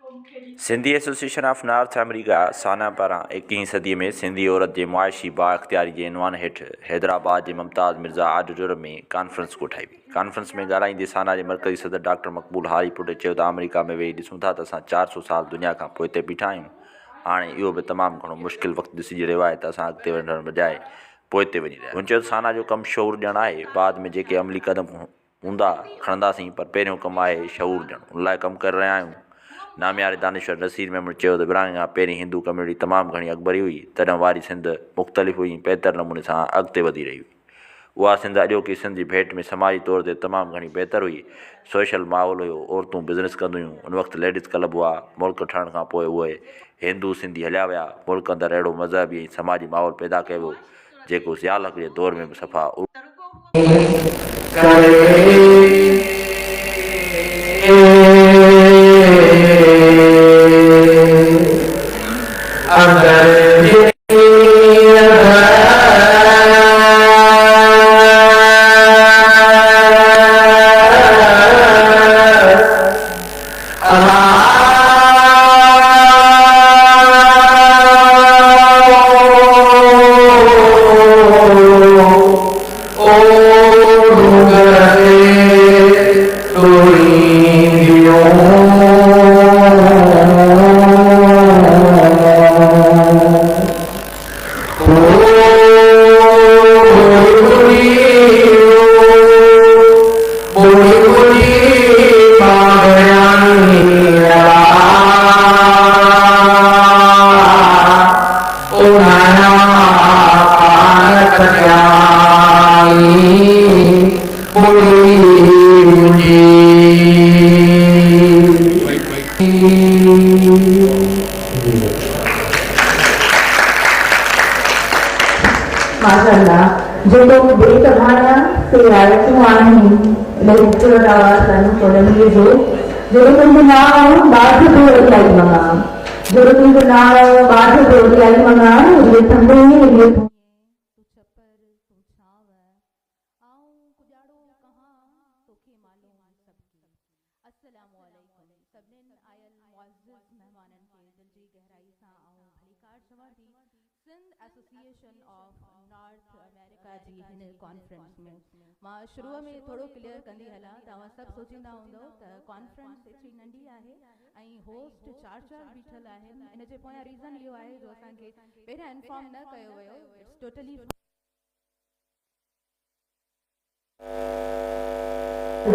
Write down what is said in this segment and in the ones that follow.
Sindhi association of North America, SANA, پاران ايڪيهين صديء ۾ سنڌي عورت جي معاشي بااختياري جي عنوان هيٺ حيدرآباد جي ممتاز مرزا آڊيٽوريم ۾ ڪانفرنس ڪوٺائي وئي. ڪانفرنس ۾ ڳالهائيندي سانا جي مرڪزي صدر ڊاڪٽر مقبول هاري پٽ چيو ته آمريڪا ۾ ويهي ڏسون ٿا ته اسان 400 سال دنيا کان پوئتي بيٺا آهيون، هاڻي اهو به تمام گهڻو مشڪل وقت ڏسجي رهيو آهي ته اسان اڳتي وڌڻ بجاء پوئتي وڃي رهيا آهيون. هن چيو ته سانا جو ڪم شعور ڏيڻ آهي، بعد ۾ جيڪي عملي قدم هوندا کڻنداسين پر پهريون ڪم آهي شعور ڏيڻ ان لاء ڪم ڪري رهيا آهيون. نامياري دانشور نصير ميمڻ چيو ته ورهاڱي کان پهرين هندو ڪميونٽي تمام گهڻي اڳڀري هئي تڏهن واري سنڌ مختلف هئي ۽ بهتر نموني سان اڳتي وڌي رهي هئي. اها سنڌ اڄوڪي سنڌ جي ڀيٽ ۾ سماجي طور تي تمام گهڻي بهتر هئي. سوشل ماحول هيو، عورتون بزنس ڪنديون هيون، ان وقت ليڊيز ڪلب هئا، ملڪ ٺهڻ کان پوء اهي هندو سنڌي هليا ويا، ملڪ اندر اهڙو مذهبي ۽ سماجي ماحول پيدا ڪيو ويو جيڪو ضياء الحق جي دور ۾ به صفا ماشاءالله جيڪو بيت ڀانيان سي آيتون آهن الاهي خوبصورت آواز تنهنجو سولنگي جو جيڪو تنهنجو نانء آئون ٻاجهه پيو اڏيائي مڱان جيڪو تنهنجو نانء آئون ٻاجهه پيو اڏيائي مڱان ريء ٿنڀي ريء ٿونئين تون ڇپر تون ڇانو آئون ڪڄاڙو ڪهان توکي معلوم سڀڪي. السلام عليڪم سڀنين آيل معزز مهمانن کي دل جي گهرائي سان آئون ڀليڪار چوان ٿي Sindh association of North America جي هن ڪانفرنس ۾. مان شروع ۾ ٿورو ڪليئر ڪندي هلان ته اوهان سڀ سوچيندا هوندؤ ته ڪانفرنس ايتري ننڍي آهي ۽ هوسٽ چار چار بيٺل آهن ان جي پويان ريزن اهو آهي جو اسان کي پهريان انفارم نه ڪيو ويو it's totally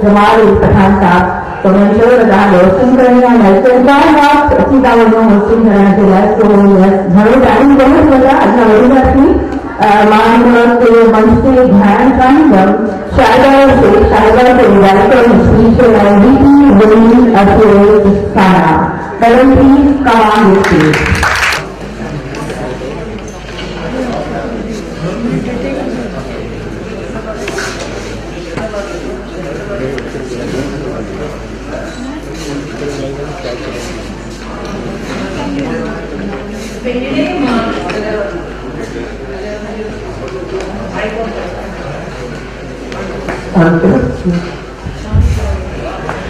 Jamal Ali Pathan صاحب ته انهن چيو ته توهان کي هوسٽنگ ڪرڻي آهي ۽ چار رات اچي ٿا وڃو هوسٽنگ ڪرڻ جي لاء سو يس گهڻو ٽائيم ڪونه ٿي وڃان اڳيان وڌنداسين مان هن وقت منچ تي گهرائڻ چاهيندم شاهده شيخ صاحبه کي انوائيٽ ڪرڻ اسپيچ جي لاء V P women affairs SANA madam please come on the stage.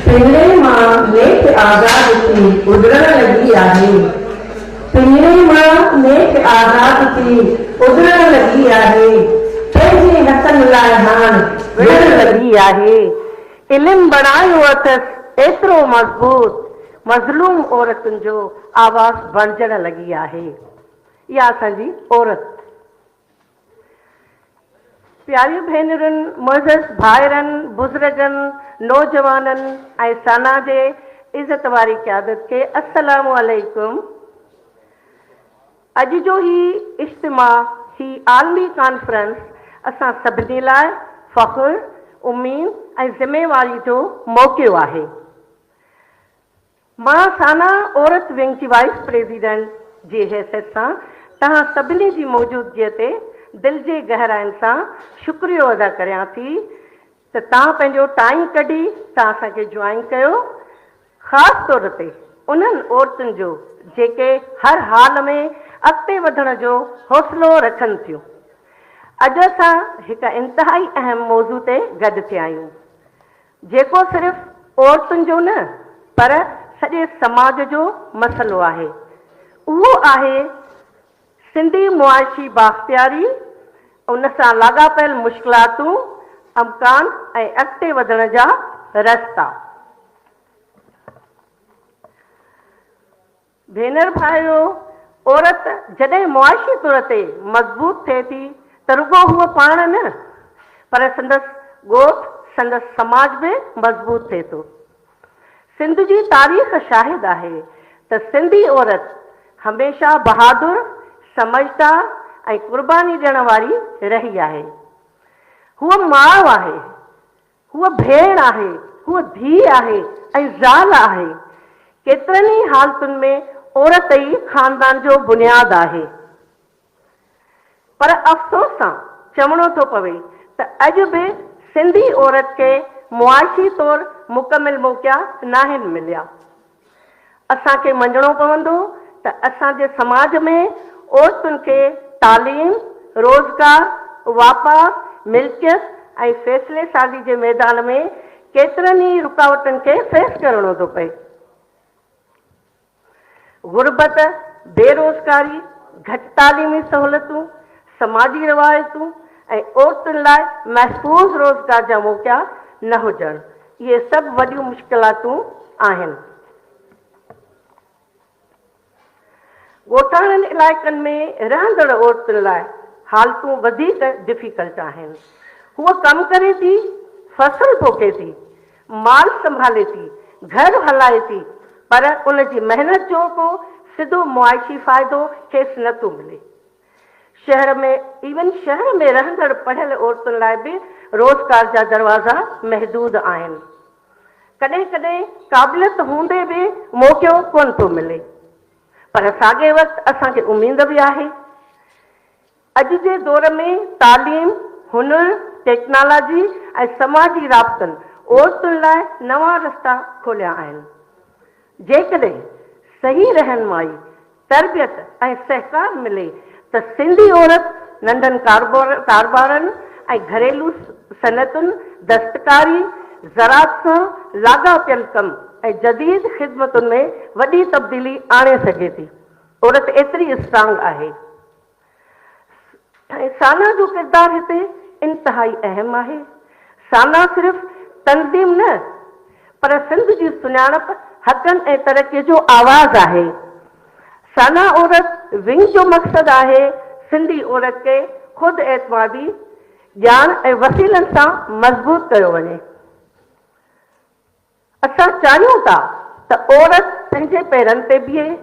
پڃري مان نيٺ آزاد ٿي اڏرڻ لڳي آهي. پڃري مان نيٺ آزاد ٿي اڏرڻ لڳي آهي. پنهنجي حقن لاء هاڻ وڙهڻ لڳي آهي. علم بڻايو اٿس ايترو مضبوط، مظلوم عورتن جو آواز بڻجڻ لڳي آهي. اها اسان جي عورت. پياريون ڀينرن، معزز ڀائرن، بزرگن، نوجوانن ۽ سانا جي عزت واري قيادت کي السلام عليڪم. اڄ جو هي اجتماع، هي عالمي ڪانفرنس اسان سڀني لاء فخر، اميد ۽ ذميواري جو موقعو آهي. مان سانا عورت ونگ جي وائيس پريزيڊنٽ جي حيثيت سان توهان سڀني جي موجودگيء تي دل جي گهراين سان شڪريو ادا ڪريان ٿي ته توهان پنهنجو ٽائيم ڪڍي توهان اسان کي جوائن ڪيو خاص طور تي انهن عورتن جو جيڪي هر حال ۾ اڳتي وڌڻ جو حوصلو رکن ٿيون. اڄ اسان هڪ انتهائي اهم موضوع تي گڏ ٿيا آهيون. جيڪو صرف عورتن جو نه پر سڄي سماج جو مسئلو آهي. اهو آهي سنڌي معاشي بااختياري، ان سان لاڳاپيل مشڪلاتون، امڪان ۽ اڳتي وڌڻ جا رستا. ڀينر ڀائرو! عورت جڏهن معاشي طور تي مضبوط ٿئي ٿي ته رڳو هوء پاڻ نه پر سندس ڳوٺ، سندس سماج به مضبوط ٿئي ٿو. سنڌ جي تاريخ شاهد آهي ته سنڌي عورت هميشه بهادر، سمجهدار ۽ قرباني ڏيڻ واري رهي آهي. هوء ماء آهي، هوء ڀيڻ آهي، هوء ڌيء آهي ۽ زال آهي. ڪيترن ئي حالتن ۾ عورت ئي خاندان جو بنياد آهي. پر افسوس سان چوڻو ٿو پوي ته اڄ به سنڌي عورت کي معاشي طور مڪمل موقعا ناهن مليا. اسان کي مڃڻو پوندو ته اسان جي سماج ۾ عورتن کي تعليم، روزگار، واپار، ملڪيت ۽ فيصلي سازي جي ميدان ۾ ڪيترن ئي رڪاوٽن کي فيس ڪرڻو ٿو پئي. غربت، بيروزگاري، گهٽ تعليمي سهولتون، سماجي روايتون ۽ عورتن لاء محفوظ روزگار جا موقعا نه هجڻ، اهي سڀ وڏيون مشڪلاتون آهن. ڳوٺاڻن علائقن ۾ رهندڙ عورتن لاء حالتون وڌيڪ ڊفيڪلٽ آهن. هوء ڪم ڪري ٿي، فصل پوکي ٿي، مال سنڀالي ٿي، گهر هلائي ٿي، پر ان جي محنت جو ڪو سڌو معاشي فائدو کيس نه ٿو ملي. شهر ۾ ايون شهر ۾ رهندڙ پڙهيل عورتن لاء به روزگار جا دروازا محدود آهن. ڪڏهن ڪڏهن قابليت هوندي به موقعو ڪونه ٿو ملي. پر ساڳئي وقت اسان کي اميد به آهي. اڄ جي دور ۾ تعليم، هنر، ٽيڪنالاجي ۽ سماجي رابطن عورتن لاء نوان رستا کوليا آهن. جيڪڏهن صحيح رهنمائي، تربيت ۽ سهڪار ملي ته سنڌي عورت ننڍن ڪاروبارن ۽ گهريلو صنعتن، دستڪاري، زراعت سان لاڳاپيل ڪم ۽ جديد خدمتن ۾ وڏي تبديلي آڻي سگهي ٿي. عورت ايتري اسٽرانگ آهي. ۽ سانا جو ڪردار هتي انتهائي اهم آهي. سانا صرف تنظيم نه پر سنڌ جي سڃاڻپ، حقن ۽ ترقي جو آواز آهي. سانا عورت ونگ جو مقصد آهي سنڌي عورت کي خود اعتمادي، ڄاڻ ۽ وسيلن سان مضبوط ڪيو وڃي. اسان چاهيون ٿا ته عورت پنهنجي پيرن تي بيهي،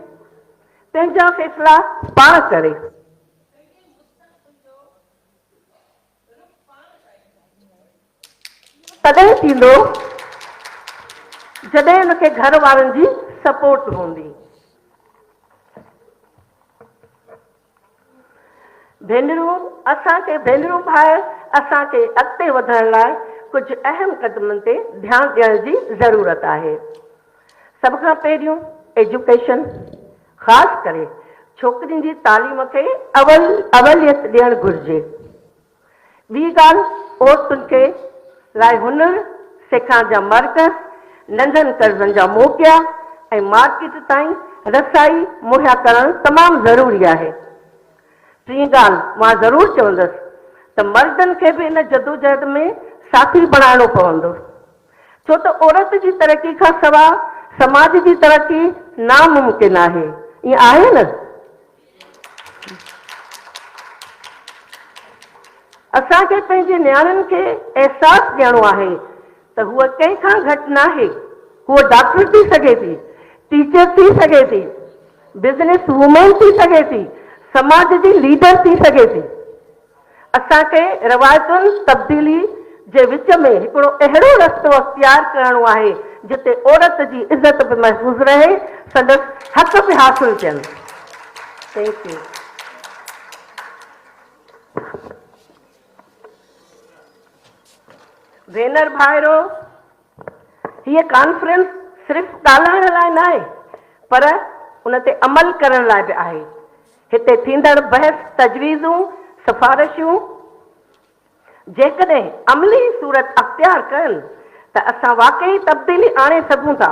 پنهنجا فيصلا پاڻ ڪري. تڏهن ٿيندو جڏهن ان کي گهر وارن جي سپورٽ هوندي. ڀينرون اسان کي ڀينرون ڀائر اسان کي اڳتي وڌڻ لاء ڪجهه اهم قدمن تي ڌيان ڏيڻ جي ضرورت آهي. سڀ کان پهريون ايجوڪيشن خاص ڪري ڇوڪرين جي تعليم کي اول اوليت ڏيڻ گهرجي. ٻي ڳالهه عورتن کي لاء هنر سيکارڻ جا مرڪز، ننڍن قرضن جا موقعا ۽ مارڪيٽ تائين رسائي مهيا ڪرڻ تمام ضروري آهي. ٽين ڳالهه مان ضرور چوندس ته مردن کي به ان جدوجهد ۾ ساٿي بڻائڻو پوندو ڇو ته عورت جي ترقي کان سوا سماج جي ترقي ناممڪن آهي. ائين آهي نه؟ اسان کي پنهنجي نياڻين کي احساس ڏيڻو آهي ته هوء ڪنهن کان گهٽ ناهي، هوء ڊاڪٽر ٿي سگهي ٿي، ٽيچر ٿي سگهي ٿي، بزنس وومين ٿي سگهي ٿي، سماج جي ليڊر ٿي سگهي ٿي. اسان کي روايتن تبديلي جي وچ ۾ هڪڙو اهڙو رستو اختيار ڪرڻو آهي جتي عورت جي عزت به محفوظ رهي، سندس حق به حاصل ٿين. Thank you. ڀينر ڀائرو! هيء ڪانفرنس صرف ڳالهائڻ لاء ناهي پر ان تي عمل ڪرڻ لاء به آهي. هتي ٿيندڙ بحث، تجويزون، سفارشون جيڪڏهن عملي صورت اختيار ڪن ته اسان واقعي تبديلي آڻي سگهون ٿا.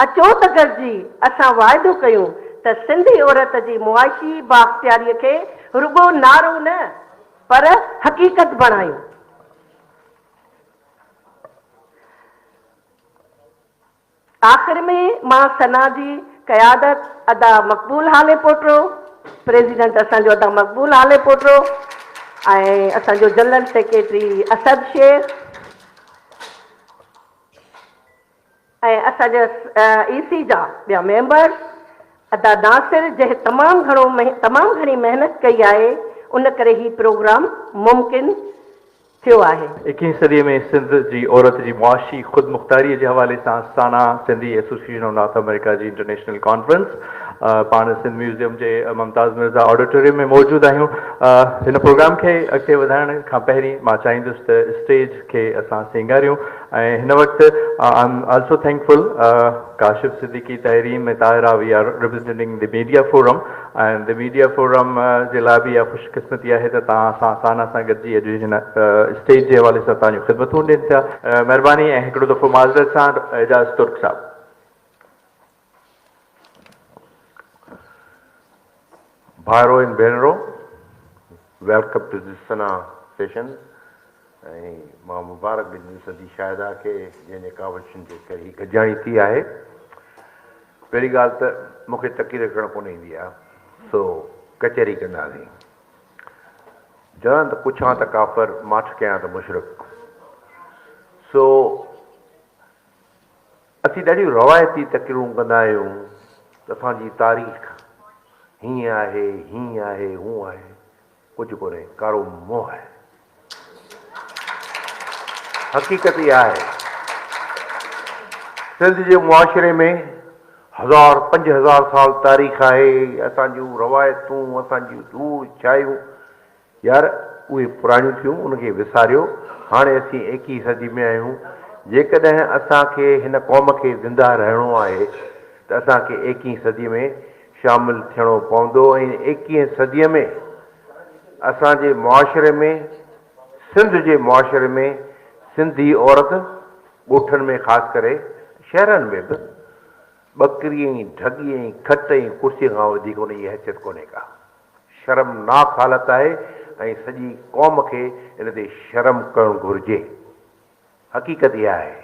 اچو ته گڏجي اسان واعدو ڪيون ته سنڌي عورت جي معاشي بااختياري کي رڳو نعرو نه پر حقيقت بڻايون. آخر ۾ مان ثنا جي قيادت ادا مقبول هاليپوٽو، پريزيڊنٽ اسان جو ادا مقبول هاليپوٽو ۽ اسان جو جنرل سيڪريٽري اسد شيخ ۽ اسان جا اي سي جا ٻيا ميمبرس ادا ناصر جنهن تمام گهڻو تمام گهڻي محنت ڪئي آهي ان ڪري هي پروگرام ممڪن ٿيو آهي. ايڪيهين صديء ۾ سنڌ جي عورت جي معاشي خودمختاريء جي حوالي سان SANA, Sindhi association of North America جي انٽرنيشنل ڪانفرنس، پاڻ سنڌ ميوزيم جي ممتاز مرزا آڊيٽوريم ۾ موجود آهيون. هن پروگرام کي اڳتي وڌائڻ کان پهرين مان چاهيندس ته اسٽيج کي اسان سينگاريون ۽ هن وقت I am also thankful Kashif Siddiqui Tahreem ۽ Tahira we are representing the media forum ۽ the media forum جي لاء به اها خوش قسمتي آهي ته توهان سان سانا سان گڏجي اڄ هن اسٽيج جي حوالي سان توهان جون خدمتون ڏين ٿا. مهرباني ۽ هڪڙو دفعو معذرت سان اعجاز ترڪ صاحب. ڀائرو ۽ ڀينرو welcome to this SANA session ۽ مان مبارڪ ڏيندس ادي شاهده کي جنهن جي ڪاوشن جي ڪري هي گڏجاڻي ٿي آهي. پهرين ڳالهه ته مون کي تقرير ڪرڻ ڪونه ايندي آهي سو ڪچهري ڪنداسين. جان ته پڇان ته ڪافر، ماٺ ڪيان ته مشرڪ. سو اسين ڏاڍيون روايتي تقريرون ڪندا آهيون ته اسان جي تاريخ هيئن آهي، هيئن آهي، هونء آهي. ڪجهه ڪونهي، ڪارو منهن آهي. حقيقت اها آهي، سنڌ جي معاشري ۾ هزار 5000 سال تاريخ آهي، اسان جون روايتون، اسان جون ڌوڙ ڇايون، يار اهي پراڻيون ٿيون، ان کي وساريو، هاڻي اسين ايڪيهين صدي ۾ آهيون، جيڪڏهن اسان کي هن قوم کي زنده رهڻو آهي ته اسان کي ايڪيهين صدي ۾ شامل ٿيڻو پوندو ۽ ايڪيهين صديء ۾ اسان جي معاشري ۾ سنڌ جي معاشري ۾ سنڌي عورت ڳوٺن ۾ خاص ڪري شهرن ۾ به ٻڪري ۽ ڍڳي ۽ کٽ ۽ ڪرسي کان وڌيڪ ان جي حيثيت ڪونهي ڪا. شرمناڪ حالت آهي ۽ سڄي قوم کي ان تي شرم ڪرڻ گهرجي. حقيقت اها آهي.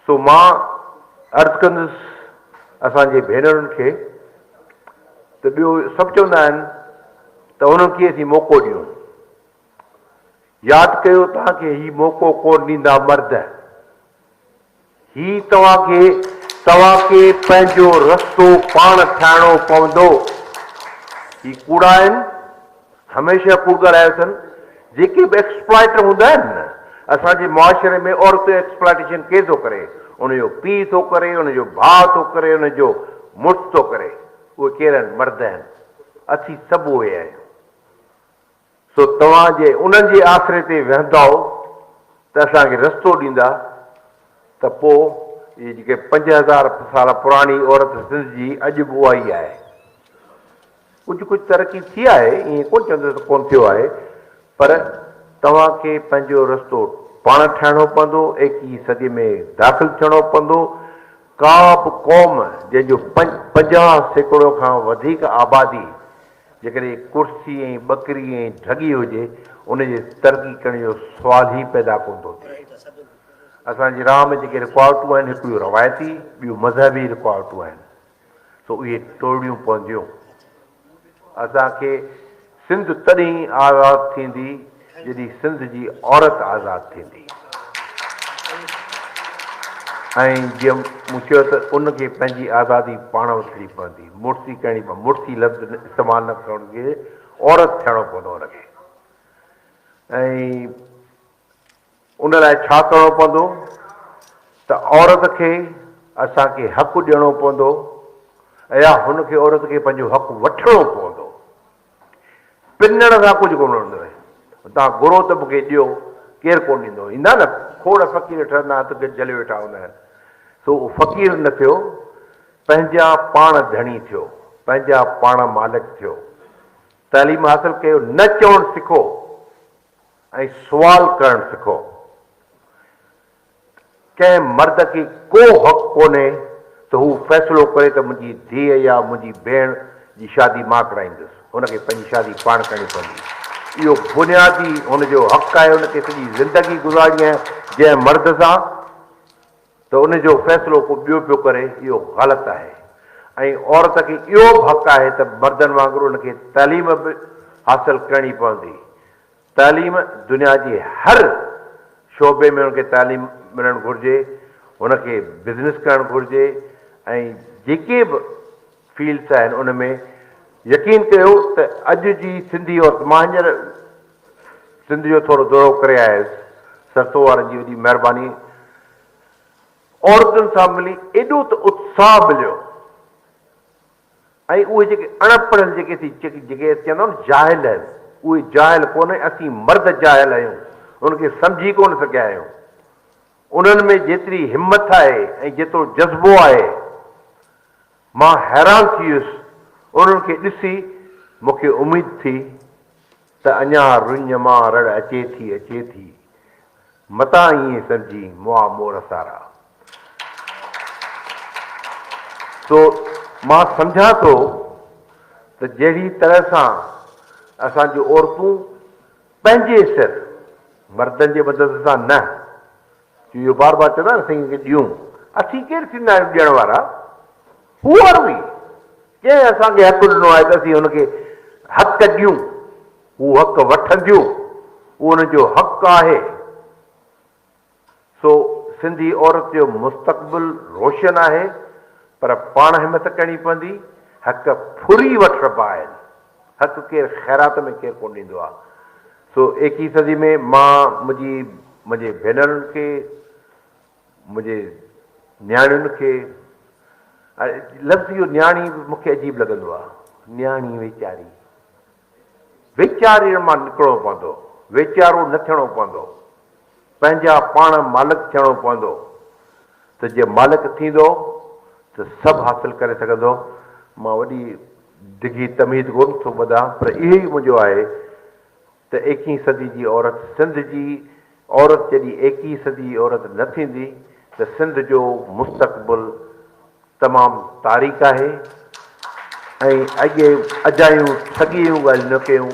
سو مان عرض ڪندس اسان جي ڀينرن کي ته ٻيو سڀ چوندا آهن ته انهن کي اسين موقعو ڏيون. ياد ڪيو توهان کي هي موقعو ڪونه ڏيندا مرد. هي توهان کي توهان کي پنهنجو رستو پاڻ ٺاهڻو پوندو. هي ڪوڙا آهن، هميشه ڪوڙ ڳالهايو اٿن. جيڪي به ايڪسپلائٽر هوندا آهن نه، اسان جي معاشري ۾ عورت جو ايڪسپلائٽيشن ڪير ٿو ڪري؟ ان جو پيء ٿو ڪري، ان جو ڀاء ٿو ڪري، ان جو مڙس ٿو ڪري. اهي ڪير آهن؟ مرد آهن. اسين سڀ اهي آهيون. سو توهان جي انهن جي آسري تي ويهندؤ ته اسان کي رستو ڏيندا ته پوء اهي جيڪي 5000 سال پراڻي عورت سنڌ جي اڄ به اها ئي آهي. ڪجهه ڪجهه ترقي ٿي آهي ائين ڪونه چوندس ته ڪونه ٿيو آهي پر توهان کي پنهنجو رستو پاڻ ٺاهڻو پوندو، ايڪيهين صدي ۾ داخل ٿيڻو پوندو. ڪا به قوم جنهن جو 50% کان وڌيڪ آبادي جيڪڏهن ڪرسي ۽ ٻڪري ۽ ڍڳي هجي، ان جي ترقي ڪرڻ جو سوال ئي پيدا ڪونه ٿو ٿئي. اسان جي راهه ۾ جيڪي رڪاوٽون آهن، هڪڙيون روايتي، ٻيون مذهبي رڪاوٽون آهن، سو اهي ٽوڙڻيون پونديون. اسان کي سنڌ تڏهن آزاد ٿيندي، جڏهن سنڌ جي عورت آزاد ٿيندي ۽ جيئن مون چيو ته ان کي پنهنجي آزادي پاڻ وٺڻي پوندي، مڙسي ڪرڻي پوندي، مڙسي لفظ استعمال نه ڪرڻ گهرجي، عورت ٿيڻو پوندو ان کي ۽ ان لاء ڇا ڪرڻو پوندو ته عورت کي اسان کي حق ڏيڻو پوندو يا هن کي عورت کي پنهنجو حق وٺڻو پوندو. پنڻ سان ڪجهه ڪونه ملندو آهي. توهان گهرو ته مون کي ڏيو، ڪير ڪونه ڏيندو. ايندا نه کوڙ فقير ٺهندا هٿ جهليو ويٺا هوندا آهن. سو فقير نه ٿيو، پنهنجا پاڻ ڌڻي ٿيو، پنهنجا پاڻ مالڪ ٿيو. تعليم حاصل ڪيو، نه چوڻ سکو ۽ سوال ڪرڻ سکو. ڪنهن مرد کي ڪو حق ڪونهي ته هو فيصلو ڪري ته منهنجي ڌيء يا منهنجي ڀيڻ جي شادي مان ڪرائيندس. هن کي پنهنجي شادي پاڻ ڪرڻي پوندي. اهو بنيادي هن جو حق آهي. هن کي سڄي زندگي گذارڻي آهي جنهن مرد سان ته ان جو فيصلو ڪو ٻيو پيو ڪري اهو غلط آهي ۽ عورت کي اهو به حق آهي ته مردن وانگر ان کي تعليم به حاصل ڪرڻي پوندي. تعليم دنيا جي هر شعبي ۾ هن کي تعليم ملڻ گهرجي، هن کي بزنس ڪرڻ گهرجي ۽ جيڪي به فيلڊس آهن ان ۾ يقين ڪيو ته اڄ جي سنڌي عورت مان هينئر سنڌ جو ٿورو دورو ڪري آيس سرتو وارن جي وڏي مهرباني عورتن سان ملي ايڏو ته اتساهه مليو ۽ اهي جيڪي اڻ پڙهيل جيڪي ٿي جيڪي چوندا آهن جاهل آهن اهي جاهل ڪونهي اسين مرد جاهل آهيون ان کي سمجهي ڪونه سگهيا آهيون انهن ۾ جيتري همٿ آهي ۽ جيترو جذبو آهي مان حيران ٿي ويس انهن کي ڏسي مون کي اميد ٿي ته اڃا رڃ مان رڙ اچي ٿي اچي ٿي متان ائين سمجهين مئا مور سارا. سو مان سمجهان ٿو ته جهڙي طرح سان اسان جون عورتون پنهنجي سر، مردن جي مدد سان نه، جو اهو بار بار چوندا آهن اسين کي ڏيون، اسين ڪير ٿيندا آهيون ڏيڻ وارا؟ هو are we? ڪنهن اسان کي حق ڏنو آهي ته اسين هن کي حق ڏيون؟ هو حق وٺنديون، اهو انهن جو حق آهي. سو سنڌي عورت جو مستقبل روشن آهي، پر پاڻ همت ڪرڻي پوندي، حق ڦري وٺبا آهن، حق ڪير خيرات ۾ ڪير ڪونه ڏيندو آهي. سو ايڪيهين صدي ۾ مان منهنجي منهنجي ڀينرن کي، منهنجي نياڻين کي، لفظ اهو نياڻي به مون کي عجيب لڳندو آهي، نياڻي ويچاري. ويچاري مان نڪرڻو پوندو، ويچارو نه ٿيڻو پوندو، پنهنجا پاڻ مالڪ ٿيڻو پوندو ته جي مالڪ ٿيندو ته سڀ حاصل ڪري سگهندو. مان وڏي ڊگهي تمهيد ڪونه ٿو ٻڌان پر اهو ئي منهنجو آهي ته ايڪيهين صدي جي عورت سنڌ جي عورت جڏهن ايڪيهين صدي جي عورت نه ٿيندي ته سنڌ جو مستقبل تمام تاريڪ آهي ۽ اڳي اجايون ٺڳيء جون ڳالهيون نه ڪيون،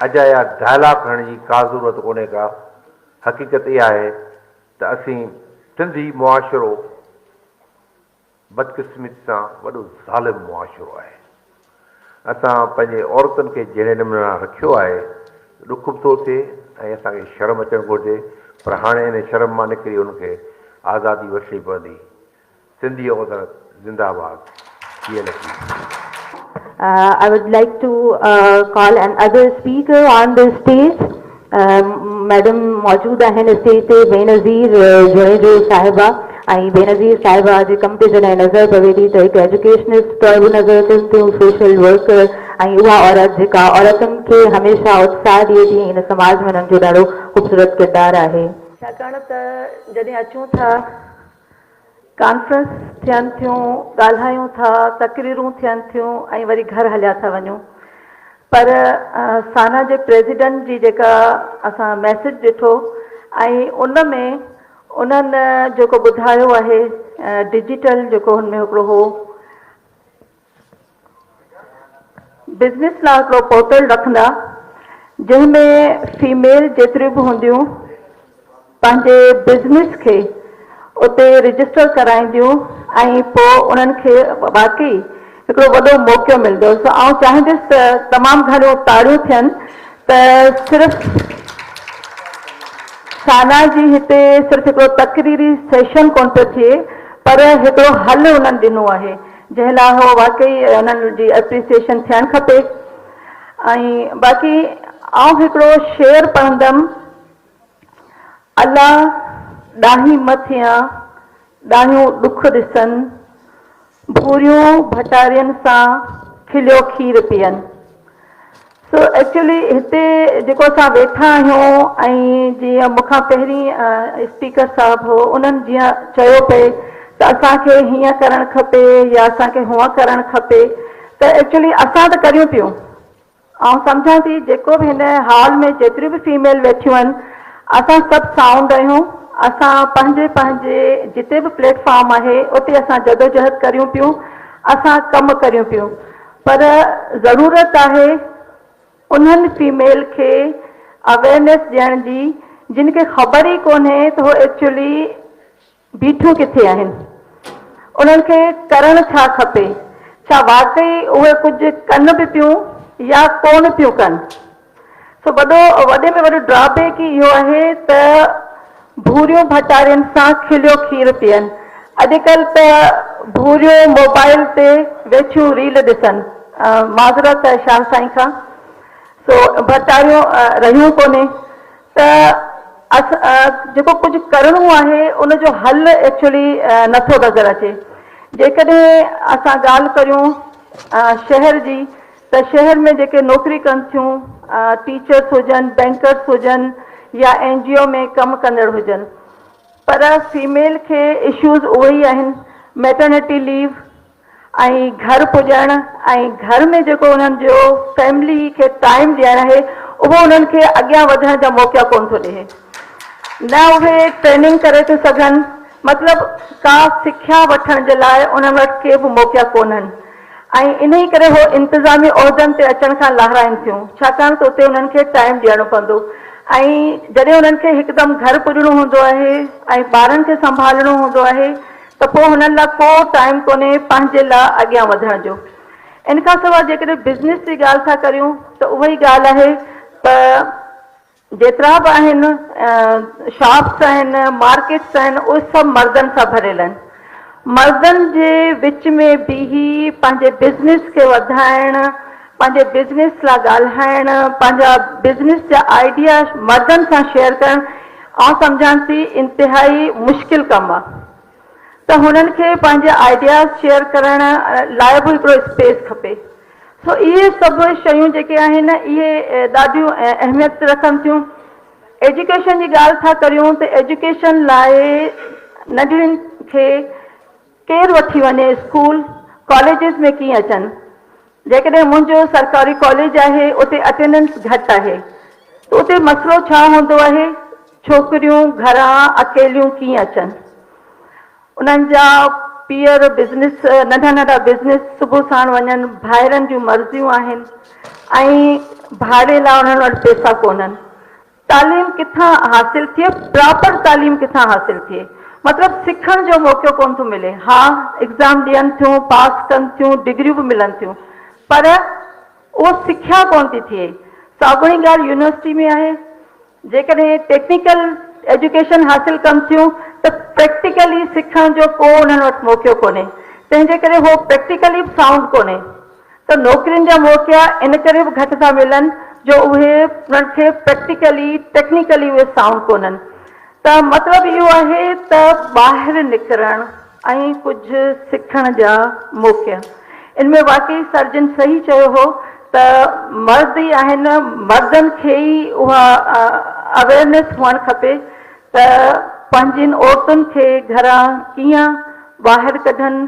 اجايا ڊائلاگ هڻڻ جي ڪا ضرورت ڪونهي ڪا، حقيقت اها آهي ته اسين سنڌي معاشرو بدقسمتي سان وڏو ظالم معاشرو آهي. اسان پنهنجي عورتن کي جهڙي نموني سان رکيو آهي ڏک به ٿو ٿئي ۽ اسان کي شرم اچڻ گهرجي پر هاڻي ان شرم مان نڪري انهن کي آزادي وٺڻي پوندي. سنڌي عورت زنده باد جيئي Latif. I would like to call another speaker on the stage. Madam موجود آهن اسٽيج تي بينظير جوڻيجو صاحبه ۽ بينظير صاحبه جي ڪم تي جڏهن نظر پوي ٿي ته هڪ ايجوڪيشنسٽ طور به نظر اچن ٿيون سوشل ورڪر ۽ اها عورت جيڪا عورتن کي هميشه اتساهه ڏئي ٿي ۽ هن سماج ۾ انهن جو ڏاڍو خوبصورت ڪردار آهي. ڇاڪاڻ ته جڏهن اچون ٿا ڪانفرنس ٿين ٿيون، ڳالهايون ٿا، تقريرون ٿين ٿيون ۽ وري گهر هليا ٿا وڃون پر سانا جي پريزيڊنٽ جي جيڪا اسان ميسيج ڏٺو ۽ ان ۾ انهن جيڪو ٻڌايو آهي ڊجيٽل جيڪو هن ۾ هڪڙو هو بزنس لاء هڪڙو پورٽل رکندا جنهن ۾ فيميل جيتريون به هونديون پنهنجي بزنس کي اتي رجسٽر ڪرائينديون ۽ پوء انهن کي واقعي هڪڙو وڏو موقعو ملندو سو آئون چاهيندس ته تمام گهڻيون تاڙيون ٿين ته صرف سانا جي هتي صرف هڪڙو تقريري سيشن ڪونه پيو ٿئي پر هڪڙو حل انهن ڏنو آهي جنهن لاء هو واقعي انهن جي اپريسيئيشن ٿيڻ کپي ۽ باقي آئون هڪڙو شعر پڙهندم الا ڏاهي م ٿيان ڏاهيون ڏک ڏسن ڀوريون ڀٽارين سان کليو کير پيئن. سو ايڪچولي هتي جيڪو اسان ويٺا آهيون ۽ جيئن مون کان پهرين اسپيڪر صاحب هو انهن جيئن چيو پئي ته اسان کي هيئن ڪرڻ کپي يا اسان کي هونئن ڪرڻ کپي ته ايڪچولي اسان ته ڪريون پيون آئون سمجهان ٿي جيڪو به هن هال ۾ جيتريون به فيميل ويٺيون آهن اسان سڀ سائونڊ آهيون. اسان پنهنجي پنهنجي جتي به پليٽ فارم آهي اتي اسان جدوجهد ڪريون پيون، اسان ڪم ڪريون پيون پر ضرورت آهي انهن فيميل کي اويئرنيس ڏيڻ جي جن کي خبر ئي ڪونهي ته هو ايڪچولي بيٺيون ڪٿي آهن؟ انهن کي ڪرڻ ڇا کپي؟ ڇا واقعي اهي ڪجهه ڪن به پيون يا ڪونه پيون ڪن؟ سو وڏو وڏي ۾ وڏو ڊرابيڪ ئي اهو آهي ته ڀوريون ڀٽارين سان کليو کير پيئن. اڄڪلهه ته ڀوريون موبائل تي ويٺيون ريل ڏسن. معذرت شاهه سائين کان. سو ڀٽاريون رهيون ڪونهي. ته جيڪو ڪجهه ڪرڻو آهي ان جو حل ايڪچولي نٿو نظر اچي. جيڪڏهن اسان ڳالهه ڪريون شهر جي ته شهر ۾ جيڪي نوڪري ڪن ٿيون ٽيچرس هجن، بينڪرس هجن يا اين جي او ۾ ڪم ڪندڙ هجن پر فيميل کي اشوز اهي ئي آهن ميٽرنٽي ليو ۽ گهر پڄڻ ۽ گهر ۾ جيڪو انهن جو فيملي کي ٽائيم ڏيڻ آهي اهو انهن کي اڳيان وڌڻ جا موقعا ڪونه ٿو ڏئي نه اهي ٽريننگ ڪري ٿيون سگهن مطلب ڪا سکيا وٺڻ جي لاء انهن وٽ ڪي به موقعا ڪونهن ۽ انهي ڪري هو انتظامي عهدن تي اچڻ کان لاهرائين ٿيون ڇاڪاڻ ته اتي انهن کي ٽائيم ڏيڻو پوندو ۽ جڏهن انهن کي هڪدم گهر پڄڻو هوندو آهي ۽ ٻارن کي سنڀالڻو هوندو آهي ته پوء هنن لاء ڪو ٽائيم ڪونهي پنهنجي لاء اڳيان وڌڻ جو. ان کان سواء جيڪڏهن بزنس جي ڳالهه ٿا ڪريون ته اها ئي ڳالهه آهي ته جيترا به آهن شاپس آهن مارڪيٽس آهن اهي سڀ مردن سان ڀريل آهن. مردن جي وچ ۾ بيهي پنهنجي بزنس کي وڌائڻ، پنهنجي بزنس لاء ڳالهائڻ، پنهنجا بزنس جا آئيڊيا مردن سان شيئر ڪرڻ آئون سمجهان ٿي انتهائي مشڪل ڪم آ ته هنن کي پنهنجا آئيڊياز شيئر ڪرڻ لاء به هڪڙو اسپيس کپي سو اهي سڀ شيون جيڪي آهن اهي ڏاڍيون اهميت رکن ٿيون ايجوڪيشن جي ڳالهه ٿا ڪريون ته ايجوڪيشن لاء ننڍڙين کي ڪير وٺي وڃي اسڪول ڪاليجز ۾ ڪيئن اچن جيڪڏهن منهنجو سرڪاري ڪاليج آهي اتي اٽينڊنس گهٽ آهي ته اتي مسئلو ڇا هوندو آهي ڇوڪريون گهران اڪيليون ڪيئن اچن انهن جا پيئر بزنس ننڍا ننڍا بزنس صبح ساڻ وڃن ڀائرن جون مرضيون آهن ۽ ڀاڙي لاء انهن وٽ پئسا ڪونهن تعليم ڪٿان حاصل ٿئي، پراپر تعليم ڪٿان حاصل ٿئي، مطلب سکڻ جو موقعو ڪونه ٿو ملي، ها ايگزام ڏين ٿيون، پاس ڪن ٿيون، ڊگريون به ملن ٿيون پر اهو سکيا ڪونه ٿي ٿئي. ساڳيو ئي ڳالهه يونيورسٽي ۾ آهي، جيڪڏهن ٽيڪنيڪل ايجوڪيشن حاصل ڪن ٿيون ته پريڪٽيڪلي سکڻ جو ڪو انهن وٽ موقعو ڪونهي، تنهن جي ڪري هو پريڪٽيڪلي به سائونڊ ڪونهي. ته نوڪرين جا موقعا ان ڪري به گهٽ ٿا ملن جو اهي انهن کي پريڪٽيڪلي ٽيڪنيڪلي اهي سائونڊ ڪونهن ته مطلب اهو آهي ته ٻاهر نڪرڻ ۽ ڪجهه سکڻ جا موقعا ان ۾ واقعي سرجن صحيح چيو هو ته مرد ئي آهن مردن کي ئي اها اويئرنيس هئڻ کپي ته پنهنجين عورتن کي گهران ڪيئن ٻاهر ڪڍن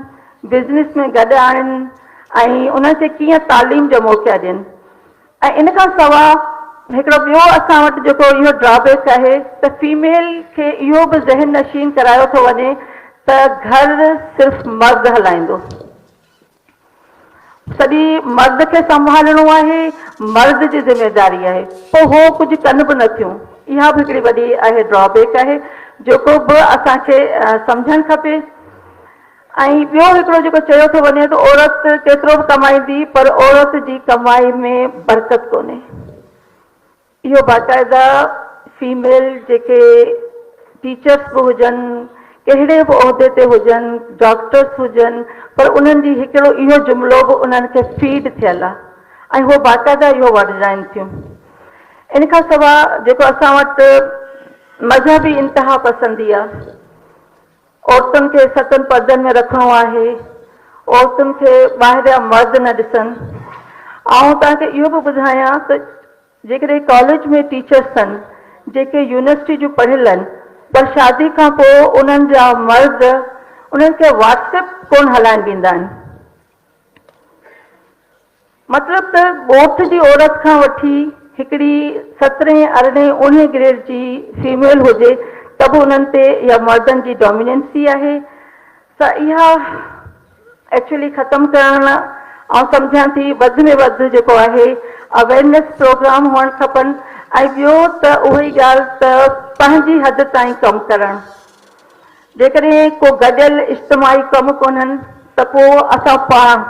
بزنس ۾ گڏ آڻين ۽ انهن کي ڪيئن تعليم جا موقعا ڏين ۽ ان کان سوا هڪڙو ٻيو اسان وٽ جيڪو اهو ڊرابيڪ آهي ته فيميل کي اهو به ذهن نشين ڪرايو ٿو وڃي ته گهر صرف مرد هلائيندو سڄي مرد کي سنڀالڻو آهي مرد جي ذميداري آهي پوء هو ڪجهه ڪن به نٿيون اها به هڪڙي وڏي آهي ڊرابيڪ آهي جيڪو به اسان کي سمجهڻ کپي ۽ ٻيو هڪڙو جيڪو چيو ٿو وڃي ته عورت ڪيترو به ڪمائيندي پر عورت جي ڪمائي ۾ برڪت ڪونهي. اهو باقاعده فيميل جيڪي ٽيچرس به هجن، ڪهڙي به عهدي تي هجن، ڊاڪٽرس هجن پر انهن جي هڪڙو اهو جملو به انهن کي فيڊ ٿيل آهي ۽ هو باقاعده اهو ورجائن ٿيون. ان کان سواء جيڪو اسان وٽ مذهبي انتها پسندي آهي. عورتن کي ستن پردن ۾ رکڻو آهي، عورتن کي ٻاهريان مرد نه ڏسن. آئون توهان کي اهو به ٻڌايان ته جيڪڏهن ڪاليج ۾ ٽيچرس آهن جيڪي يونيورسٽي جون پڙهيل آهن پر شادي کان پوء انهن جا مرد انهن کي واٽس ايپ ڪونه هلائڻ ڏيندا آهن. مطلب ته ڳوٺ جي عورت کان وٺي هڪڙي سترهين، ارڙهين، اوڻهين گريڊ جي فيميل هجي ته به انهن تي اها مردن جي ڊوميننسي آهي سا اها ايڪچولي ختم ڪرڻ لا آئون سمجهان ٿي وڌ ۾ وڌ جيڪو آهي اويرنيس پروگرام هئڻ کپن ۽ ٻيو ته اها ئي ڳالهه ته پنهنجي حد تائين ڪم ڪرڻ جيڪڏهن ڪو گڏيل اجتماعي ڪم ڪونهن ته پوء اسان پاڻ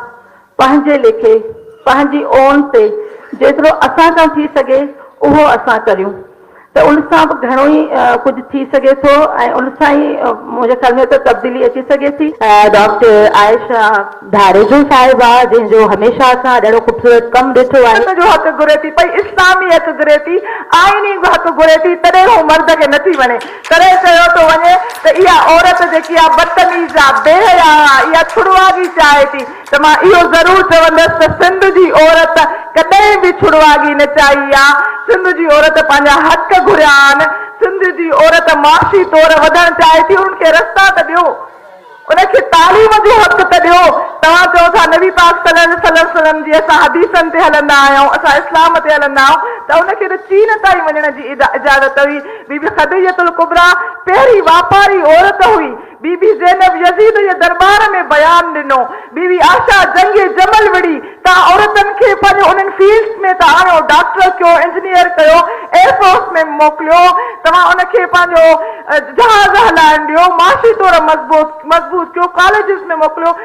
پنهنجي ليکي پنهنجي اون تي جيترو اسان کان ٿي سگهي اهو اسان ڪريون ته ان سان به گهڻو ئي ڪجهه ٿي سگهي ٿو ۽ ان سان ئي منهنجي خيال ۾ ته تبديلي اچي سگهي ٿي. ڊاڪٽر عائشه ڌاريجو صاحبه جنهن جو هميشه اسان ڏاڍو خوبصورت ڪم ڏٺو آهي. عورت جو حق گهري ٿي پئي، اسلامي حق گهري ٿي، آئيني حق گهري ٿي، تڏهن هو مرد کي نٿي وڻي. تڏهن چيو ٿو وڃي ته اها عورت جيڪي آ بدتميز آ، بي حيا آ، اها ڇڙواڳي چاهي ٿي ته مان اهو ضرور چوندس ته سنڌ جي عورت ڪڏهن به ڇڙواڳي نه چاهي آ، سنڌ جي عورت پنهنجا حق گهريا آهن، سنڌ جي عورت معاشي طور وڌڻ چاهي ٿي، انهن کي رستا ته ڏيو. ان کي تعليم جو حق ته ڏيو. توهان چئو ٿا نبي پاڪ صلي الله عليه وسلم جي اسان حديثن تي هلندا آهيون، اسان اسلام تي هلندا آهيون ته ان کي ته چين تائين وڃڻ جي اجازت هئي. بي بي خديجة الڪبريٰ پهرين واپاري عورت هئي. بي بي زينب يزيد جي درٻار ۾ بيان ڏنو. بي بي عائشه جنگ جمل وڙهي. توهان عورتن کي پنهنجو انهن فيلڊس ۾ ته آڻيو، ڊاڪٽر ڪيو، انجنيئر ڪيو، ايئر فورس ۾ موڪليو، توهان ان کي پنهنجو جهاز هلائڻ ڏيو، معاشي طور مضبوط مضبوط ڪيو، ڪاليجز ۾ موڪليو،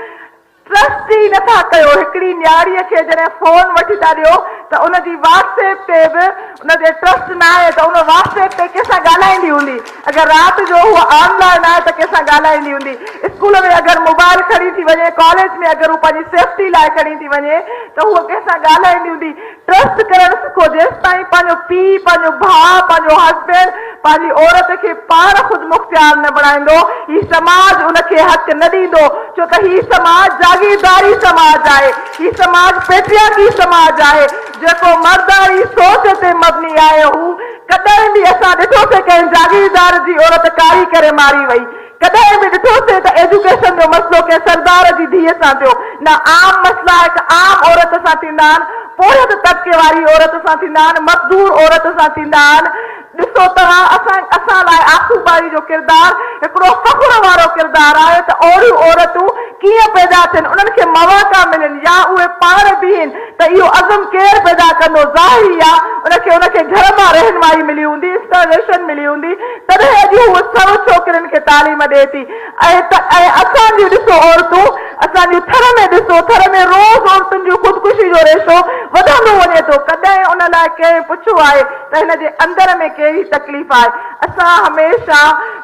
ٽرسٽ ئي نٿا ڪيو، هڪڙي نياڻيء کي جڏهن فون وٺي ٿا ڏيو ته ان جي واٽس ايپ تي به ان تي ٽرسٽ ناهي ته ان واٽس ايپ تي ڪنهن سان ڳالهائيندي هوندي، اگر رات جو هوء آن لائن آهي ته ڪنهن سان ڳالهائيندي هوندي، اسڪول ۾ اگر موبائل کڻي ٿي وڃي، ڪاليج ۾ اگر هو پنهنجي سيفٽي لاء کڻي ٿي وڃي ته هوء ڪنهن سان ڳالهائيندي هوندي، ٽرسٽ ڪرڻ سکو جيستائين پنهنجو پيء، پنهنجو ڀاء، پنهنجو هسبينڊ پنهنجي عورت کي پاڻ خودمختيار نه بڻائيندو، هي سماج ان کي حق نه ڏيندو، ڇو ته هي سماج جاگيرداري سماج آهي، هي سماج پيٽرياڪي سماج آهي، جيڪو مرداڻي سوچ تي مبني آهي، هو ڪڏهن به اسان ڏٺوسين ڪنهن جاگيردار جي عورت ڪاري ڪري ماري وئي، ڪڏهن به ڏٺوسين ته ايجوڪيشن جو مسئلو ڪنهن سردار جي ڌيء سان ٿيو، نه عام مسئلا هڪ عام عورت سان ٿيندا آهن، پورهيت طبقي واري عورت سان ٿيندا آهن، مزدور عورت سان ٿيندا آهن. ڏسو توهان اسان اسان لاء آسوبائي جو ڪردار هڪڙو فخر وارو ڪردار آهي ته اهڙيون عورتون ڪيئن پيدا ٿين، انهن کي مواقع ملن يا اهي پاڻ بيهن ته اهو عزم ڪير پيدا ڪندو؟ ظاهري آ ان کي ان کي گهر مان رهنمائي ملي هوندي، انسپائريشن ملي هوندي، تڏهن اڄ هوء سو ڇوڪرين کي تعليم ڏئي ٿي ۽ ته ۽ اسان جون ڏسو عورتون اسان جون ٿر ۾ ڏسو ٿر ۾ روز عورتن جون خودڪشي جو ريشو وڌندو وڃي ٿو ڪڏهن ان لاء ڪنهن پڇيو آهي ته هن جي اندر ۾ ڪهڙي تڪليف آهي اسان هميشه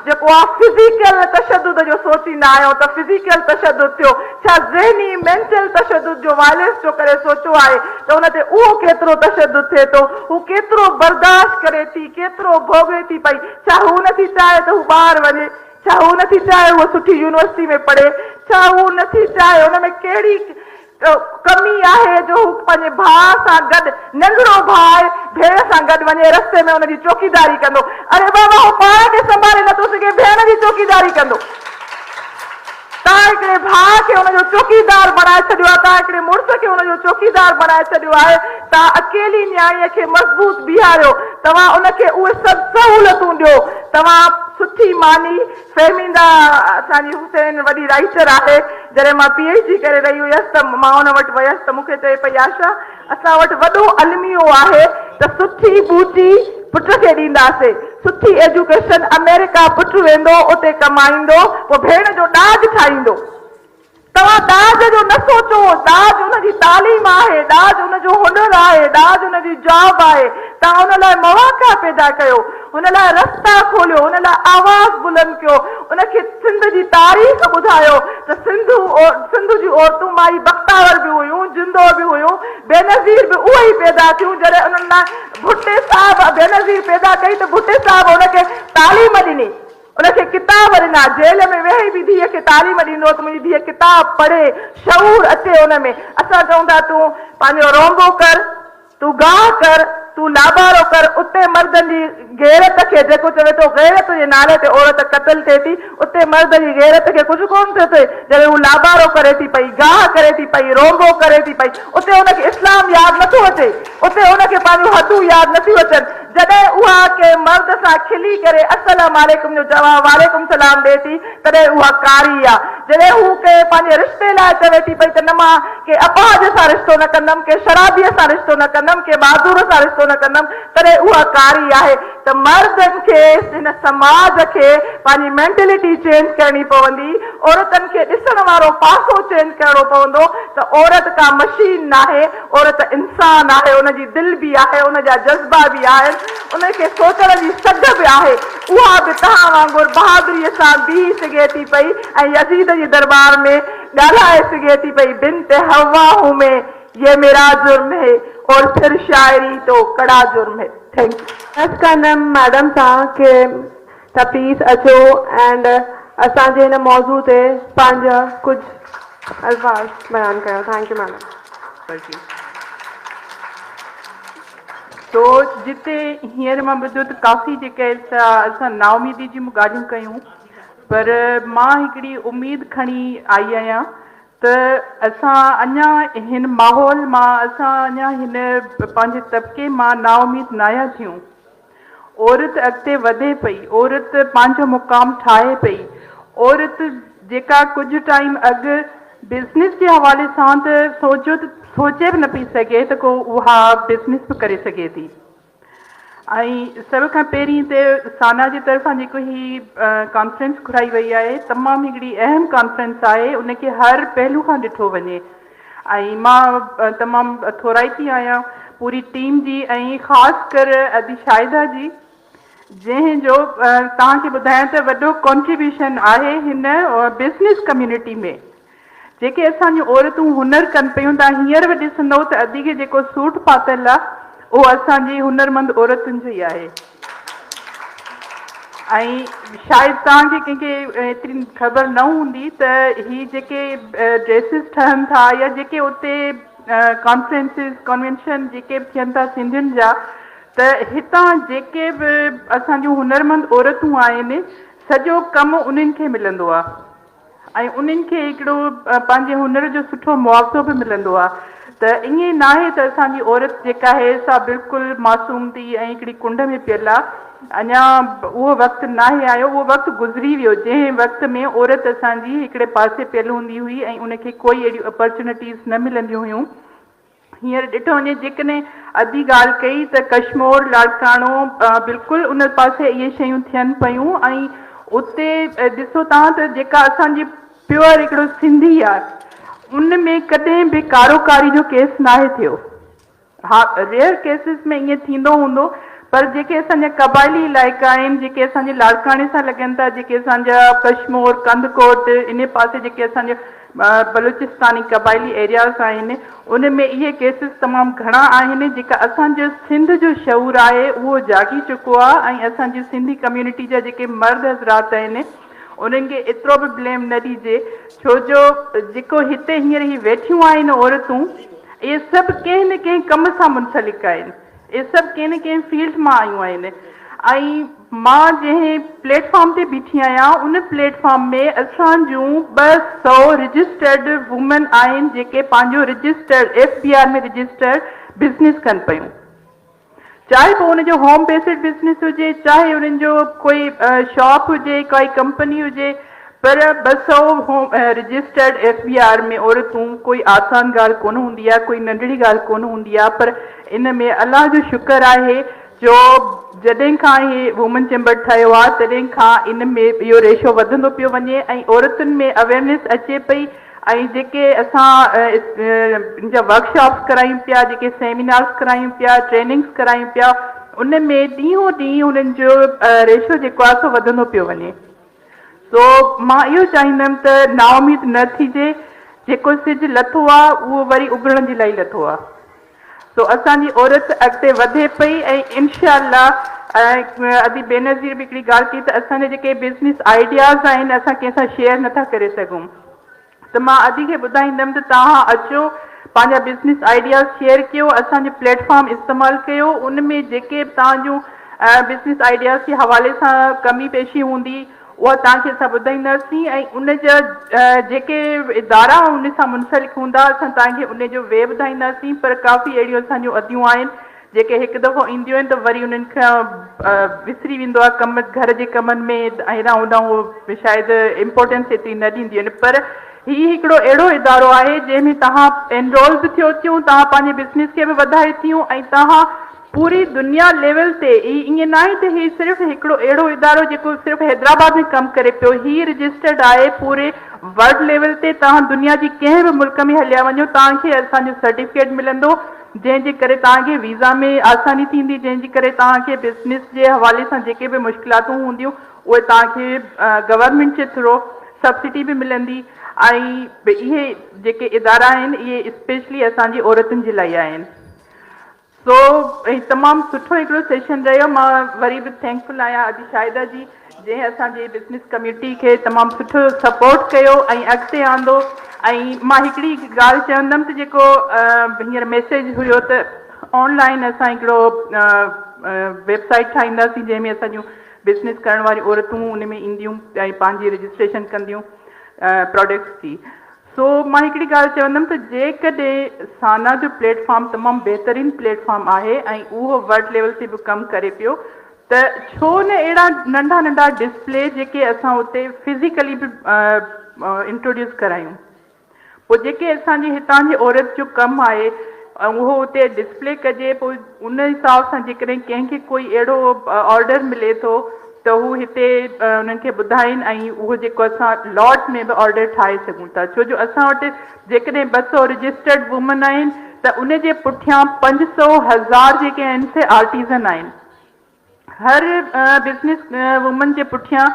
جيڪو آ فزيڪل تشدد جو سوچيندا آهيون ته فزيڪل تشدد ٿيو ڇا ذهني مينٽل تشدد جو وائلنس جو ڪري سوچيو آهي ته ان تي اهو ڪيترو تشدد ٿئي ٿو هو ڪيترو برداشت ڪري ٿي ڪيترو ڀوڳي ٿي پئي ڇا هو نٿي چاهي ته هو ٻاهر وڃي ڇا هو نٿي چاهي هوء سٺي يونيورسٽي ۾ پڙهي ڇا هو نٿي چاهي ان ۾ ڪهڙي ڪمي آهي جو هو پنهنجي ڀاء سان گڏ ننڍڙو ڀاء آهي ڀيڻ سان گڏ وڃي رستي ۾ ان جي چوڪيداري ڪندو اري بابا هو پاڻ کي سنڀالي نٿو سگهي ڀيڻ جي چوڪيداري ڪندو. توهان هڪڙي ڀاء کي ان جو چوڪيدار بڻائي ڇڏيو آهي، توهان هڪڙي مڙس کي ان جو چوڪيدار بڻائي ڇڏيو آهي، توهان اڪيلي نياڻيء کي مضبوط بيهاريو، توهان ان کي اهي سڀ سهولتون ڏيو، توهان سٺي ماني، فهميده اسان جي حسين وڏي رائيٽر آهي، جڏهن مان پي ايڇ ڊي ڪري رهي هيس ته مان ان وٽ ويس ته مون کي چئي پئي آشا! اسان وٽ وڏو الميو آهي ته سٺي ٻوٽي پٽ کي ڏينداسي، سٺي ايجوڪيشن، آمريڪا پٽ ويندو اتي ڪمائيندو پوء ڀيڻ جو ڏاج ٺاهيندو. توهان ڏاج جو نه سوچو، ڏاج ان جي تعليم آهي، ڏاج ان جو هنر آهي، ڏاج ان جي جاب آهي، توهان ان لاء مواقع پيدا ڪيو، هن لاء رستا کوليو، هن لاء آواز بلند ڪيو، ان کي سنڌ جي تاريخ ٻڌايو ته سنڌو سنڌ جون عورتون مائي بختاور به هيون، جندو به هيون، بينظير به اهي ئي پيدا ٿيون، جڏهن انهن لاء ڀٽي صاحب بينظير پيدا ڪئي ته ڀٽي صاحب ان کي تعليم ڏني، ان کي ڪتاب ڏنا، جيل ۾ ويهي به ڌيء کي تعليم ڏيندو هو ته منهنجي ڌيء ڪتاب پڙهي، شعور اچي ان ۾، اسان چئون ٿا تون پنهنجو رونبو ڪر، تون گاهه ڪر. تون لابارو ڪر، اتي مردن جي غيرت کي، جيڪو چوي ٿو غيرت جي نالي تي عورت قتل ٿئي ٿي، اتي مرد جي غيرت کي ڪجهه ڪونه ٿو ٿئي، جڏهن هو لابارو ڪري ٿي پئي، گاهه ڪري ٿي پئي، رونبو ڪري ٿي پئي، اتي ان کي اسلام ياد نٿو اچي، اتي ان کي پنهنجون حدون ياد نٿيون اچن، جڏهن اها ڪنهن مرد سان کلي ڪري السلام عليڪم جو جواب وعليڪم سلام ڏئي ٿي، تڏهن اها ڪاري آ. جڏهن هو ڪنهن پنهنجي رشتي لاء چوي ٿي پئي ته نه مان ڪنهن اپاهج سان رشتو نه ڪندم، ڪنهن شرابيء سان رشتو نه ڪندم، ڪنهن معذور سان رشتو نه ڪندم، تڏهن اها ڪاري آهي ته مردن کي هن سماج کي پنهنجي مينٽلٽي چينج ڪرڻي پوندي، عورتن کي ڏسڻ وارو پاسو چينج ڪرڻو پوندو ته عورت ڪا مشين ناهي، عورت انسان آهي، ان جي دل به آهي، ان جا جذبا به آهن، ان کي سوچڻ جي سگهه به آهي، اها به توهان وانگر بهادريء سان بيهي سگهي ٿي پئي ۽ يزيد جي درٻار ۾ ڳالهائي سگهي ٿي پئي، بنت حوا هون مين، يه ميرا جرم هي اور ڦر شاعري تو ڪڙا جرم هي. Thank you. Request ڪندم ميڊم سان ڪي ته پليز اچو اينڊ اسان جي هن موضوع تي پنهنجا ڪجهه الفاظ بيان ڪيو thank you madam. تو جتي هينئر مان ٻڌو ته ڪافي جيڪي اسان نااميدي جون به ڳالهيون ڪيون پر مان هڪڙي اميد کڻي آئي آهيان ته اسان اڃا هن ماحول مان اسان اڃا هن پنهنجي طبقي مان نااميد ناهيان ٿيون. عورت اڳتي وڌي پئي، عورت پنهنجو مقام ٺاهي پئي، عورت جيڪا ڪجهه ٽائيم اڳ بزنس جي حوالي سان ته سوچيو ته سوچي به نه پئي سگهي ته ڪو اها بزنس به ڪري سگهي ٿي ۽ سڀ کان پهرين ته سانا جي طرفان جيڪو هي ڪانفرنس گهرائي وئي آهي تمام هڪڙي اهم ڪانفرنس آهي ان کي هر پهلو کان ڏٺو وڃي ۽ مان تمام ٿورائتي آهيان پوري ٽيم جي ۽ خاص ڪر ادي شاهده جي جنهن جو توهان کي ٻڌايان ته وڏو ڪنٽريبيوشن آهي هن بزنس ڪميونٽي ۾ جيڪي اسان جون عورتون هنر ڪن پيون توهان هينئر به ڏسندو ته ادي کي جيڪو سوٽ پاتل آهي اهو اسان جي هنرمند عورتن جو ئي آهي ۽ شايد توهان کي ڪنهن کي ايتري خبر نه هوندي ته هي جيڪي ڊريسز ٺهن ٿا يا جيڪي اتي ڪانفرنسز ڪنوينشن جيڪي به ٿين ٿا سنڌين جا ته هتان جيڪي به اسان جون هنرمند عورتون آهن سڄو ڪم انهن کي ملندو آهي ۽ انهن کي هڪڙو پنهنجي هنر جو سٺو معاوضو به ملندو آهي ته ائين ناهي ته اسان جي عورت جيڪا آهي سا بلڪل معصوم ٿي ۽ هڪڙي ڪنڊ ۾ پيل آهي اڃا اهو وقت ناهي آيو اهو وقت گذري ويو جنهن وقت ۾ عورت اسان جي هڪڙي پاسي پيل هوندي هئي ۽ ان کي ڪوئي اهڙيون اپرچونٽيز نه ملنديون هيون هينئر ڏٺو وڃي جيڪڏهن ادي ڳالهه ڪئي ته ڪشمور لاڙڪاڻو بلڪل ان پاسي اهي شيون ٿين پيون ۽ اتي ڏسو تان ته جيڪا اسان جي پيور هڪڙو سنڌي آهي ان ۾ ڪڏهن به ڪاروڪاري جو ڪيس ناهي ٿيو ها ريئر ڪيسز ۾ ائين ٿيندو هوندو پر جيڪي اسان جا قبائلي علائقا آهن جيڪي اسان جي لاڙڪاڻي سان لڳن ٿا جيڪي اسان جا ڪشمور ڪنڌڪوٽ انهي پاسي جيڪي اسان جا بلوچستاني قبائلي ايرياز آهن ان ۾ اهي ڪيسز تمام گهڻا آهن جيڪا اسان جو سنڌ جو شعور آهي اهو جاڳي چڪو آهي ۽ اسان جي سنڌي ڪميونٽي جا جيڪي مرد حضرات آهن انهن کي ايترو به بليم نه ڏجي ڇو جو جيڪو هتي هينئر هي ويٺيون آهن عورتون اهي سڀ ڪنهن نه ڪنهن ڪم سان منسلڪ آهن اهي سڀ ڪنهن نه ڪنهن فيلڊ مان آيون آهن ۽ مان جنهن پليٽ فارم تي بيٺي آهيان ان پليٽ فارم ۾ اسان جون 200 رجسٽرڊ وومن آهن جيڪي پنهنجو registered F B R ۾ registered business ڪن پيون چاهي پوء ان جو هوم بيسڊ بزنس هجي چاهي انهن جو ڪوئي شاپ هجي ڪائي ڪمپني هجي پر 200 هوم رجسٽرڊ ايف بي آر ۾ عورتون ڪوئي آسان ڳالهه ڪونه هوندي آهي ڪوئي ننڍڙي ڳالهه ڪونه هوندي آهي پر ان ۾ الله جو شڪر آهي جو جڏهن کان هي وومن چيمبر ٺهيو آهي تڏهن کان ان ۾ اهو ريشو وڌندو پيو وڃي ۽ عورتن ۾ اويئرنيس اچي پئي ۽ جيڪي اسان ان جا ورڪشاپس ڪرايون پيا جيڪي سيمينارس ڪرايون پيا ٽريننگس ڪرايون پيا ان ۾ ڏينهون ڏينهن انهن جو ريشو جيڪو آهي سو وڌندو پيو وڃي. سو مان اهو چاهيندم ته نااميد نه ٿيجي، جيڪو سج لٿو آ اهو وري اڀرڻ جي لاء ئي لٿو آ. سو اسان جي عورت اڳتي وڌي پئي ۽ انشاء الله ادي بينظير به هڪڙي ڳالهه ڪئي ته اسان جا جيڪي بزنس آئيڊياز آهن اسان ڪنهن سان شيئر نٿا ڪري سگهون. ته مان ادي کي ٻڌائيندم ته توهان اچو پنهنجا بزنس آئيڊياز شيئر ڪيو، اسان جو پليٽ فارم استعمال ڪيو، ان ۾ جيڪي به توهان جون بزنس آئيڊياز جي حوالي سان ڪمي پيشي هوندي اها توهان کي اسان ٻڌائينداسين ۽ ان جا جيڪي ادارا ان سان منسلڪ هوندا اسان توهان کي ان جو وي ٻڌائينداسين پر ڪافي اهڙيون اسان جون اديون آهن جيڪي هڪ دفعو اينديون آهن ته وري انهن کان وسري ويندو آهي ڪم گهر جي ڪمن ۾ هيڏانهن هوڏانهن هو شايد امپورٽنس ايتري نه ڏينديون آهن پر هي هڪڙو اهڙو ادارو آهي جنهن ۾ توهان انرول به ٿيو ٿيون توهان پنهنجي بزنس کي به وڌائي ٿيون ۽ توهان پوري دنيا ليول تي هي ائين ناهي ته هي صرف هڪڙو اهڙو ادارو جيڪو صرف حيدرآباد ۾ ڪم ڪري پيو هي رجسٽرڊ آهي پوري ورلڊ ليول تي توهان دنيا جي ڪنهن به ملڪ ۾ هليا وڃو توهان کي اسان جو سرٽيفڪيٽ ملندو جنهن جي ڪري توهان کي ويزا ۾ آساني ٿيندي، جنهن جي ڪري توهان کي بزنس جي حوالي سان جيڪي به مشڪلاتون هونديون اهي توهان کي گورنمينٽ جي ٿرو سبسڊي به ملندي ۽ اهي جيڪي ادارا آهن اهي اسپيشلي اسان جي عورتن جي لاء آهن سو هي تمام سٺو هڪڙو سيشن رهيو مان وري به ٿينڪفل آهيان ادي شاهده جي جنهن اسان جي بزنس ڪميونٽي کي تمام سٺو سپورٽ ڪيو ۽ اڳتي آندو ۽ مان هڪڙي ڳالهه چوندم ته جيڪو هينئر ميسيج هيو ته آن لائن اسان هڪڙو ويب سائيٽ ٺاهينداسين جنهن ۾ اسان جون بزنس ڪرڻ واريون عورتون ان ۾ اينديون ۽ پنهنجي رجسٽريشن ڪنديون پراڊڪٽس جي سو مان هڪڙي ڳالهه چوندم ته جيڪڏهن سانا جو پليٽ فارم تمام بهترين پليٽ فارم آهي ۽ اهو ورلڊ ليول تي به ڪم ڪري پيو ته ڇو نه اهڙا ننڍا ننڍا ڊسپلي جيڪي اسان اتي فزيڪلي به انٽروڊيوس ڪرايون پوء جيڪي اسان جي هتان جي عورت جو ڪم آهي اهو اتي ڊسپلي ڪجي پوء ان حساب سان جيڪڏهن ڪنهن کي ڪوئي اهڙو آرڊر ملي ٿو ته هو هتي انهن کي ٻڌائين ۽ اهو جيڪو اسان لاٽ ۾ به آرڊر ٺاهي سگهون ٿا ڇو جو اسان وٽ جيڪڏهن 200 رجسٽرڊ وومن آهن ته ان جي پٺيان 500 هزار جيڪي آهن سي آرٽيزن آهن هر بزنس وومن جي پٺيان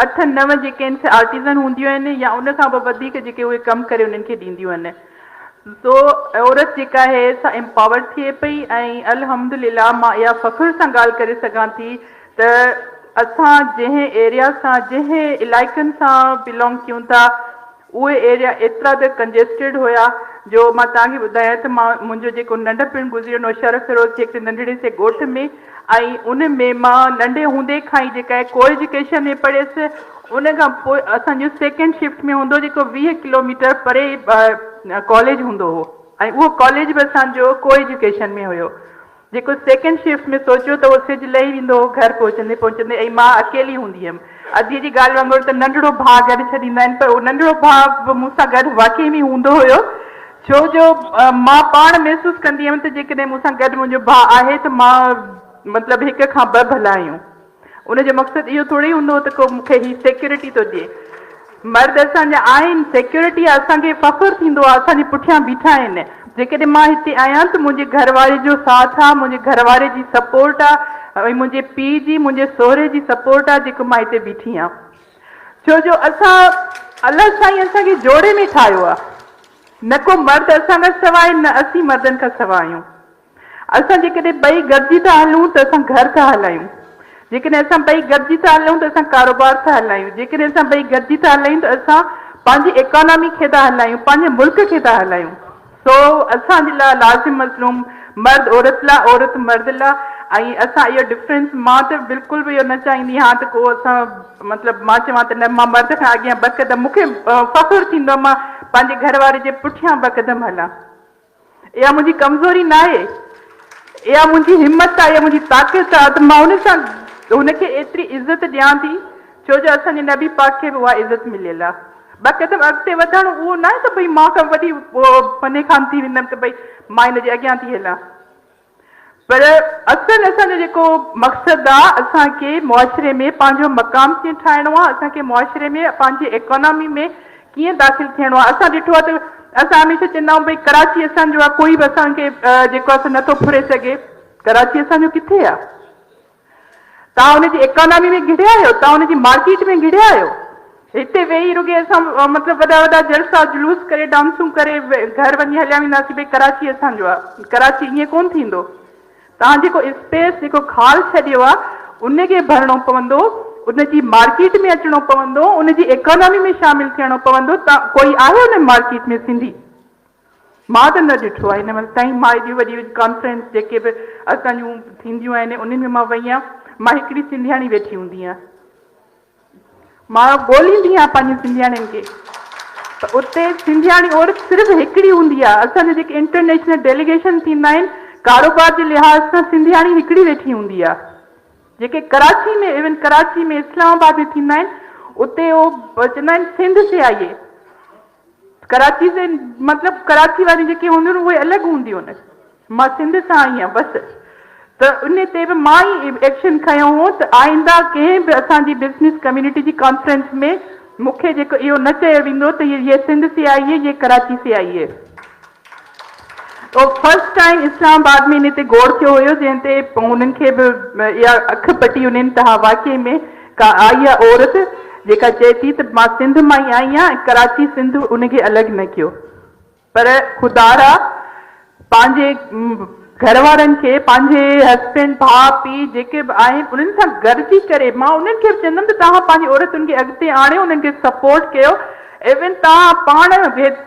اٺ نو جيڪي آهن سي آرٽيزن هونديون آهن يا ان کان به وڌيڪ جيڪي اهي ڪم ڪري انهن کي ڏينديون آهن سو عورت جيڪا آهي سا امپاور ٿئي پئي ۽ الحمدلله مان اها فخر سان ڳالهه ڪري سگهان ٿي ته اسان جنهن ايريا سان جنهن علائقن سان بلانگ ڪيون ٿا اهي ايريا ايترا ته ڪنجسٽيڊ هيا جو مان توهان کي ٻڌايان ته مان منهنجو جيڪو ننڍپڻ گذريو نوشهروفيروز جي هڪڙي ننڍڙي سي ڳوٺ ۾ ۽ ان ۾ مان ننڍي هوندي کان ئي جيڪا آهي ڪو ايجوڪيشن ۾ پڙهيس ان کان پوء اسان جو سيڪنڊ شفٽ ۾ هوندو جيڪو 20 ڪلوميٽر پري ڪاليج هوندو هو ۽ اهو ڪاليج به اسان جو ڪو ايجوڪيشن ۾ هيو جيڪو سيڪنڊ شفٽ ۾ سوچيو ته اهو سج لهي ويندو هو گهر پهچندي پهچندي ۽ مان اڪيلي هوندي هيم اديء جي ڳالهه وانگر ته ننڍڙو ڀاء گڏ ڇڏيندا آهن پر اهو ننڍڙو ڀاء به مون سان گڏ واقعي ۾ هوندو هيو ڇو جو مان پاڻ محسوس ڪندي هيم ته جيڪڏهن مون سان گڏ منهنجو ڀاء آهي ته مان مطلب هڪ کان ٻه ڀلا آهيون. ان جو مقصد اهو ٿوري هوندو هو ته ڪو مون کي هي سيڪيورٽي ٿو ڏئي. مرد اسان جا آهن، سيڪيورٽي آهي، اسان کي فخر ٿيندو آهي، اسان جي پٺيان بيٺا آهن. جيڪڏهن مان هتي آهيان ته منهنجي گهر واري جو ساٿ آهي، منهنجي گهر واري جي سپورٽ آهي ۽ منهنجي پيء جي، منهنجي سهري جي سپورٽ آهي جيڪو مان هتي بيٺي آهيان. ڇو جو اسان الله سائين اسان کي جوڙي ۾ ٺاهيو آهي. نه ڪو مرد اسان کان سواء نه اسين مردن کان سواء آهيون. اسان جيڪڏهن ٻئي گڏجي ٿا هلون ته اسان گهر ٿا هلايون. جيڪڏهن اسان ٻئي گڏجي ٿا هلون ته اسان ڪاروبار ٿا هلايون. جيڪڏهن اسان ٻئي گڏجي ٿا هلايون ته اسان پنهنجي ايڪانامي کي ٿا هلايون، پنهنجي ملڪ کي ٿا هلايون. سو اسان جي لاء لازم مظلوم مرد عورت لاء، عورت مرد لاء ۽ اسان اهو ڊفرنس مان ته بلڪل به اهو نه چاهيندي هان ته ڪو اسان مطلب مان چوان ته نه مان مرد کان اڳيان ٻه قدم مون کي فخر ٿيندو آهي مان پنهنجي گهر واري جي پٺيان ٻه قدم هلان. اها منهنجي ڪمزوري ناهي، اها منهنجي همت آهي، اها منهنجي طاقت آهي ته مان ان سان هن کي ايتري عزت ڏيان ٿي، ڇو جو اسان جي نبي پاڪ کي به اها عزت مليل آهي. ٻه قدم اڳتي وڌڻ اهو ناهي ته ڀئي مان ڪا وڏي فني خان ٿي ويندم ته ڀئي مان هن جي اڳيان ٿي هلان. پر اصل اسان جو جيڪو مقصد آ اسان کي معاشري ۾ پنهنجو مقام ڪيئن ٺاهڻو آ اسان کي معاشري ۾ پنهنجي ايڪانامي ۾ ڪيئن داخل ٿيڻو آ اسان ڏٺو آ ته اسان هميشه چوندا آهيون ڀئي ڪراچي اسان جو آ ڪوئي به اسان کي جيڪو آ سو نٿو ڦري سگهي ڪراچي اسان جو ڪٿي آ؟ توهان ان جي ايڪانامي ۾ گهڙيا آهيو؟ توهان ان جي مارڪيٽ ۾ گهڙيا آهيو؟ هتي ويهي رڳي اسان مطلب وڏا وڏا جلسا جلوس ڪري ڊانسون ڪري گهر وڃي هليا وينداسين ڀئي ڪراچي اسان جو آهي. ڪراچي ائين ڪونه ٿيندو. توهان جيڪو اسپيس جيڪو خال ڇڏيو آهي ان کي ڀرڻو پوندو، ان جي مارڪيٽ ۾ اچڻو پوندو، ان جي ايڪانامي ۾ شامل ٿيڻو پوندو. ڪوئي آهي ان مارڪيٽ ۾ سنڌي؟ مان ته نه ڏٺو آهي هن مهل تائين مان ايڏي وڏي وڏي ڪانفرنس جيڪي به اسان جون ٿينديون آهن انهن ۾ مان وئي آهيان مان هڪڙي سنڌياڻي ويٺي هوندي آهيان مان ڳوليندي آهيان پنهنجي سنڌياڻين کي ته اتي سنڌياڻي عورت صرف هڪڙي هوندي آهي اسان جا جيڪي انٽرنيشنل ڊيليگيشن ٿيندا آهن ڪاروبار جي لحاظ سان سنڌياڻي هڪڙي ويٺي هوندي آهي جيڪي ڪراچي ۾ ايون ڪراچي ۾ اسلام آباد ۾ ٿيندا آهن اتي اهو چوندا آهن سنڌ سي آئي ڪراچي سي مطلب ڪراچي واريون جيڪي هونديون آهن اهي الڳ هونديون آهن مان سنڌ سان آئي آهيان بس ته ان تي به مان ئي ايڪشن کنيو هو ته آئنده ڪنهن به اسان جي بزنس ڪميونٽي جي ڪانفرنس ۾ مون کي جيڪو اهو نه چيو ويندو ته يي سنڌ سي آئي هي يي ڪراچي سي آئي هي تو فرسٽ ٽائيم اسلام آباد ۾ ان تي گوڙ ٿيو هيو جنهن تي انهن کي به اها اک پٽي انهن ته ها واقعي ۾ ڪا آئي آ عورت جيڪا چئي ٿي ته مان سنڌ مان ئي آئي آهيان ۽ ڪراچي سنڌ ان کي الڳ نه ڪيو پر خدارا پنهنجي گهر وارن کي پنهنجي هسبينڊ ڀاء پيء جيڪي به آهن انهن سان گڏجي ڪري مان انهن کي به چوندم ته توهان پنهنجي عورتن کي اڳتي آڻيو انهن کي سپورٽ ڪيو ايون توهان پاڻ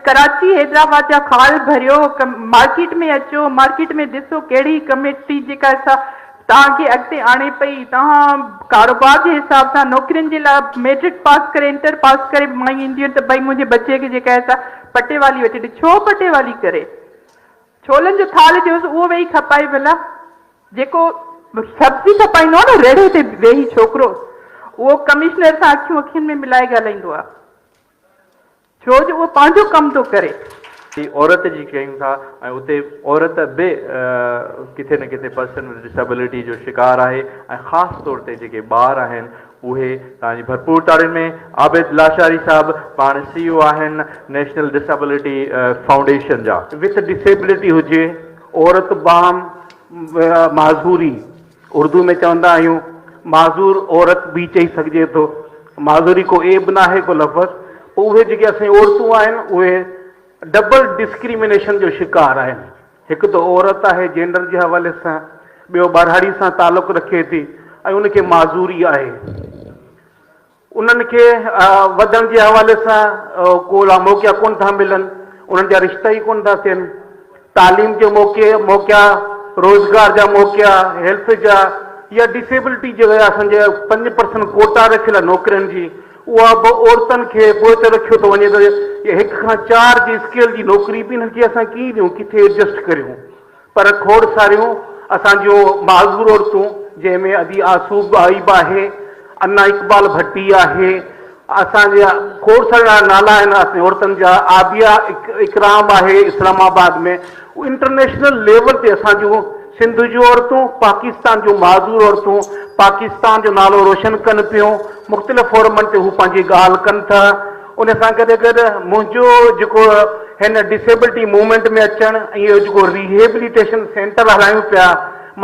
ڪراچي حيدرآباد جا خال ڀريو مارڪيٽ ۾ اچو مارڪيٽ ۾ ڏسو ڪهڙي ڪميٽي جيڪا سا توهان کي اڳتي آڻي پئي توهان ڪاروبار جي حساب سان نوڪرين جي لاء ميٽرڪ پاس ڪري انٽر پاس ڪري به مايون اينديون آهن ته ڀئي منهنجي بچي کي جيڪا آهي سا پٽيوالي وٺي ڏي ڇو پٽيوالي ڪري ڇولن جو ٿالهه ڏيوس اهو ويهي کپائي ڀلا جيڪو سبزي کپائيندو آهي نه ريڙهي تي ويهي ڇوڪرو اهو ڪمشنر سان اکيون اکين ۾ ملائي ڳالهائيندو آهي ڇو جو اهو پنهنجو ڪم ٿو ڪري. عورت جي ڪيون ٿا ۽ اتي عورت به ڪٿي نه ڪٿي پرسن ود ڊسيبلٽي جو شڪار آهي ۽ خاص طور تي جيڪي ٻار آهن اهي توهان جي ڀرپور تاڙين ۾ عابد لاشاري صاحب پاڻ سي او آهن نيشنل ڊسيبلٽي فائونڊيشن جا. وٿ ڊسيبلٽي هجي عورت بام معذوري اردو ۾ چوندا آهيون معذور عورت به چئي سگهجي ٿو معذوري ڪو عيب ناهي ڪو لفظ پوء اهي جيڪي اسان جون عورتون آهن اهي ڊبل ڊسڪريمينيشن جو شڪار آهن هڪ ته عورت آهي جينڊر جي حوالي سان ٻيو ٻهراڙي سان تعلق رکي ٿي ۽ ان کي معذوري آهي انهن کي وڌڻ جي حوالي سان ڪو موقعا ڪونه ٿا ملن، انهن جا رشتا ئي ڪونه ٿا ٿين، تعليم جي موقعي موقعا، روزگار جا موقعا، هيلٿ جا يا ڊسيبلٽي جي اسان جي 5% ڪوٽا رکيل آهي نوڪرين جي اها به عورتن کي پوئتي رکيو ٿو وڃي ته هڪ کان چار جي اسڪيل جي نوڪري به انهن کي اسان ڪيئن ڏيون ڪٿي ايڊجسٽ ڪريون پر کوڙ ساريون اسان جون معذور عورتون جنهن ۾ ادي آسو ٻائي به آهي، انا اقبال ڀٽي آهي، اسان جا کوڙ سارا نالا آهن اسان جي عورتن جا، عابيه اڪرام آهي اسلام آباد ۾ انٽرنيشنل ليول تي اسان جون سنڌ جون عورتون پاڪستان جون معذور عورتون پاڪستان جو نالو روشن ڪن پيون مختلف فورمن تي هو پنهنجي ڳالهه ڪن ٿا. ان سان گڏ گڏ منهنجو جيڪو هن ڊسيبلٽي موومينٽ ۾ اچڻ ۽ اهو جيڪو ريهيبليٽيشن سينٽر هلايون پيا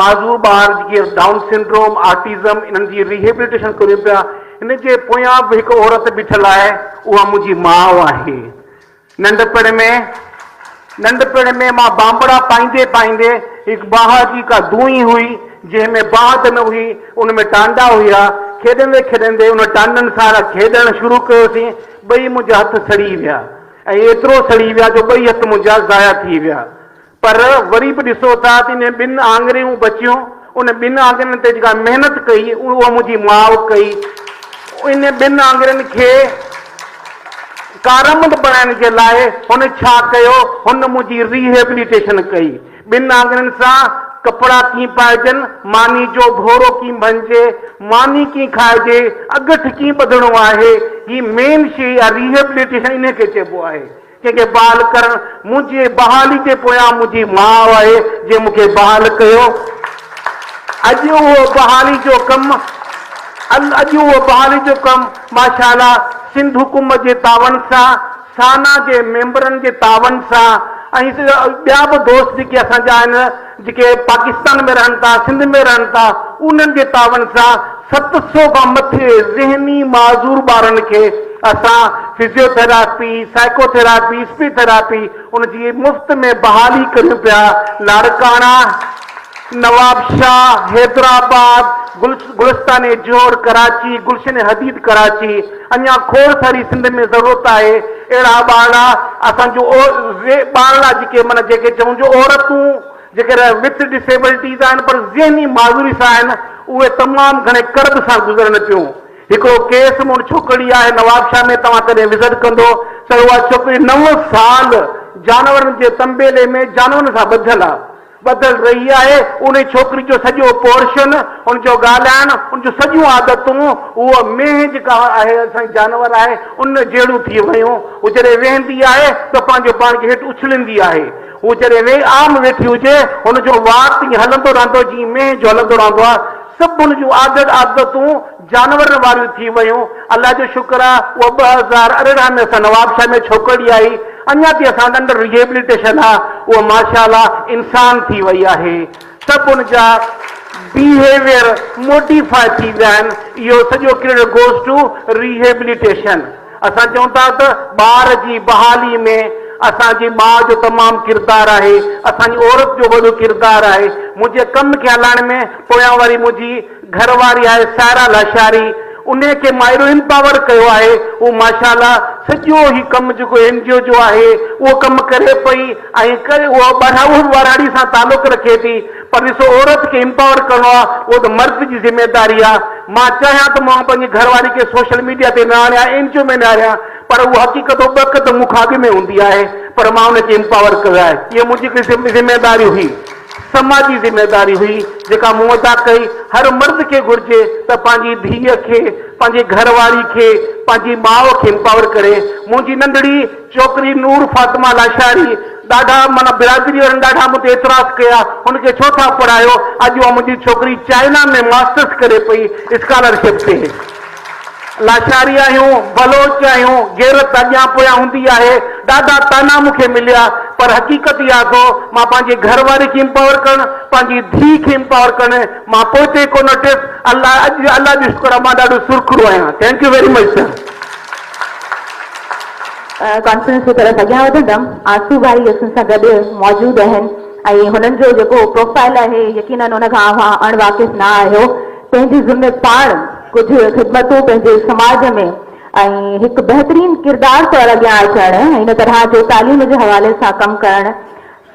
معذور ٻار جيڪي ڊائون سنڊروم آٽيزم انهن جي ريهيبليٽيشن ڪريون پيا ان جي پويان به هڪ عورت بيٺل آهي اها منهنجي ماء آهي ننڍپڻ ۾ ننڍپڻ ۾ مان بانبڙا پائيندي پائيندي هڪ باهه جي ڪا دونهي هئي، جنهن ۾ باهه ته نه هئي، ان ۾ ٽانڊا هيا. کيڏندي کيڏندي ان ٽانڊن سان کيڏڻ شروع ڪيوسين، ٻئي منهنجا هٿ سڙي ويا ۽ ايترو سڙي ويا جو ٻئي هٿ منهنجا ضايع ٿي ويا. پر وري به ڏسو ٿا ته انهن ٻن آڱريون بچيون، ان ٻن آڱرين تي جيڪا محنت ڪئي، اها منهنجي ماء ڪئي. ان ٻن آڱرين کي ڪارآمد بڻائڻ جي لاء هن ڇا ڪيو؟ هن منهنجي ريهيبليٽيشن ڪئي. ٻن آڱرين سان ڪپڙا ڪيئن پائجن، ماني جو ڀورو ڪيئن ڀڃجي، ماني ڪيئن کائجي، اڳٺ ڪيئن ٻڌڻو آهي، هي مين شيء آهي ريهيبليٽيشن انهي کي چئبو آهي. ڪنهن کي بحال ڪرڻ، منهنجي بحالي جي پويان منهنجي ماء آهي جنهن مون کي بحال ڪيو. اڄ اهو بحالي جو ڪم اڄ اهو بحالي جو ڪم ماشاء الله سنڌ حڪومت جي تعاون سان، سانا جي ميمبرن جي تعاون سان ۽ ٻيا به دوست جيڪي اسان جا آهن جيڪي پاڪستان ۾ رهن ٿا، سنڌ ۾ رهن ٿا انهن جي تعاون سان 700 کان مٿي ذهني معذور ٻارن کي اسان فزيوٿيراپي، سائيڪو ٿيراپي، اسپي ٿيراپي ان جي مفت ۾ بحالي ڪريون پيا. لاڙڪاڻا. نوابشاهه، حيدرآباد، گلستان جوهر ڪراچي، گلشن حديد ڪراچي، اڃا کوڙ ساري سنڌ ۾ ضرورت آهي اهڙا ٻارڙا اسان جو ٻارڙا جيڪي معنيٰ جيڪي چئون جو عورتون جيڪر وٿ ڊسيبلٽيز آهن پر ذهني معذوري سان آهن اهي تمام گهڻي ڪرب سان گذرن پيون. هڪڙو ڪيس مون ڇوڪري آهي نوابشاهه ۾ توهان ڪڏهن وزٽ ڪندو ته اها ڇوڪري نو سال جانورن جي تنبيلي ۾ جانورن سان ٻڌل آ ٻڌل رهي آهي انهي ڇوڪري جو سڄو پورشن ان جو ڳالهائڻ ان جون سڄيون عادتون اهو مينهن جيڪا آهي اسان جي جانور آهي ان جهڙيون ٿي ويون هو جڏهن ويهندي آهي ته پنهنجو پاڻ کي هيٺ اڇليندي آهي هو جڏهن ويهي عام ويٺي هجي هن جو وات ائين هلندو رهندو جيئن مينهن جو هلندو رهندو آهي سڀ هن جون عادت عادتون جانورن واريون ٿي ويون. الله جو شڪر آ اها 2018 ۾ اسان نوابشاهه ۾ ڇوڪرڙي آئي اڃا تائين اسان وٽ انڊر ريهيبليٽيشن آ اها ماشاء الله انسان ٿي وئي آهي. سڀ ان جا بيهيويئر موڊيفاء ٿي ويا آهن. اهو سڄو ڪريڊٽ گوز ٽو ريهيبليٽيشن. اسان چئون ٿا ته ٻار جي بحالي ۾ اسان جي ماء جو تمام ڪردار آهي، اسان جي عورت جو وڏو ڪردار آهي. منهنجي ڪم کي هلائڻ ۾ پويان واري منهنجي گهر واري آهي سائره لاشاري، انهي کي مان ايڏو امپاور ڪيو آهي، هو ماشاء الله سڄو هي ڪم جيڪو اين جي او جو آهي اهو ڪم ڪري پئي ۽ ڪري اهو اهو به ٻهراڙي سان تعلق رکي ٿي پر ڏسو عورت کي امپاور ڪرڻو آهي اهو ته مرد جي ذميداري آهي. مان چاهيان ته مان پنهنجي گهر واري کي سوشل ميڊيا تي نه آڻيان اين جي او ۾ نه آڻيان پر اهو حقيقت ٻه قدم مون کان اڳ ۾ هوندي آهي پر مان ان کي امپاور ڪيو آهي اها منهنجي هڪڙي ذميداري هئي سماجي ذميداري هئي جيڪا مون ادا ڪئي هر مرد کي گهرجي ته پنهنجي ڌيء کي پنهنجي گهر واري کي پنهنجي ماء کي امپاور ڪري منهنجي ننڍڙي ڇوڪري نور فاطمه لاشاري ڏاڍا معنيٰ برادري وارن ڏاڍا مون تي اعتراض ڪيا هن کي ڇو ٿا پڙهايو اڄ اها منهنجي ڇوڪري چائنا ۾ ماسٽرس ڪري پئي اسڪالرشپ تي. لاشاري آهيون بلوچ آهيون غيرت اڳيان پويان هوندي آهي ڏاڍا طعنا مون کي مليا پر حقيقت اها اٿو مان پنهنجي گهر واري کي امپاور ڪرڻ پنهنجي ڌيء کي امپاور ڪرڻ مان پوئتي ڪونه هٽيس الله اڄ الله جو شڪر آهي مان ڏاڍو سرخرو آهيان thank you very much sir. Conference جي طرف اڳيان وڌندم. آنسو ڀائي اسان سان گڏ موجود آهن ۽ هنن جو جيڪو پروفائل آهي يقينن ان کان اوهان اڻ واقف نه آهيو. پنهنجي ذمي پاڻ ڪجهه خدمتون پنهنجي سماج ۾ ۽ هڪ بهترين ڪردار طور اڳيان اچڻ ۽ ان طرح جو تعليم جي حوالي سان ڪم ڪرڻ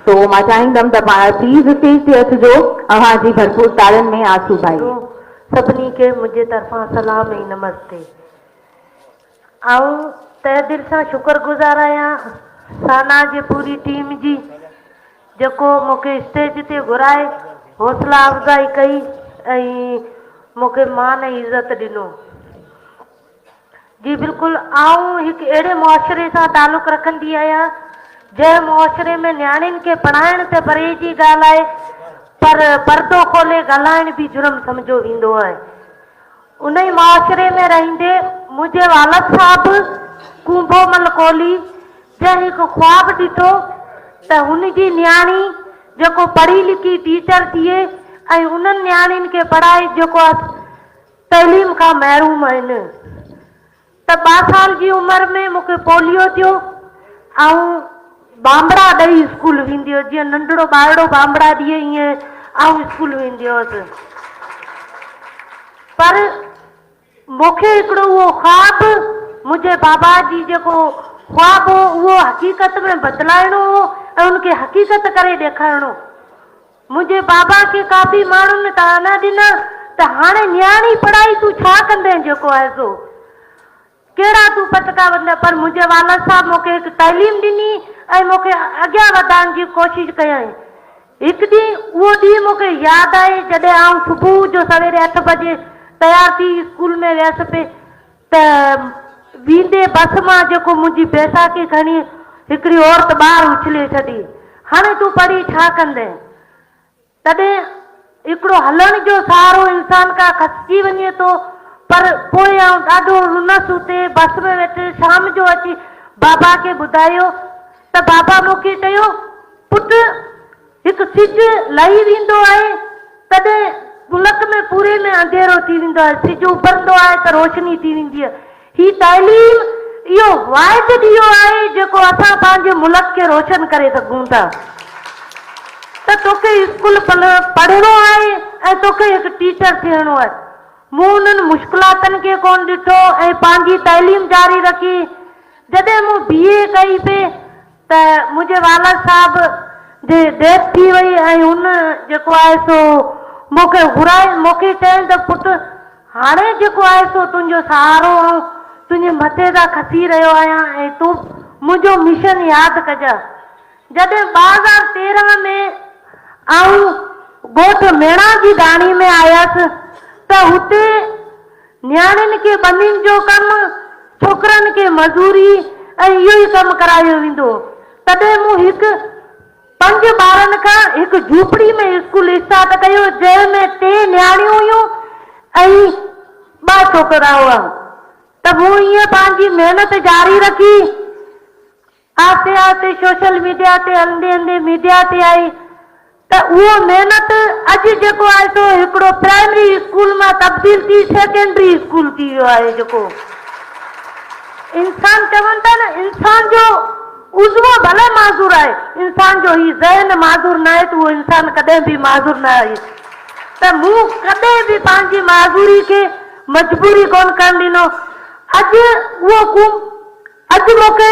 سو مان چاهيندم ته پاڻ پليز اسٽيج تي اچجو اوهان جي ڀرپور تاڙين ۾ آنسو ڀائي. سڀني کي منهنجي طرفان سلام ۽ نمستي. آئون تهه دل سان شڪر گذار آهيان سانا جي پوري ٽيم جي جيڪو مون کي اسٽيج تي گهرائي حوصلا افزائي ڪئي ۽ مون کي مان ۽ عزت ڏنو. جي بلڪل آئون هڪ اهڙي معاشري سان تعلق رکندي آهيان جنهن معاشري ۾ نياڻين کي پڙهائڻ ته پري جي ڳالهه آهي پر پردو کولي ڳالهائڻ به جرم سمجهيو ويندو آهي. انهي معاشري ۾ رهندي منهنجي والد صاحب ڪونڀو مل ڪولهي جنهن هڪ خواب ڏٺو ته هن جي نياڻي جيڪو پڙهي لکي ٽيچر ٿئي ۽ انهن نياڻين کي پڙهائي جيڪو تعليم کان محروم آهن ته ٻه سال جي عمر ۾ مون کي پوليو ٿيو. آئون بانبڙا ڏئي اسڪول ويندي هيس، جيئن ننڍڙو ٻارڙو بانبڙا ڏئي ائين آئون اسڪول ويندي هيس. پر مون کي هڪڙو اهو خواب منهنجي بابا جي جيڪو خواب هو اهو حقيقت ۾ بدلائڻو هو ۽ ان کي حقيقت ڪري ڏيکارڻو. منهنجي بابا کي ڪافي ماڻهن طعنا ڏنا ته هاڻي نياڻي پڙهائي تون ڇا ڪندين جيڪو آهي سو ڪهڙا تون پٽڪا وڌندين پر منهنجي والد صاحب مون کي هڪ تعليم ڏني ۽ مون کي اڳيان وڌائڻ جي ڪوشش ڪيائين. هڪ ڏينهن اهو ڏينهن مون کي ياد آهي جڏهن آئون صبح جو سويري اٺ بجي تيار ٿي اسڪول ۾ ويس پئي ته ويندي بس مان جيڪو منهنجي بيساکي کڻي هڪڙي عورت ٻاهر اڇلي ڇڏي. هاڻي تون پڙهي ڇا ڪندين؟ تڏهن هڪڙو هلڻ جو سهارو انسان کان کسجي وڃي ٿو. پر پوء آئون ڏاڍو رنس اتي بس ۾ ويٺي شام جو اچي بابا کي ٻڌايو ته بابا مون کي چيو، پٽ! هڪ سج لهي ويندو آهي، تڏهن ملڪ ۾ پوري ۾ انڌيرو ٿي ويندو آهي، سج اڀرندو آهي ته روشني ٿي ويندي آهي. هي تعليم اهو واحد ڏيئو آهي جيڪو اسان پنهنجي ملڪ کي روشن ڪري سگهون ٿا. ته. توکي اسڪول پڙهڻو آهي ۽ توکي هڪ ٽيچر ٿيڻو آهي. مون انهن مشڪلاتن کي ڪونه ڏٺو ۽ پنهنجي تعليم جاري رکي. جڏهن مون بي اي ڪئي پي ته منهنجي والد صاحب جي ڊيٿ ٿي وئي ۽ هن جيڪو آهي سو مون کي گهرائي مون کي چيائين ته پٽ هاڻي جيڪو آهي سو تنهنجو سهارو آئون تنهنجي مٿي تان کسي رهيو آهيان ۽ تون منهنجو مشن ياد ڪجان. جڏهن 2013 ۾ آئون ڳوٺ ميڻا جي ڍاڻي ۾ آيس ته هتي نياڻين کي ٻنين جو ڪم، ڇوڪرن کي مزوري ۽ اهو ئي ڪم ڪرايو ويندو هو. تڏهن مون هڪ پنج ٻارن کان هڪ جهوپڙي ۾ اسڪول اسٽارٽ ڪيو، جنهن ۾ ٽي نياڻيون هيون ۽ ٻه ڇوڪرا هئا. ته مون ائين پنهنجي محنت جاري رکي. آهستي آهستي سوشل ميڊيا تي هلندي هلندي ميڊيا تي آئي ته اهو محنت اڄ جيڪو آهي سو هڪڙو پرائمري اسڪول مان تبديل ٿي سيڪنڊري اسڪول ٿي ويو آهي جيڪو انسان چون ٿا نه انسان جو عضوو ڀلي معذور آهي انسان جو هي ذهن معذور نه آهي ته اهو انسان ڪڏهن به معذور نه آهي ته مون ڪڏهن به پنهنجي معذوري کي مجبوري ڪونه ڪرڻ ڏنو اڄ اهو اڄ مون کي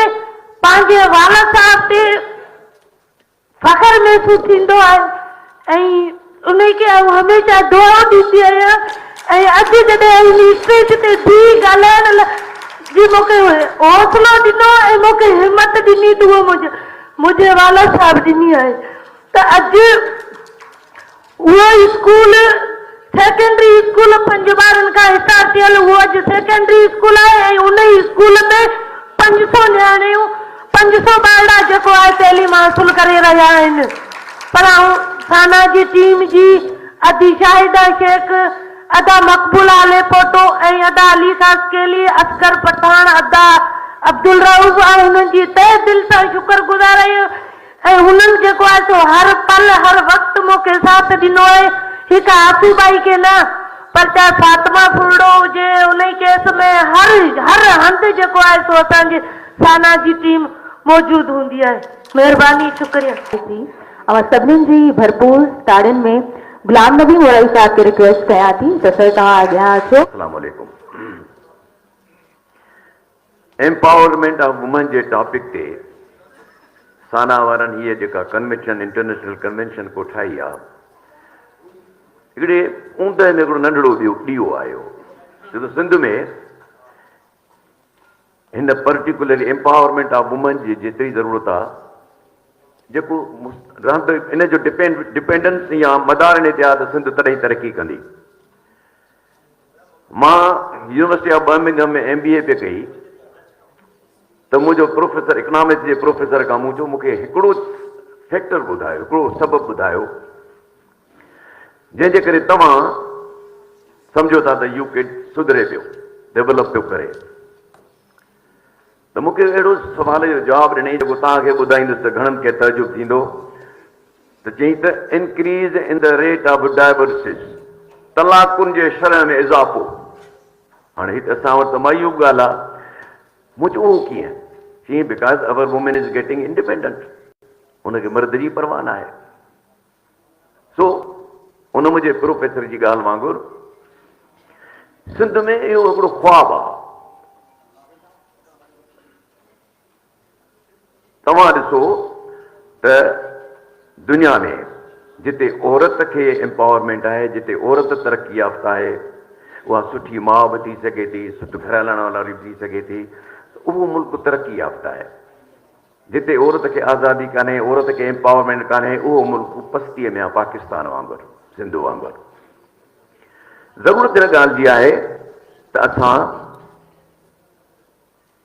پنهنجي والد صاحب تي فخر محسوس ٿيندو آهي ۽ انهي کي آئون هميشه دعائون ڏيندي آهيان ۽ اڄ جڏهن هن اسٽيج تي بيهي ڳالهائڻ لاء جي مون کي حوصلو ڏنو ۽ مون کي همت ڏني ته اهو منهنجي والد صاحب ڏني آهي ته اڄ اهو اسڪول سيڪنڊري اسڪول پنج ٻارن کان اسٽارٽ ٿيل اهو اڄ سيڪنڊري اسڪول آهي ۽ ان ئي اسڪول ۾ 500 نياڻيون 500 ٻارڙا جيڪو آهي تعليم حاصل ڪري رهيا آهن پر آئون سانا جي ٽيم جي ادي شاهده شيخ ادا مقبول هاليپوٽو ۽ ادا علي خاصخيلي اصغر پٺاڻ ادا عبدالرئوف آئون انهن جي تهه دل سان شڪر گذار آهيان ۽ هنن جيڪو آهي سو هر پل هر وقت مون کي ساٿ ڏنو آهي، هڪ آسو ٻائي کي نه پر چاهي فاطمه ڦرڙو هجي انهي ڪيس ۾ هر هر هنڌ جيڪو آهي سو اسان جي سانا جي ٽيم موجود هوندي آهي. مهرباني شڪريه. جي اوهان سڀنين جي ڀرپور تاڙين ۾ غلام نبي مورائي صاحب کي رڪويسٽ ڪيان ٿي ته سر توهان اڳيان اچو. السلام عليڪم ايمپاورمينٽ آف وومن جي ٽاپڪ تي سانا وارن هيء جيڪا ڪنوينشن انٽرنيشنل ڪنوينشن ڪوٺائي آ، هڪڙي اوندهه ۾ هڪڙو ننڍڙو ٻيو ڏيئو آيو ڇو ته سنڌ ۾ هن پرٽيڪولرلي ايمپاورمينٽ آف وومن جي جيتري ضرورت آ جيڪو رهندو ان جو ڊپينڊنس يا مدار ان تي آ ته سنڌ تڏهن ترقي ڪندي. مان university of Birmingham ۾ M B A پئي ڪئي ته منهنجو پروفيسر اڪنامڪس جي پروفيسر کان مون چيو مون کي هڪڙو فيڪٽر ٻڌايو هڪڙو سبب ٻڌايو جنهن جي ڪري توهان سمجهو ٿا ته يو ڪي سڌري پيو ڊيولپ پيو ڪري ته مون کي اهڙو سوال جو جواب ڏنائين جيڪو توهان کي ٻڌائيندس ته گهڻن کي تعجب ٿيندو ته چيائين ته increase in the rate of divorces طلاقن جي شرح ۾ اضافو. هاڻي هي ته اسان وٽ ته معيوب ڳالهه آهي. مون چيو اهو ڪيئن؟ چيائين because our women is getting independent ان کي مرد جي پرواهه ناهي. سو ان منهنجي پروفيسر جي ڳالهه وانگر سنڌ ۾ اهو هڪڙو خواب آهي. توهان ڏسو ته دنيا ۾ جتي عورت کي امپاورمينٽ آهي، جتي عورت ترقي يافته آهي، اها سٺي ماء به ٿي سگهي ٿي، سٺ گهر هلائڻ واري به ٿي سگهي ٿي، ته اهو ملڪ ترقي يافته آهي. جتي عورت کي آزادي ڪانهي، عورت کي امپاورمينٽ ڪانهي، اهو ملڪ پستيء ۾ آهي، پاڪستان وانگر، سنڌ وانگر. ضرورت ان ڳالهه جي آهي ته اسان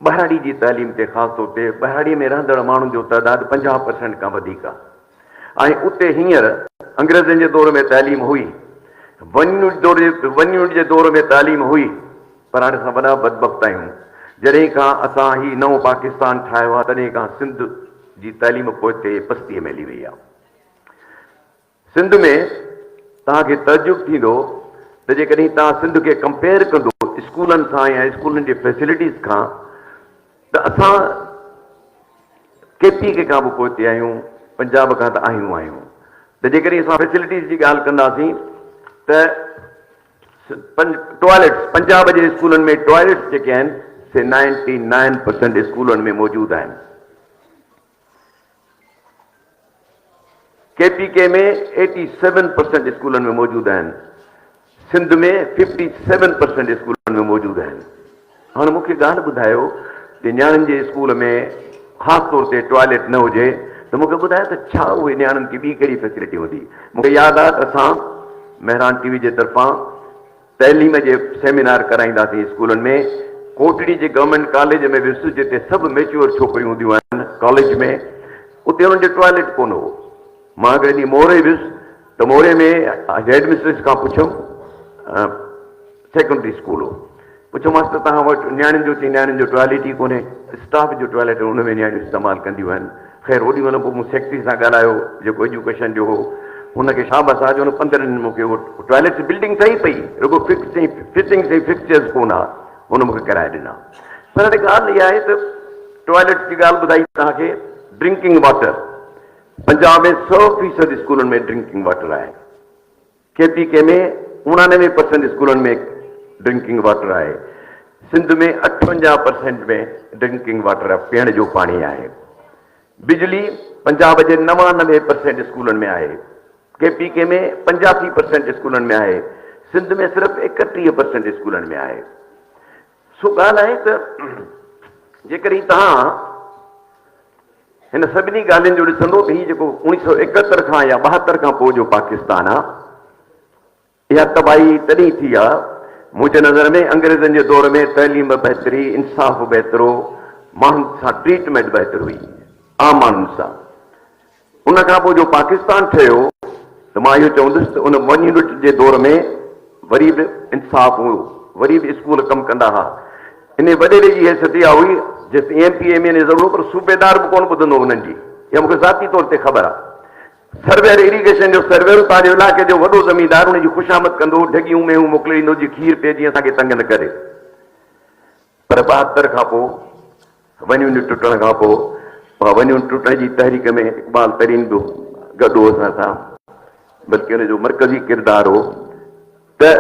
ٻهراڙي جي تعليم تي خاص طور تي ٻهراڙي ۾ رهندڙ ماڻهن جو تعداد 50 پرسينٽ کان وڌيڪ آهي ۽ اتي هينئر انگريزن جي دور ۾ تعليم هئي ون يونٽ دور جي ون يونٽ جي دور ۾ تعليم هئي پر هاڻي اسان وڏا بدبخت آهيون جڏهن کان اسان هي نئون پاڪستان ٺاهيو آهي تڏهن کان سنڌ جي تعليم پوئتي پستي ۾ هلي وئي آهي. سنڌ ۾ توهان کي تعجب ٿيندو ته جيڪڏهن توهان سنڌ کي ڪمپيئر ڪندو اسڪولن سان يا اسڪولن جي فيسلٽيز کان ته اسان ڪي پي ڪي کان به پوئتي آهيون، پنجاب کان ته آهيون آهيون. ته جيڪڏهن اسان فيسلٽيز جي ڳالهه ڪنداسين ته ٽوائليٽس پنجاب جي اسڪولن ۾ ٽوائليٽس جيڪي آهن سي نائنٽي نائن پرسنٽ اسڪولن ۾ موجود آهن. ڪي پي ڪي ۾ ايٽي سيون پرسنٽ اسڪولن ۾ موجود آهن. سنڌ ۾ ففٽي سيون پرسنٽ اسڪولن ۾ موجود آهن. هاڻ مون کي ڳالهه ٻڌايو جي نياڻين جي اسڪول ۾ خاص طور تي ٽوائليٽ نه هجي ته مون کي ٻڌايو ته ڇا اهي نياڻين کي ٻي ڪهڙي فيسلٽي هوندي. مون کي ياد آهي ته اسان مهراڻ ٽي وي جي طرفان تعليم جي سيمينار ڪرائينداسين اسڪولن ۾ ڪوٽڙي جي گورنمينٽ ڪاليج ۾ ويس جتي سڀ ميچوئر ڇوڪريون هونديون آهن ڪاليج ۾ اتي انهن جو ٽوائليٽ ڪونه هو. مان هڪڙي ڏينهن موري ويس ته موري ۾ هيڊ مسٽريس کان پڇيم سيڪنڊري اسڪول هو پڇيومانس ته توهان وٽ نياڻين جو چئي نياڻين جو ٽوائليٽ ئي ڪونهي اسٽاف جو ٽوائليٽ ان ۾ نياڻيون استعمال ڪنديون آهن خير اوڏي مهل پوء مون سيڪريٽري سان ڳالهايو جيڪو ايجوڪيشن جو هو هن کي شابس آ جو هن پندرهن ڏينهن مون کي اهو ٽوائليٽ بلڊنگ ٺهي پئي رڳو فڪس ۽ فٽنگس ۽ فڪسچرز ڪونه ها هن مون کي ڪرائي ڏنا پر هاڻي ڳالهه اها آهي ته ٽوائليٽ جي ڳالهه ٻڌائي توهان کي ڊرنڪنگ واٽر پنجاب ۾ سئو فيصد اسڪولن ۾ ڊرنڪنگ واٽر آهي، ڪي پي ڪي ۾ 89 پرسنٽ اسڪولن ۾ ڊرنڪنگ واٽر آهي، سنڌ ۾ 58 پرسنٽ ۾ ڊرنڪنگ واٽر پيئڻ جو پاڻي آهي، بجلي پنجاب جي 99 پرسنٽ اسڪولن ۾ آهي، ڪي پي ڪي ۾ 85 پرسنٽ اسڪولن ۾ آهي، سنڌ ۾ صرف 31 پرسنٽ اسڪولن ۾ آهي. سو ڳالهه آهي ته جيڪڏهن توهان هن سڀني ڳالهين جو ڏسندو ته هي جيڪو اوڻيهه سؤ ايڪهتر کان يا ٻاهتر کان پوء جو پاڪستان آ اها تباهي تڏهن ٿي آ منهنجي نظر ۾ انگريزن جي دور ۾ تعليم بهتري انصاف بهتر هو ماڻهن سان ٽريٽمينٽ بهتر هئي عام ماڻهن سان ان کان پوء جو پاڪستان ٺهيو ته مان اهو چوندس ته ان ون يونٽ جي دور ۾ وري به انصاف هو، وري به اسڪول ڪم ڪندا ها. انهي وڏيري جي حيثيت اها هئي جيستائين ايم پي ايم اين اي ضرور هو پر صوبيدار به ڪونه ٻڌندو هو انهن جي. اها مون کي ذاتي طور تي خبر آهي. سرويئر اريگيشن جو سرويئر اتان جي علائقي جو وڏو زميندار ان جي خوشامد ڪندو هو، ڍڳيون مينهون موڪلي ڏيندو هو جيئن کير پئي جيئن اسان کي تنگ نه ڪري. پر 72 کان پوء ون يونٽ ٽٽڻ کان پوء اها ون يونٽ ٽٽڻ جي تحريڪ ۾ اقبال ترين به گڏ هو اسان سان بلڪه ان جو مرڪزي ڪردار هو ته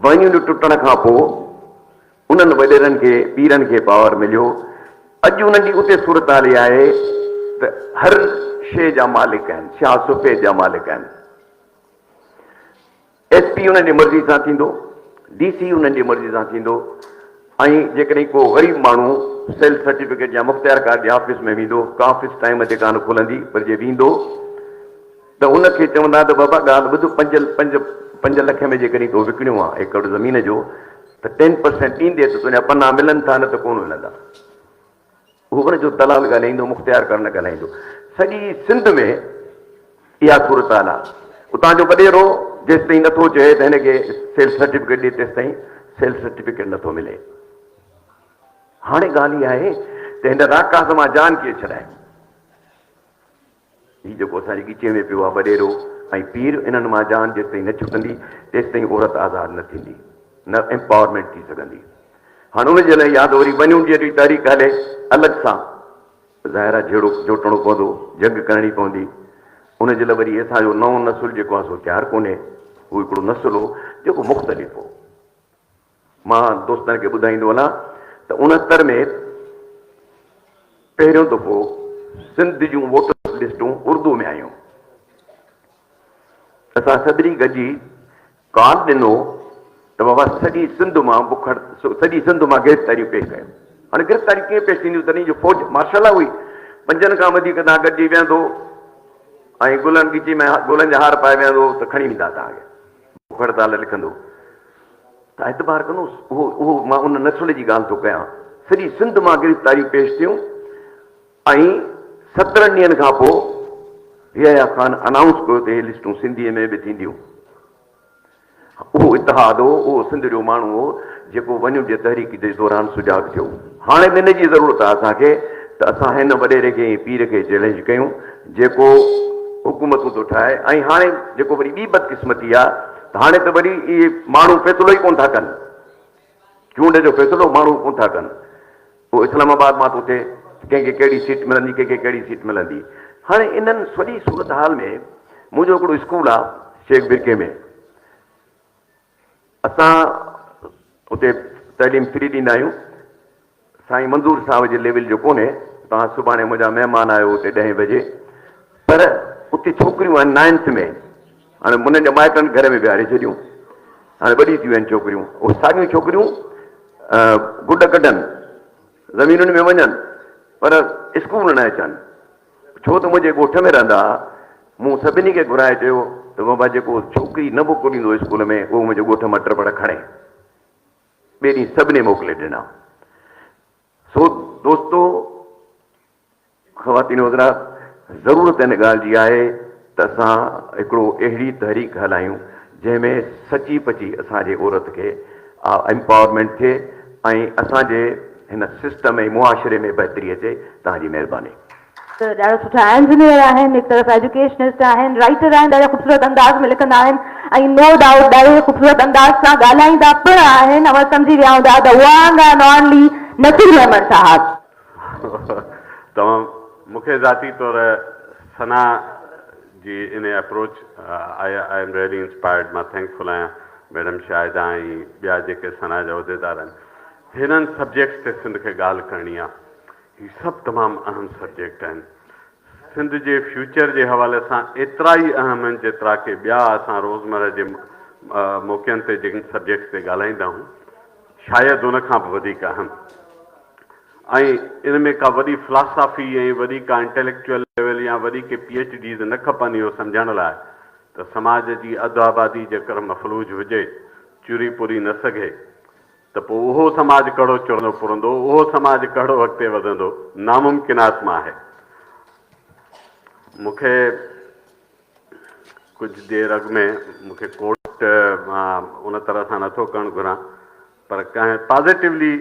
ون يونٽ ٽٽڻ کان پوء انهن وڏيرن کي پيرن کي پاور مليو اڄ انهن جي اتي صورتحال اها آهي ته هر شيء جا مالڪ آهن شاهه سفيد جا مالڪ آهن ايس پي انهن جي مرضي سان ٿيندو، ڊي سي انهن جي مرضي سان ٿيندو ۽ جيڪڏهن ڪو غريب ماڻهو سيلف سرٽيفڪيٽ يا مختيارڪار جي آفيس ۾ ويندو، ڪا آفيس ٽائيم تي ڪانه کلندي پر جي ويندو ته ان کي چوندا ته بابا ڳالهه ٻڌ پنج پنج پنج لک ۾ جيڪڏهن تو وڪڻيو آ ايڪڙ زمين جو ته ٽين پرسينٽ ڏيندي ته تنهنجا پنا ملن ٿا نه ته ڪونه ملندا. هو ان جو دلال ڳالهائيندو، مختيارڪار نه ڳالهائيندو. سڄي سنڌ ۾ اها صورتحال آهي. اتان جو وڏيرو جيستائين نٿو چئي ته هن کي سيل سرٽيفڪيٽ ڏي تيستائين سيل سرٽيفڪيٽ نٿو ملي. هاڻي ڳالهه اها آهي ته هن راڪاس مان جان ڪيئن ڇڏائي؟ هي جيڪو اسان جي ڳچيء ۾ پيو آهي وڏيرو ۽ پير انهن مان جان جيستائين نه ڇٽندي تيستائين عورت آزاد نه ٿيندي نه امپاورمينٽ ٿي سگهندي. هاڻ ان جي لاء يا ته وري ون يونٽ جي تحريڪ هلي الڳ سان ظاهر آهي جهيڙو جوٽڻو پوندو جنگ ڪرڻي پوندي ان جي لاء وري اسان جو نئون نسل جيڪو آهي سو تيار ڪونهي هو هڪڙو نسل هو جيڪو مختلف هو. مان دوستن کي ٻڌائيندو هلان ته 69 ۾ پهريون دفعو سنڌ جون ووٽرس لسٽون اردو ۾ آيون. اسان سڀني گڏجي ڪال ڏنو ته بابا سڄي سنڌ مان بک سڄي سنڌ مان گرفتاريون پيش ڪيو. هاڻي گرفتاريون ڪيئن پيش ٿينديون تڏهن جو فوج مارشل لا هئي. پنجن کان وڌيڪ توهان گڏجي ويهندو ۽ گلن ڳچي ۾ گلن جا هار پائي ويهندو ته کڻي ويندا توهان کي. بک هڙتال لکندو ته اعتبار ڪندو اهو اهو مان ان نسل جي ڳالهه ٿو ڪيان سڄي سنڌ مان گرفتاريون پيش ٿيون ۽ سترهن ڏينهن کان پوء يحيٰ خان انائونس ڪيو ته اهي لسٽون سنڌيء ۾ به ٿينديون اهو اتحاد هو اهو سنڌ جو ماڻهو هو جيڪو ونيون جي تحريڪ جي دوران سجاڳ ٿيو هاڻي به ان جي ضرورت آهي اسان کي ته اسان هن وڏيري کي ۽ پير کي چئلينج ڪيون جيڪو حڪومتون ٿو ٺاهي ۽ هاڻي جيڪو وري ٻي بدقسمتي آهي ته هاڻي ته وري اهي ماڻهو فيصلو ئي ڪونه ٿا ڪن چونڊ جو فيصلو ماڻهو ڪونه ٿا ڪن پوء اسلام آباد مان ٿو ٿئي ڪنهن کي ڪهڙي سيٽ ملندي ڪنهن کي ڪهڙي سيٽ ملندي هاڻي انهن سڄي صورتحال ۾ منهنجو هڪڙو اسڪول آ شيخ برڪي ۾، اسان اتي تعليم فري ڏيندا آهيون. سائين منظور صاحب جي ليول جو ڪونهي، توهان سڀاڻي منهنجا مهمان آهيو اتي ڏهين بجي، پر اتي ڇوڪريون آهن نائنٿ ۾، هاڻي انهن جا مائٽن گهر ۾ ويهاري ڇڏيون، هاڻي وڏي ٿيون آهن ڇوڪريون، اهي ساڳيون ڇوڪريون گڊ ڪڍن، زمينن ۾ وڃن، پر اسڪول نه اچن، ڇو ته منهنجي ڳوٺ ۾ رهندا ها، مون سڀني کي گهرائي چيو ته بابا جيڪو ڇوڪري نه موڪليندو اسڪول ۾ اهو منهنجي ڳوٺ مان ٽپڙ کڻي. ٻئي ڏينهن سڀني موڪلي ڏنا. سو دوستو، خواتين و حضرات، ضرورت ان ڳالهه جي آهي ته اسان هڪڙو اهڙي تحريڪ هلايون جنهن ۾ سچي پچي اسان جي عورت کي امپاورمينٽ ٿئي ۽ اسان جي هن سسٽم ۽ معاشري ۾ بهتري اچي. توهان جي مهرباني. ڏاڍا سٺا انجنيئر آهن هڪ طرف ايجوڪيشنسٽ آهن رائيٽر آهن ڏاڍا خوبصورت انداز ۾ لکندا آهن ۽ نو ڊائوٽ ڏاڍي خوبصورت انداز سان ڳالهائيندا پڻ آهن اوهان سمجهي ويا هوندا the one and only Naseer Memon صاحب. تمام مون کي ذاتي طور ثنا جي ان approach I I am really inspired مان ٿينڪ فل آهيان ميڊم شاهده ۽ ٻيا جيڪي ثنا جا عهديدار آهن هنن سبجيڪٽس تي سنڌ کي ڳالهه ڪرڻي آهي هي سڀ تمام اهم سبجيڪٽ آهن. سنڌ جي فيوچر جي حوالي سان ايترا ئي اهم آهن جيترا ڪي ٻيا اسان روزمره جي موقعن تي جن سبجيڪٽس تي ڳالهائيندا آهيون شايد ان کان به وڌيڪ اهم ۽ ان ۾ ڪا وڏي فلاسافي ۽ وڏي ڪا انٽيليڪچوئل ليول يا وڏي ڪي پي ايڇ ڊيز نه کپن اهو سمجهڻ لاء ته سماج جي اڌ آبادي جيڪر مفلوج هجي چري پوري نه سگهي ته پوء اهو سماج ڪهڙو چرندو پرندو، اهو سماج ڪهڙو اڳتي وڌندو، ناممڪنات مان آهي. مون کي ڪجهه دير اڳ ۾ مون کي ڪوٽ مان ان طرح سان نٿو ڪرڻ گهران پر ڪنهن پازيٽولي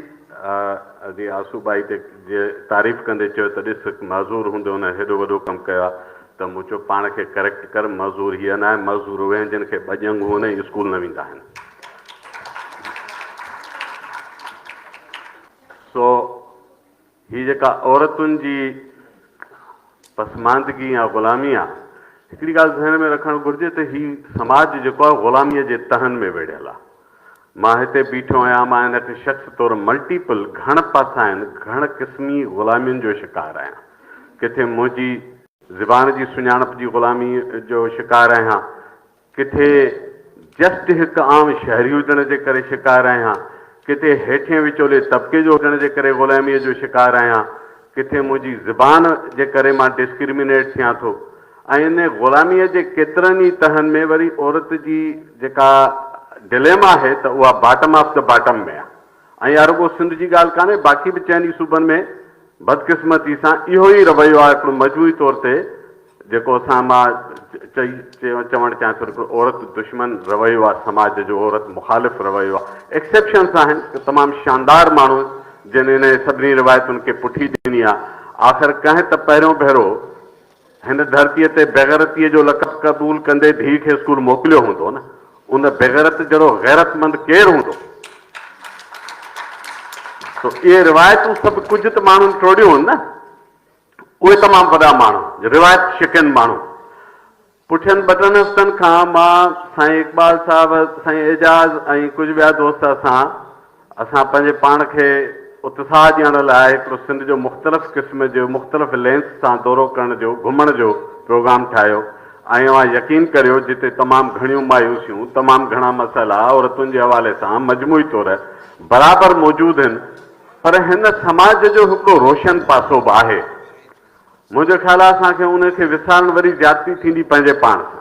ادي آسو ٻائي تي جي تعريف ڪندي چيو ته ڏس هڪ معذور هوندي هن هيڏو وڏو ڪم ڪيو آهي ته مون چيو پاڻ کي ڪريڪٽ ڪر معذور هيء ناهي معذور اهي آهن جن کي ٻه ڄنگهون آهن ۽ اسڪول نه ويندا آهن. سو هي جيڪا عورتن جي پسماندگي يا غلامي آ، هڪڙي ڳالهه ذهن ۾ رکڻ گهرجي ته هي سماج جيڪو آهي غلاميء جي تهن ۾ ويڙهيل آ. مان هتي بيٺو آهيان، مان هن کي شخص طور ملٽيپل، گهڻ پاسائين، گهڻ قسمي غلامين جو شڪار آهيان. ڪٿي منهنجي زبان جي سڃاڻپ جي غلاميء جو شڪار آهيان، ڪٿي جسٽ هڪ عام شهري هجڻ جي ڪري شڪار آهيان، ڪٿي هيٺين وچولي طبقي جو هجڻ جي ڪري غلاميء جو شڪار آهيان، ڪٿي منهنجي زبان جي ڪري مان ڊسڪرمينيٽ ٿيان ٿو ۽ ان غلاميء جي ڪيترن ئي تهن ۾ وري عورت جي جيڪا ڊليما آهي ته اها باٽم آف the bottom ۾ آهي ۽ اها رڳو سنڌ جي ڳالهه ڪانهي باقي به چئن ئي صوبن ۾ بدقسمتي سان اهو ئي رويو آهي هڪڙو مجموعي طور تي جيڪو اسان مان چئي چوڻ چاهيان ٿو هڪڙو عورت دشمن رويو آهي سماج جو عورت مخالف رويو آهي ايڪسيپشنس آهن تمام شاندار ماڻهو جن انهن سڀني روايتن کي پٺي ڏني آهي آخر ڪنهن ته پهريون ڀيرو هن ڌرتيء تي بيغيرتيء جو لقب قبول ڪندي ڌيء کي اسڪول موڪليو هوندو نه؟ ان بيغيرت جهڙو غيرتمند ڪير هوندو؟ سو اهي روايتون سڀ ڪجهه ته ماڻهن ٽوڙيون هن نه؟ اهي تمام وڏا ماڻهو، روايت شڪن ماڻهو. پٺين ٻه ٽن هفتن کان مان، سائين اقبال صاحب، سائين اعجاز ۽ ڪجهه ٻيا دوست اسان، اسان پنهنجي پاڻ کي اتساهه ڏيڻ لاء هڪڙو سنڌ جو مختلف قسم جو مختلف لينس سان دورو ڪرڻ جو گهمڻ جو پروگرام ٺاهيو ۽ اوهان يقين ڪريو جتي تمام گهڻيون مايوسيون تمام گهڻا مسئلا عورتن جي حوالي سان مجموعي طور برابر موجود هن پر هن سماج جو هڪڙو روشن پاسو به آهي. منهنجو خيال آهي اسان کي ان کي وسارڻ وري زيادتي ٿيندي پنهنجي پاڻ سان.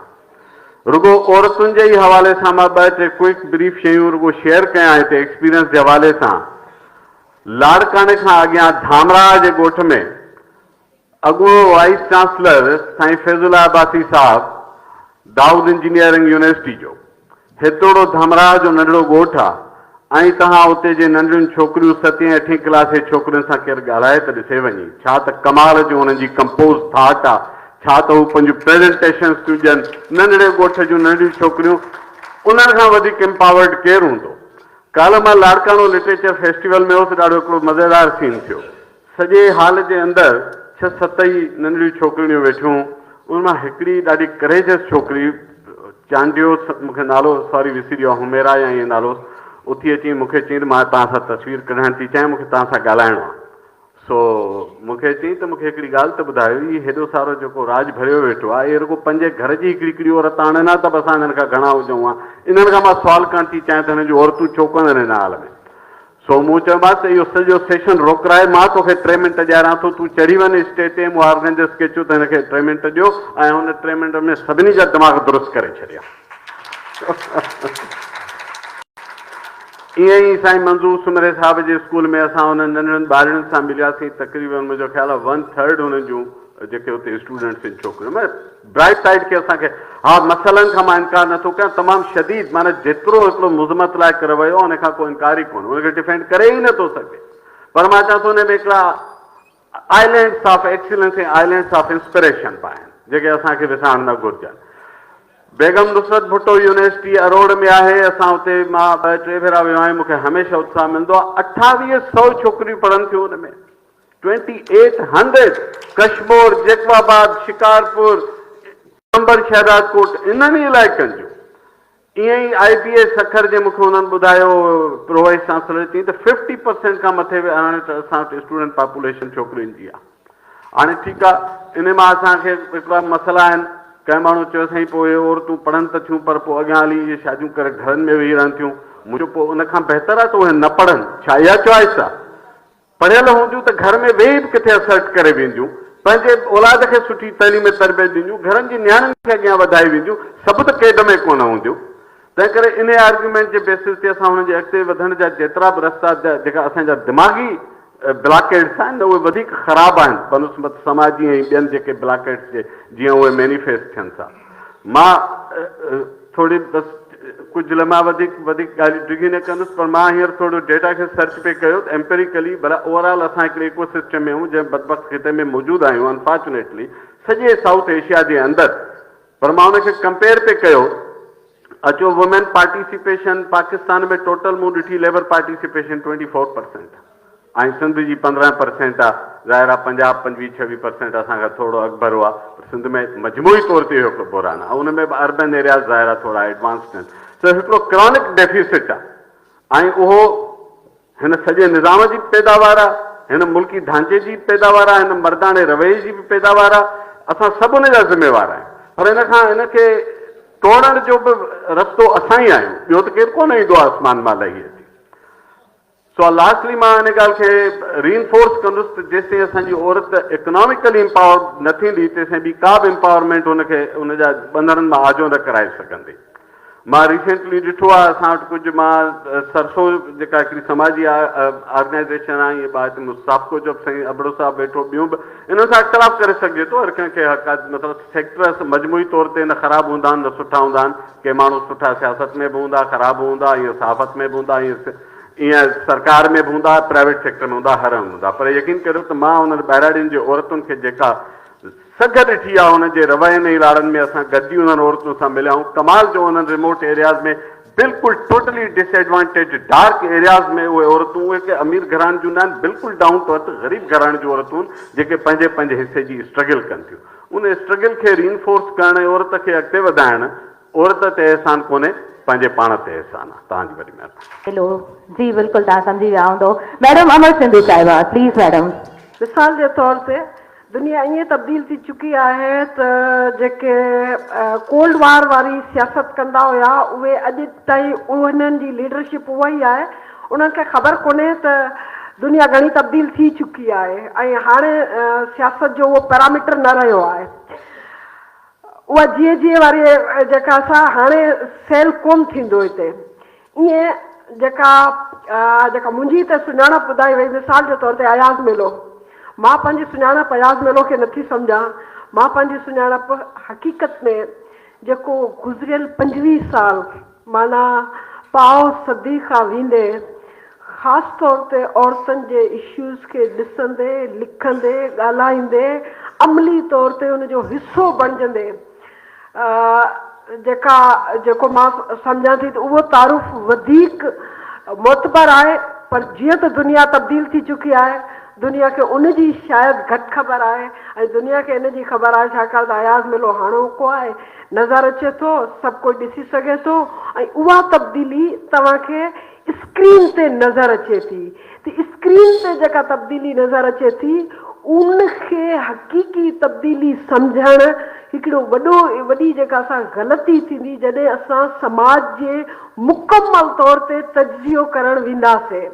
رڳو عورتن جي ئي حوالي سان مان ٻه ٽي ڪوئڪ بريف شيون رڳو شيئر ڪيان هتي ايڪسپيرينس جي حوالي سان. لاڙڪاڻي کان اڳيان ڌامراهه جي ڳوٺ ۾ اڳوڻو وائيس چانسلر سائين فيض الله عباسي صاحب دائود انجنيئرنگ يونيورسٽي جو هتوڙو ڌمراهه جو ننڍڙو ڳوٺ آ ۽ توهان اتي جي ننڍڙين ڇوڪريون ستين اٺين ڪلاس جي ڇوڪرين سان ڪير ڳالهائي ته ڏسي وڃي ڇا ته ڪمال جون انهن جي ڪمپوز ٿاٽ آ ڇا ته هو پنهنجون پريزنٽيشنس ٿيون ڏين ننڍڙي ڳوٺ جون ننڍڙيون ڇوڪريون انهن کان وڌيڪ امپاورڊ ڪير هوندو ڪالهه مان لاڙڪاڻو لٽريچر فيسٽيول ۾ هوس ڏاڍو هڪڙو مزيدار سين ٿيو سڄي هال جي اندر ڇهه ست ئي ننڍڙيون ڇوڪرڙيون ويٺيون. ان مان هڪڙي ڏاڍي ڪريجس ڇوڪري چانڊيو مون کي نالو سوري وسري ويو آهي حميرا يا ائين نالو هوس اٿي اچي مون کي چيائين ته مان توهان سان تصوير ڪڍائڻ ٿي چاهيان مون کي توهان سان ڳالهائڻو آهي. سو مون کي چيائين ته مون کي هڪڙي ڳالهه ته ٻڌايو، هي هيڏو سارو جيڪو راڄ ڀريو ويٺو آهي، اهي رڳو پنهنجي گهر جي هڪڙي هڪڙي عورت آڻين ها ته به اسان هنن کان گهڻا هجون ها. انهن کان مان سوال ڪرڻ ٿي چاهيان ته هنن جون عورتون ڇو ڪونه آهن هن حال ۾؟ سو مون چيومانس ته اهو سڄو سيشن روڪرائي مان توکي ٽي منٽ ڏياران ٿو، تون چڙهي وڃ اسٽيج تي. مون آرگنائيزرس کي چيو ته هن کي ٽي منٽ ڏيو ۽ هن ٽي منٽن ۾ سڀني جا دماغ درست ڪري ڇڏيا. ائين ئي سائين منظور سومري صاحب جي اسڪول ۾ اسان انهن ننڍڙن ٻارڙين سان ملياسين تقريبن منهنجو خيال آهي ون ٿرڊ انهن جون جيڪي اتي اسٽوڊنٽس آهن ڇوڪريون معنيٰ برائٽ سائيڊ کي اسان کي ها مسئلن کان مان انڪار نٿو ڪيان تمام شديد معنيٰ جيترو هڪڙو مذمت لائق رويو آهي ان کان ڪو انڪار ئي ڪونهي ان کي ڊفينڊ ڪري ئي نٿو سگهجي پر مان چوان ٿو ان ۾ هڪڙا islands of excellence ۽ islands of inspiration به آهن جيڪي اسان کي وسارڻ نه گهرجن. بيگم نصرت ڀٽو يونيورسٽي اروڙ ۾ آهي، اسان اتي مان ٻه ٽي ڀيرا ويو آهيان، مون کي هميشه اتساهه ملندو آهي، 28 سئو ڇوڪريون پڙهن ٿيون ان ۾، twenty eight hundred, Kashmore, Jacob آباد، شڪارپور، قمبر شهدادڪوٽ انهن ئي علائقن جون. ائين ئي آء بي اي سکر جي مون کي انهن ٻڌايو پرو وائيس چانسلر چيائين ته ففٽي پرسينٽ کان مٿي به هاڻي ته اسان وٽ اسٽوڊنٽ پاپوليشن ڇوڪرين جي آهي هاڻي ٺيڪ آهي انهي مان اسان کي هڪڙا مسئلا آهن ڪنهن ماڻهو چيو سائين پوء اهي عورتون پڙهن ته ٿيون پر پوء اڳيان هلي اهي شاديون ڪري گهرن ۾ ويهي رهن ٿيون مون چيو پوء ان کان بهتر آهي ته اهي نه پڙهن ڇا اها چوائس آهي پڙهيل هونديون ته گهر ۾ ويهي به ڪٿي اسرٽ ڪري وينديون، پنهنجي اولاد کي سٺي تعليم ۽ تربيت ڏينديون، گهرن جي نياڻين کي اڳيان وڌائي وينديون، سڀ ته قيد ۾ ڪونه هونديون. تنهنڪري انهي آرگيومينٽ جي بيسز تي اسان انهن جي اڳتي وڌڻ جا جيترا به رستا جيڪا اسان جا دماغي بلاڪيڊس آهن نه اهي وڌيڪ خراب آهن بنسبت سماجي ۽ ٻين جيڪي بلاڪيڊس جي جيئن اهي مينيفيسٽ ٿين ٿا. مان ٿوري بس ڪجهه لمحا وڌيڪ وڌيڪ ڳالهيون ڊگهي نه ڪندس پر مان هينئر ٿورو ڊيٽا کي سرچ پئي ڪيو ته ايمپريڪلي ڀلا اوور آل اسان هڪڙي ايڪو سسٽم ۾ آهيون جنهن بدبخت خطي ۾ موجود آهيون انفارچونيٽلي سڄي سائوٿ ايشيا جي اندر پر مان ان کي ڪمپيئر پئي ڪيو اچو وومين پارٽيسپيشن پاڪستان ۾ ٽوٽل مون ڏٺي ليبر پارٽيسپيشن 24% ۽ سنڌ جي 15 پرسينٽ آ، ظاهر آ پنجاب پنجويهه ڇويهه پرسينٽ اسان کان ٿورو اڳڀرو آ پر سنڌ ۾ مجموعي طور تي اهو هڪڙو بحران آ ان ۾ به اربن ايرياز ظاهر آ ٿورا ايڊوانسڊ آهن سو هڪڙو ڪرانڪ ڊيفيسٽ آ ۽ اهو هن سڄي نظام جي به پيداوار آ هن ملڪي ڍانچي جي به پيداوار آ هن مرداڻي رويي جي به پيداوار آ اسان سڀ ان جا ذميوار آهيون پر ان کان ان کي ٽوڙڻ جو به رستو اسان ئي آهيون ٻيو ته ڪير ڪونه ايندو آ آسمان مان لهي اچي. سو لاسٽلي مان ان ڳالهه کي ري انفورس ڪندس ته جيستائين اسان جي عورت اڪناميڪلي امپاورڊ نه ٿيندي تيستائين ٻي ڪا به امپاورمينٽ ان کي ان جا ٻنڌڻن مان آجو نه ڪرائي سگهندي. مان ريسينٽلي ڏٺو آهي اسان وٽ ڪجهه مان سرسو جيڪا هڪڙي سماجي آرگنائيزيشن آهي ائين ٻاهر ته سافڪو جو به سائين ابڙو صاحب ويٺو ٻيون به انهن سان اختلاف ڪري سگهجي ٿو هر ڪنهن کي حق آهي مطلب سيڪٽرس مجموعي طور تي نه خراب هوندا آهن نه سٺا هوندا آهن ڪي ماڻهو سٺا سياست ۾ به هوندا خراب به هوندا ائين صحافت ۾ به هوندا ائين ائين سرڪار ۾ به هوندا، پرائيويٽ سيڪٽر ۾ هوندا، هر هنڌ هوندا پر يقين ڪريو ته مان انهن ٻهراڙين جي عورتن کي جيڪا سگهه ڏٺي آهي انهن جي روين ۽ لاڙن ۾ اسان گڏجي انهن عورتن سان مليا آهيون ڪمال جو انهن ريموٽ ايرياز ۾ بلڪل totally disadvantage dark areas ۾ اهي عورتون اهي ڪي امير گهراڻن جون نه آهن بلڪل ڊائون ٽو ارٿ غريب گهراڻن جون عورتون جيڪي پنهنجي پنهنجي حصي جي اسٽرگل ڪن ٿيون ان اسٽرگل کري انفورس ڪرڻ ۽ عورت کي اڳتي وڌائڻ عورت تي احسان ڪونهي پنهنجي پاڻ تي احسان آ توهان جي وڏي مهرباني. هيلو جي بلڪل توهان سمجهي ويا هوندو ميڊم امر سنڌو صاحبه پليز ميڊم. مثال جي طور تي دنيا ائين تبديل ٿي چڪي آهي ته جيڪي ڪولڊ وار واري سياست ڪندا هيا اهي اڄ تائين انهن جي ليڊرشپ اها ئي آهي انهن کي خبر ڪونهي ته دنيا گهڻي تبديل ٿي چڪي آهي ۽ هاڻي سياست جو اهو پيراميٽر نه رهيو آهي. اها جيئن جيئن واري جيڪا سا هاڻي سيل ڪونه ٿيندو هتي. ائين جيڪا جيڪا منهنجي هتي سڃاڻپ ٻڌائي وئي مثال جي طور تي اياز ميلو. مان پنهنجي سڃاڻپ اياز ميلو کي نٿي سمجهان. مان پنهنجي سڃاڻپ حقيقت ۾ جيڪو گذريل 25 سال معنيٰ پاء صدي کان ويندي خاص طور تي عورتن جي اشوز کي ڏسندي، لکندي، ڳالهائيندي، عملي طور تي ان جو حصو بڻجندي جيڪا جيڪو مان سمجهان ٿي ته اهو تعارف وڌيڪ معتبر آهي پر جيئن ته دنيا تبديل ٿي چڪي آهي. دنيا کي ان جي شايد گهٽ خبر آهي ۽ دنيا کي ان جي خبر آهي ڇاڪاڻ ته اياز ميلو هاڻوڪو آهي، نظر اچي ٿو، سڀ ڪوئي ڏسي سگهي ٿو ۽ اها تبديلي توهان کي اسڪرين تي نظر اچي ٿي ته اسڪرين تي جيڪا تبديلي نظر اچي ٿي ان کي حقيقي تبديلي سمجهڻ هڪڙو وڏو وڏي جيڪا سا غلطي ٿيندي جڏهن اسان سماج جي مڪمل طور تي تجزيو ڪرڻ وينداسين.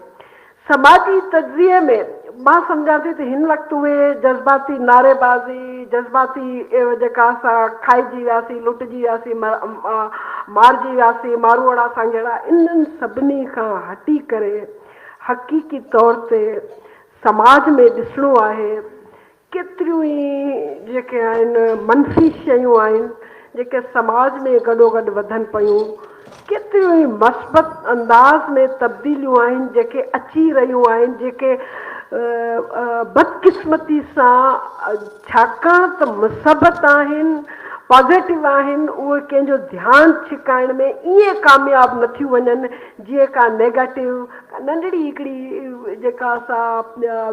سماجي تجزيي ۾ مان سمجهان ٿي ته هن وقت اهي جذباتي نعريبازي، جذباتي جيڪا اسان کائجي وياسين، لٽجي وياسين، مارجي وياسين، ماروئڙا سانگهڙا انهن سڀني کان هٽي ڪري حقيقي طور تي سماج ۾ ڏسڻو آهي ڪيتريون ئي جيڪي آهن منفي شيون آهن جيڪي سماج ۾ گڏوگڏ وڌن پيون، ڪيتريون ئي مثبت انداز ۾ تبديليون آهن جيڪي اچي رهيون آهن جيڪي بدقسمتي سان ڇاڪاڻ ته مثبت آهن پازيٽو آهن اهي ڪنهن جو ڌيان ڇڪائڻ ۾ ائين ڪامياب نه ٿيون وڃن جيئن ڪا نيگيٽو ڪا ننڍڙي هڪڙي جيڪا سا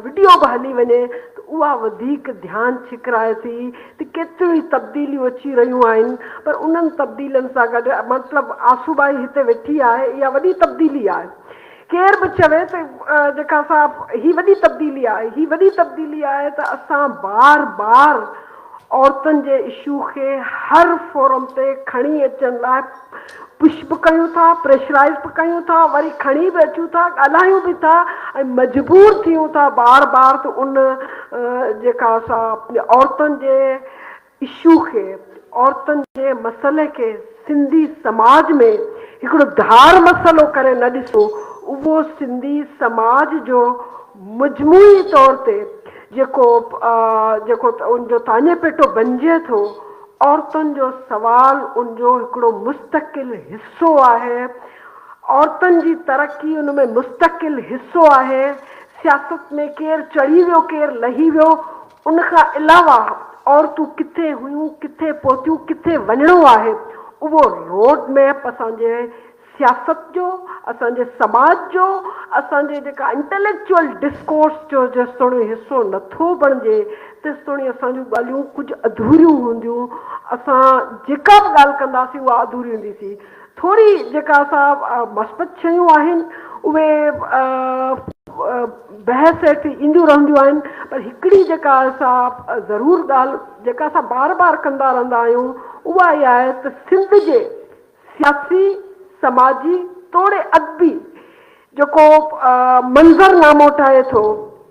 وڊيو به هلي وڃي ته اها وڌيڪ ڌيان ڇڪرائي ٿي ته ڪيتريون ئي تبديليون اچي رهيون آهن پر انهن تبديلين سان گڏ مطلب آسوٻائي هتي ويٺي آهي اها وڏي تبديلي آهي ڪير به چوي ته جيڪا سا هي وڏي تبديلي آهي هي وڏي تبديلي آهي ته اسان بار بار عورتن جي اشو کي هر فورم تي کڻي اچڻ لاء پش به ڪيون ٿا، پريشرائيز به ڪيون ٿا، وري کڻي به اچون ٿا، ڳالهايون به ٿا ۽ مجبور ٿيون ٿا بار بار ته ان جيڪا سا عورتن جي اشو کي، عورتن جي مسئلي کي سنڌي سماج ۾ هڪڙو ڌار مسئلو ڪري نه ڏسون، اهو سنڌي سماج جو مجموعي طور تي جيڪو جيڪو ان جو تاڃي پيٽو بنجي ٿو، عورتن جو سوال ان جو هڪڙو مستقل حصو آهي، عورتن جي ترقي ان ۾ مستقل حصو آهي، سياست ۾ ڪير چڙهي ويو ڪير لهي ويو ان کان علاوه عورتون ڪٿي هيون ڪٿي پهتيون ڪٿي وڃڻو آهي اهو روڊ ميپ اسان جي سياست جو، اسان جي سماج جو، اسان جي جيڪا انٽليڪچوئل ڊسڪورس جو جيستوڻي حصو نه ٿو بڻجي تيستوڻي اسان جون ڳالهيون ڪجهه اڌوريون هونديون، اسان جيڪا به ڳالهه ڪنداسين اها اڌوري هوندي سي ٿوري جيڪا اسان مثبت شيون آهن اهي بحث هيٺ اينديون رهنديون آهن پر هڪڙي جيڪا اسان ضرور ڳالهه جيڪا اسان بار بار ڪندا رهندا آهيون اها اها آهي ته سنڌ جي سياسي، سماجي توڙي ادبي جيڪو منظر نامو ٺهي ٿو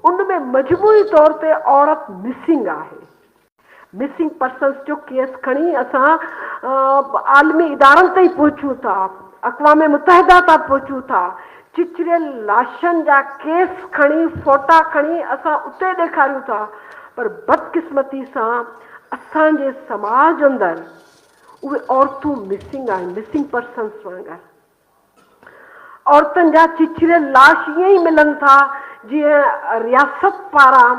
ان ۾ مجموعي طور تي عورت مسنگ آهي. مسنگ پرسنس جو ڪيس کڻي اسان عالمي ادارن تائين پهچون ٿا، اقوام متحده تائين پهچون ٿا، چچريل لاشن جا ڪيس کڻي فوٽا کڻي اسان اتي ڏيکاريون ٿا پر بدقسمتي سان اسان جي سماج اندر اهي عورتون مسنگ آهن، مسنگ پرسنس وانگر. عورتن جا چچريل لاش ائين ئي ملن ٿا جيئن رياست پاران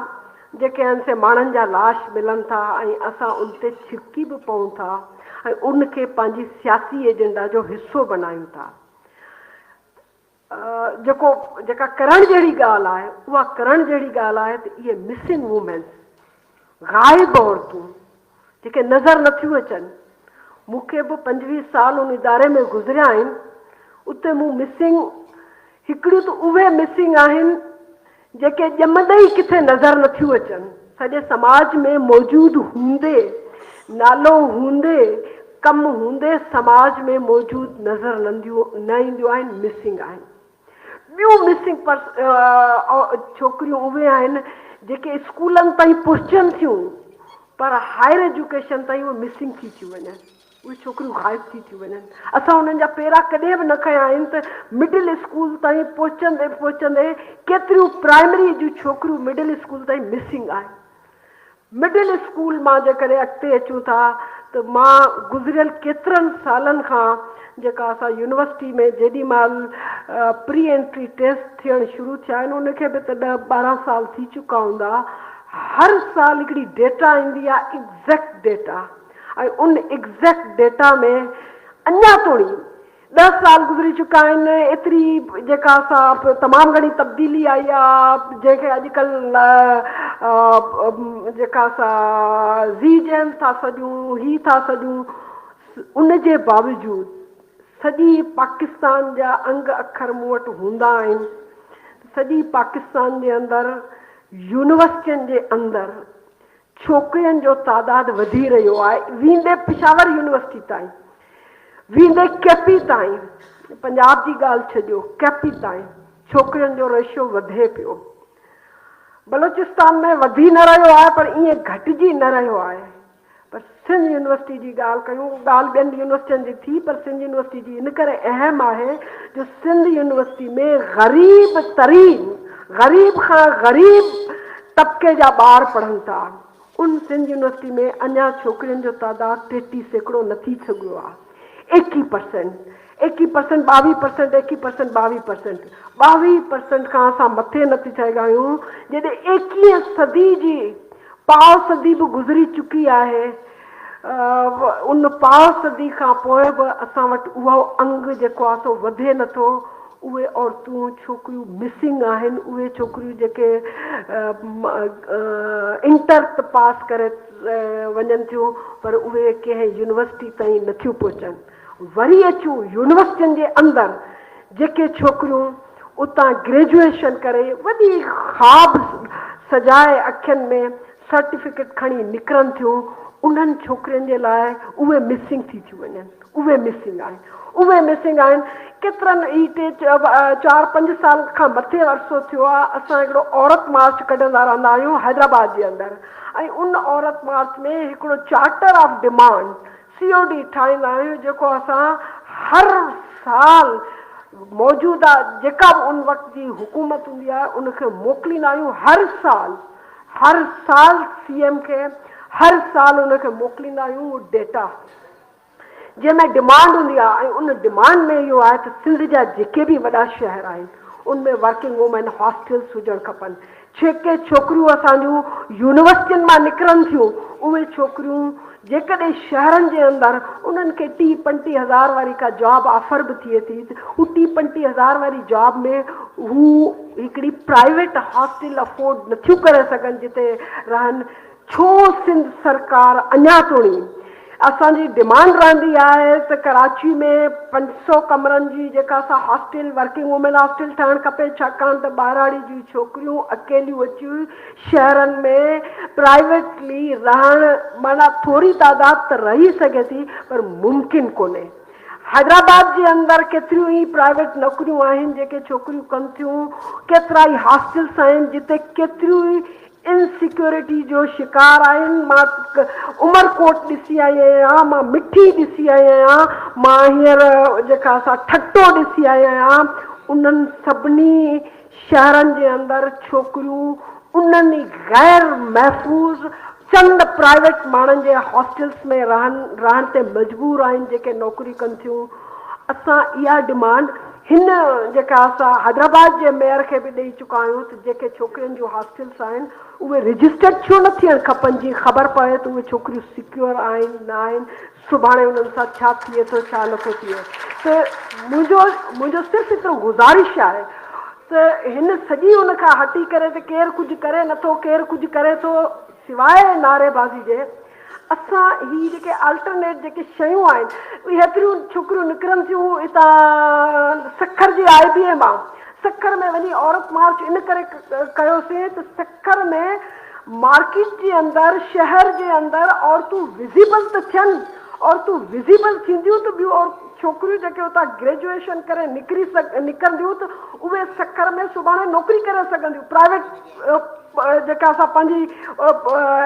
جيڪي آهن سي ماڻهن جا لاش ملن ٿا ۽ اسان ان تي ڇرڪي به پئون ٿا ۽ ان کي پنهنجي سياسي ايجنڊا جو حصو بنايون ٿا. جيڪو جيڪا ڪرڻ جهڙي ڳالهه آهي اها ڪرڻ جهڙي ڳالهه آهي ته اهي مسنگ وومينس غائب عورتون جيڪي نظر نٿيون اچن مون کي به 25 سال ان اداري ۾ گذريا آهن اتي مون مسنگ هڪڙيون ته اهي مسنگ آهن جيڪي ڄمندي ئي ڪٿي نظر نٿيون اچن، سڄي سماج ۾ موجود هوندي، نالو هوندي، ڪم هوندي سماج ۾ موجود نظر نه اينديون آهن، مسنگ آهن. ٻيون مسنگ پرس ڇوڪريون اهي آهن جيڪي اسڪولن تائين پهچن ٿيون پر هائر ايجوڪيشن تائين اهي مسنگ ٿي ٿيون وڃن. اهي ڇوڪريون غائب ٿي ٿيون وڃن. اسان انهن جا پيرا ڪڏهن به نه کنيا آهن ته مڊل اسڪول تائين پهچندي پهچندي ڪيتريون پرائمري جون ڇوڪريون مڊل اسڪول تائين مسنگ آهن. مڊل اسڪول مان جيڪڏهن اڳتي اچون ٿا ته مان گذريل ڪيترن سالن کان جيڪا اسان يونيورسٽي ۾ جيڏي مهل پري انٽري ٽيسٽ ٿيڻ شروع ٿيا آهن ان کي به ته ڏهه 12 سال ٿي چڪا هوندا هر سال هڪڙي ڊيٽا ايندي آهي ايگزيڪٽ ڊيٽا ۽ ان ايگزيڪٽ ڊيٽا ۾ اڃا توڻي ڏهه سال گذري چڪا آهن ايتري جيڪا سا تمام گهڻي تبديلي آئي آ جنهن کي اڄڪلهه جيڪا سا زي جين ٿا سڏيون هي ٿا سڏيون ان جي باوجود سڄي پاڪستان جا انگ اکر مون وٽ هوندا آهن سڄي پاڪستان جي اندر يونيورسٽين جي اندر ڇوڪرين جو تعداد وڌي رهيو آهي ويندي پشاور يونيورسٽي تائين ويندي ڪي پي تائين پنجاب جي ڳالهه ڇڏيو ڪي پي تائين ڇوڪرين جو ريشو وڌي پيو بلوچستان ۾ وڌي نه رهيو آهي پر ائين گهٽجي نه رهيو آهي پر سنڌ يونيورسٽي جي ڳالهه ڪيون ڳالهه ٻين يونيورسٽين جي ٿي پر سنڌ يونيورسٽي جي ان ڪري اهم آهي جو سنڌ يونيورسٽي ۾ غريب ترين غريب کان غريب طبقي جا ٻار پڙهن ٿا. ان سنڌ يونيورسٽي ۾ اڃا ڇوڪرين جو تعداد 33% نه ٿي سگهيو آهي. ايڪيهه پرسينٽ، ايڪيهه پرسينٽ، ٻاويهه پرسينٽ، ايڪيهه پرسينٽ، ٻاويهه پرسينٽ، ٻاويهه پرسينٽ کان اسان مٿي نه ٿي سگهيا آهيون. جڏهن ايڪيهين صدي جي پاء صدي به گذري چڪي آهي، ان پاء صدي کان پوء به اسان وٽ اهو انگ جيڪو آهي سو وڌي نه ٿو. اهي عورتون ڇوڪريون مسنگ آهن اهي ڇوڪريون جيڪي انٽر ته پاس ڪري وڃن ٿيون پر اهي ڪنهن يونيورسٽي تائين نٿيون پهچن وري اچون يونيورسٽين جي اندر جيڪي ڇوڪريون اتان گريجوئيشن ڪري وڏي خواب سجائي اکين ۾ سرٽيفڪيٽ کڻي نڪرن ٿيون انهن ڇوڪرين جي لاء اهي مسنگ ٿي ٿيون وڃن. اهي مسنگ آهن اهي مسنگ آهن ڪيترن ئي ٽي چار پنج سال کان مٿي عرصو ٿيو آهي اسان هڪڙو عورت مارچ ڪڍندا رهندا آهيون حيدرآباد جي اندر ۽ ان عورت مارچ ۾ هڪڙو charter of demand C O D ٺاهيندا آهيون جيڪو اسان هر سال موجوده جيڪا به ان وقت جي حڪومت هوندي آهي ان کي موڪليندا آهيون هر سال هر سال سي ايم کي هر سال ان کي موڪليندا آهيون اهو ڊيٽا جنهن ۾ ڊمانڊ هوندي آهي ۽ ان ڊمانڊ ۾ اهو آهي ته سنڌ جا جيڪي به وڏا شهر آهن ان ۾ ورڪنگ وومين هاسٽلس هجڻ کپن جيڪي ڇوڪريون اسان جون يونيورسٽين مان نڪرن ٿيون اهي ڇوڪريون جيڪڏهن شهرن جي اندر انهن کي ٽيهه پنجٽيهه هزار واري ڪا جاب آفر به ٿئي ٿي ته هو ٽيهه پنجٽيهه هزار واري جاب ۾ هو هڪڙي پرائيويٽ هاسٽل افورڊ نٿيون ڪري سگهن جتي رهن ڇو سنڌ سرڪار اڃا توڻي اسان جي ڊمانڊ رهندي آهي ته ڪراچي ۾ 500 ڪمرن جي جيڪا سا هاسٽل ورڪنگ وومين هاسٽل ٺهڻ کپي ڇاڪاڻ ته ٻهراڙي جون ڇوڪريون اڪيليون اچي شهرن ۾ پرائيويٽلي رهڻ معنيٰ ٿوري تعداد ته رهي سگهي ٿي پر ممڪن ڪونهي حيدرآباد جي اندر ڪيتريون ئي پرائيويٽ نوڪريون آهن جيڪي ڇوڪريون ڪن ٿيون ڪيترائي هاسٽلس آهن جتي ڪيتريون ئي انسيڪيورٽي جو شڪار آهن مان عمرڪوٽ ڏسي آئي آهيان مان مٺي ڏسي آئي آهيان مان هينئر جيڪا سا ٺٽو ڏسي آئي آهيان انهن سڀني شهرن جي اندر ڇوڪريون انهن ئي غير محفوظ چند پرائيويٽ ماڻهن جي هاسٽلس ۾ رهن رهڻ تي مجبور آهن جيڪي نوڪري ڪن ٿيون اسان اها ڊمانڊ هن جيڪا اسان حيدرآباد جي ميئر کي به ڏئي چڪا آهيون ته جيڪي ڇوڪرين جون هاسٽلس آهن اهي رجسٽرڊ ڇو نه ٿيڻ کپن جيئن خبر پوي ته اهي ڇوڪريون سيڪيور آهن نه آهن سڀاڻي انهن سان ڇا ٿئي ٿو ڇا نٿو ٿئي ته منهنجو منهنجو صرف ايترو گذارش آهي ته هن سڄي ان کان هٽي ڪري ته ڪير ڪجهه ڪري نٿو ڪير ڪجهه ڪري ٿو سواء نعري بازي جي اسان هي جيڪي آلٽرنيٽ جيڪي شيون آهن اهي هيتريون ڇوڪريون نڪرن ٿيون هتان سکر جي آء بي اي مان سکر ۾ وڃي عورت مارچ ان ڪري ڪيوسين ته سکر ۾ مارڪيٽ جي اندر شهر جي اندر عورتون وزيبل ته ٿين عورتون وزيبل ٿينديون ته ٻيون ڇوڪريون جيڪي اتان گريجوئيشن ڪري نڪري نڪرنديون ته اهي سکر ۾ سڀاڻي نوڪري ڪري سگهنديون پرائيويٽ جيڪا اسان پنهنجي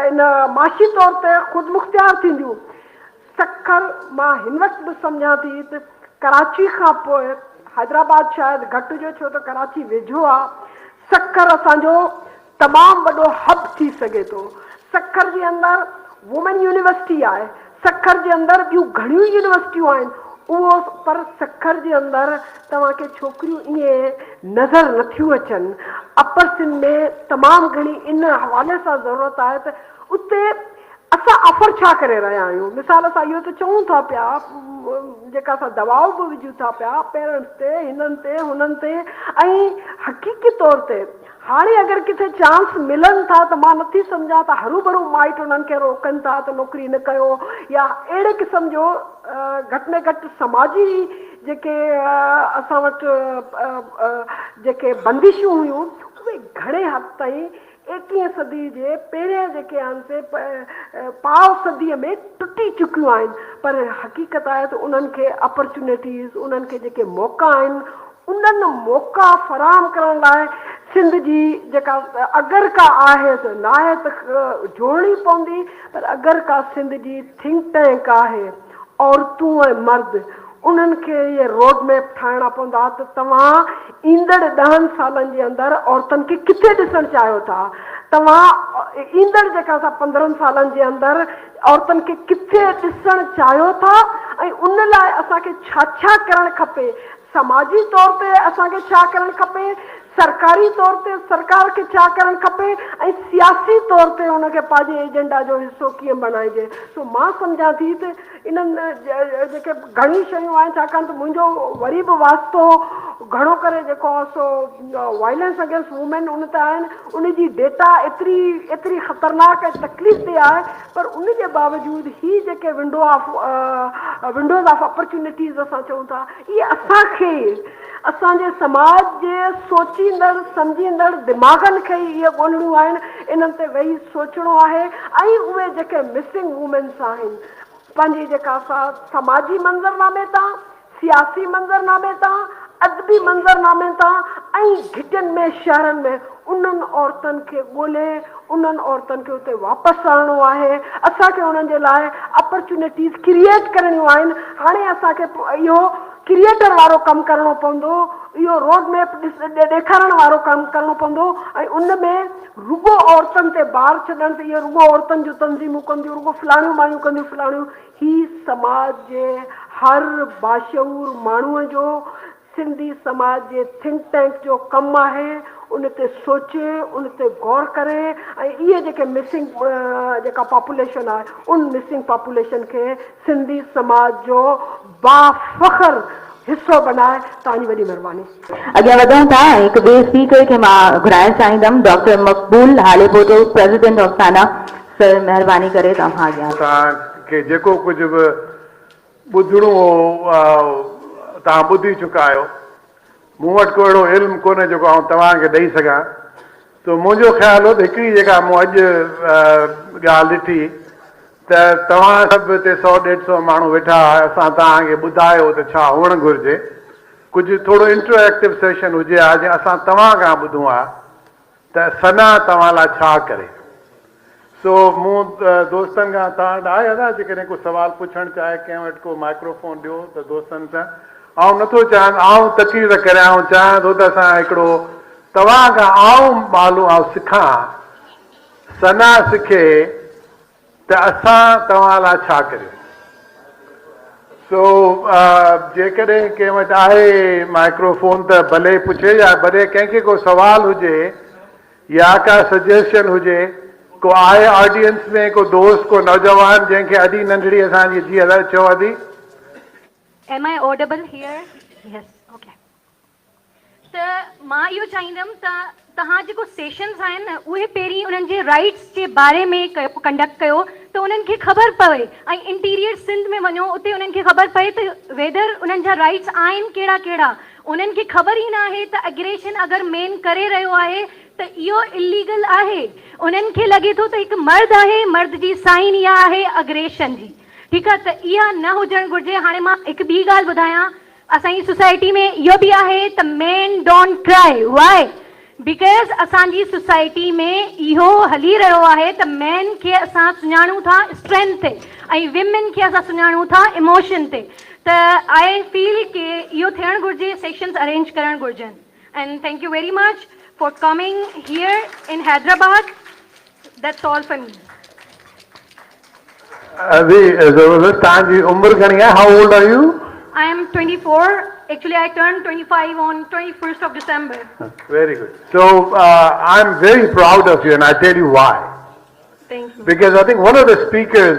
ان معاشي طور تي خودمختيار ٿينديون. سکر مان هن وقت به سمجهان ٿي ته ڪراچي کان پوء حيدرآباد شايد گهٽ هجي ڇو ته ڪراچي ويجهو آ. سکر اسان جو تمام وڏو هب ٿي سگهي ٿو. سکر جي اندر وومين يونيورسٽي آهي. سکر جي اندر ٻيون گهڻيون ئي يونيورسٽيون آهن اهو پر سکر جي اندر توهان کي ڇوڪريون ائين نظر نٿيون اچن اپر سنڌ ۾ تمام گهڻي ان حوالي سان ضرورت آهي ته اتي اسان آفر ڇا ڪري رهيا آهيون؟ مثال اسان اهو ته چئون ٿا پيا جيڪا اسان دٻاء به وجهون ٿا پيا پيرنٽس تي هنن تي هنن تي ۽ حقيقي طور تي هاڻي اگر ڪٿي چانس ملن ٿا ته مان نٿي سمجهان ته هروڀرو مائٽ انهن کي روڪن ٿا ته نوڪري نه ڪيو يا اهڙي قسم جو گهٽ ۾ گهٽ سماجي جيڪي اسان وٽ جيڪي بندشون هيون اهي گهڻي حد تائين ايڪيهين صدي جي پهرين جيڪي آهن سي پاء صديء ۾ ٽٽي چڪيون آهن پر حقيقت آهي ته انهن کي اپرچونيٽيز انهن کي جيڪي موقعا آهن انهن موقعا فراهم ڪرڻ لاء سنڌ جي جيڪا اگر ڪا آهي ته ناهي ته جوڙڻي پوندي پر اگر ڪا سنڌ جي ٿنڪ ٽينڪ آهي عورتون ۽ مرد انهن کي اهي روڊ ميپ ٺاهڻا پوندا ته توهان ايندڙ ڏهن سالن جي اندر عورتن کي ڪٿي ڏسڻ چاهيو ٿا؟ توهان ايندڙ جيڪا سا پندرهن سالن جي اندر عورتن کي ڪٿي ڏسڻ چاهيو ٿا ۽ ان لاء اسان کي ڇا ڇا ڪرڻ کپي؟ سماجي طور تي اسان کي ڇا ڪرڻ کپي؟ سرڪاري طور تي سرڪار کي ڇا ڪرڻ کپي ۽ سياسي طور تي ان کي پنهنجي ايجنڊا جو حصو ڪيئن بڻائجي؟ سو مان سمجهان ٿي ته انهن جيڪي گهڻيون شيون آهن ڇاڪاڻ ته منهنجو وري به واسطو گهڻو ڪري جيڪو آهي سو وائلنس اگينسٽ وومين ان تي آهن ان جي ڊيٽا ايتري ايتري خطرناڪ ۽ تڪليف ده آهي پر ان جي باوجود هي جيڪي window of windows of opportunities اسان چئون ٿا اهي اسان کي ئي اسان جي سماج جي سوچيندڙ سمجهيندڙ دماغن کي ئي اهي ڳولڻيون آهن، انهن تي ويهي سوچڻو آهي ۽ اهي جيڪي مسنگ وومينس آهن پنهنجي جيڪا سا سماجي منظرنامي تان، سياسي منظرنامي تان، ادبي منظرنامي تان ۽ گهٽين ۾ شهرن ۾ انهن عورتن کي ڳولي انهن عورتن کي اتي واپس آڻڻو آهي، اسان کي انهن جي لاء اپرچونيٽيز ڪريئيٽ ڪرڻيون آهن، هاڻي اسان کي اهو ڪريئيٽر وارو ڪم ڪرڻو پوندو، اهو روڊ ميپ ڏيکارڻ وارو ڪم ڪرڻو پوندو ۽ ان ۾ رڳو عورتن تي بار ڇڏڻ ته اهي رڳو عورتن جون تنظيمون ڪنديون، رڳو فلاڻيون مايون ڪنديون فلاڻيون، هي سماج جي هر باشعور ماڻهوء جو سنڌي سماج جي ٿنڪ ٽينڪ جو ڪم آهي ان تي سوچي ان تي غور ڪري ۽ اهي جيڪي مسنگ جيڪا پاپوليشن آهي ان مسنگ پاپوليشن کي سنڌي سماج جو بافخر حصو بنائي توهان جي وڏي مھرباني. اڳيان وڌون ٿا ۽ هڪ ٻئي اسپيڪر کي مان گهرائڻ چاهيندم doctor Maqbool Halepoto president of SANA sir مهرباني ڪري توهان اڳيان. توهان کي جيڪو ڪجهه به ٻڌڻو هو توهان ٻڌي چڪا آهيو. مون وٽ ڪو اهڙو علم ڪونهي جيڪو آئون توهان کي ڏئي سگهان. سو منهنجو خيال هو ته هڪڙي جيڪا مون اڄ ڳالهه ڏٺي ته توهان سڀ هتي سئو ڏيڍ سئو ماڻهو ويٺا هئا اسان توهان کي ٻڌايو ته ڇا هئڻ گهرجي. ڪجهه ٿورو انٽر ايڪٽو سيشن هجي ها جيئن اسان توهان کان ٻڌون ها ته ثنا توهان لاء ڇا ڪري. سو مون دوستن کان توهان وٽ آهي ادا جيڪڏهن ڪو سوال پڇڻ چاهي ڪنهن وٽ ڪو مائڪرو فون ڏيو ته دوستن سان آئون نٿو چاهيان ته آئون تقرير ڪريان آئون چاهيان ٿو ته اسان هڪڙو توهان کان آئون معلوم آئون سکان ثنا سکي ته اسان توهان لاء ڇا ڪريون سو جيڪڏهن ڪنهن وٽ آهي مائڪرو فون ته ڀلي پڇي يا ڀلي ڪنهن کي ڪو سوال هجي يا ڪا سجيشن هجي ڪو آهي آڊينس ۾ ڪو دوست ڪو نوجوان جنهن کي ادي ننڍڙي اسان جي جي ادا چئو ادي. Am I audible here? Yes, okay. ته مان اهو چاهيندم ته توهان جيڪو سيشنز آهن نه اهي پهرين انهن جي رائيٽس جي باري ۾ ڪيو ڪنڊڪٽ ڪيو ته انهن کي خبر پوي ۽ انٽيريئر سنڌ ۾ وڃو اتي انهن کي خبر پئي ته ويدر انهن جا رائيٽس آهن ڪهڙا ڪهڙا انهن کي خبر ئي ناهي ته اگريشن اگر مين ڪري رهيو آهي ته اهو اليگل آهي انهن کي لڳي ٿو ته هڪ مرد آهي مرد جي سائن اها آهي اگريشن جي ٺيڪ آهي ته اها نه هجڻ گهرجي هاڻي مان هڪ ٻي ڳالهه ٻڌايان اسان جي سوسائٽي ۾ اهو به آهي ته مين don't ڪرائي وائي because اسان جي سوسائٽي ۾ اهو هلي رهيو آهي ته مين کي اسان سڃاڻون ٿا اسٽرينٿ تي ۽ ويمن کي اسان سڃاڻون ٿا اموشن تي ته آء فيل ڪي اهو ٿيڻ گهرجي سيشنز ارينج ڪرڻ گهرجن and thank you very much for coming here in Hyderabad that's all for me. ادي زبردست توهان جي عمر گهڻي آهي how old are you? I am 24 actually I turned 25 on 21st of December. Very good so I am very proud of you and I tell you why. Thank you. Because I think one of the speakers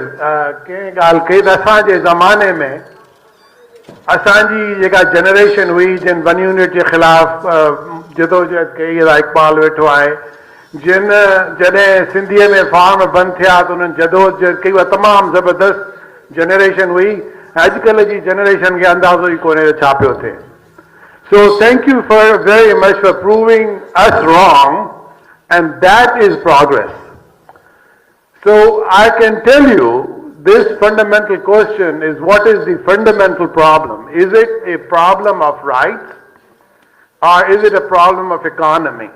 ڪنهن ڳالهه ڪئي ته اسان جي زماني ۾ اسان جي جيڪا جنريشن هئي جن ون يونٽ جي خلاف جدوجهد ڪئي ادا اقبال ويٺو آهي جن جڏهن سنڌيء ۾ فارم بند ٿيا ته انهن جدوجهد ڪئي اها تمام زبردست جنريشن هئي ۽ اڄڪلهه جي جنريشن کي اندازو ئي ڪونهي ته ڇا پيو ٿئي so thank you for very much for proving us wrong and that is progress. So I can tell you this fundamental question is what is the fundamental problem? Is it a problem of rights or is it a problem of economy?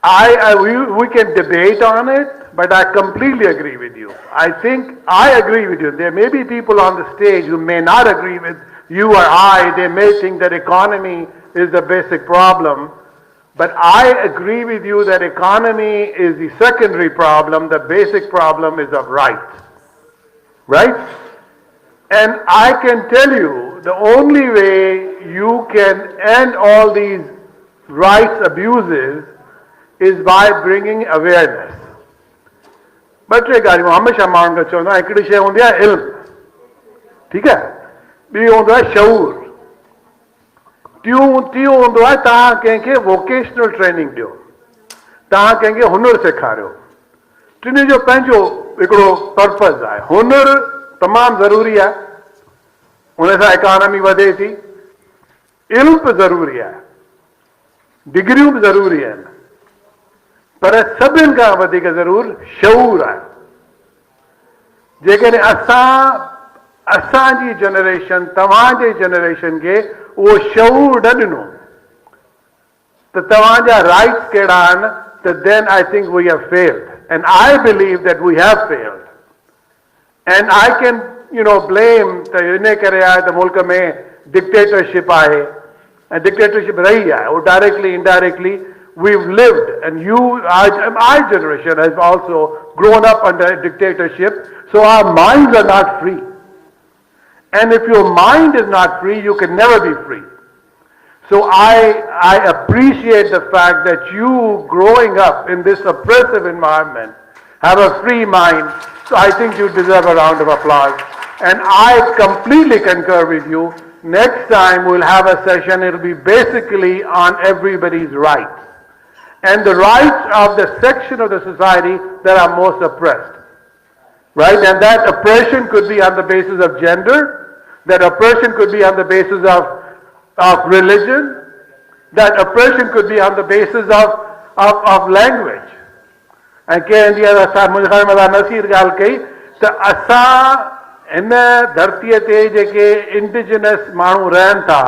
I, I we, we can debate on it, but I completely agree with you. I think I agree with you. There may be people on the stage who may not agree with you or I. They may think that economy is the basic problem. But I agree with you that economy is the secondary problem. The basic problem is of rights. Right? And I can tell you the only way you can end all these rights abuses is by bringing awareness. ٻه ٽي ڳالهيون هميشه ماڻهن کي چوندو آهيان هڪڙي شيء هوندي آهي علم ٺيڪ آهي ٻي هوندو آهي شعور ٽيون ٽيون هوندو آهي توهان ڪنهن کي ووڪيشنل ٽريننگ ڏيو، توهان ڪنهن کي هنر سيکاريو. ٽنهي جو پنهنجو هڪڙو پرپز آهي. هنر تمام ضروري آهي، ان سان اڪانامي وڌي ٿي. علم به ضروري آهي، ڊگريون به ضروري آهن، پر سڀن کان وڌيڪ ضرور شعور آهي. جيڪڏهن اسان اسان جي جنريشن توهان جي جنريشن کي اهو شعور نه ڏنو ته توهان جا رائٽس ڪهڙا آهن ته then I think we have failed and I believe that we have failed and I can you know blame ته ان ڪري آهي ته ملڪ ۾ ڊڪٽيٽرشپ آهي ۽ ڊڪٽيٽرشپ رهي آهي اهو directly indirectly we've lived and you our generation has also grown up under dictatorship so our minds are not free and if your mind is not free you can never be free so I I appreciate the fact that you growing up in this oppressive environment have a free mind so I think you deserve a round of applause and I completely concur with you next time we'll have a session it'll be basically on everybody's rights and the rights of the section of the society that are most oppressed right and that oppression could be on the basis of gender that oppression could be on the basis of of religion that oppression could be on the basis of of, of language ۽ ڪنهن ڏينهن اسان منهنجي خيال ۾ ادا نصير ڳالهه ڪئي ته اسان هن ڌرتيء تي جيڪي انڊيجنس ماڻهو رهن ٿا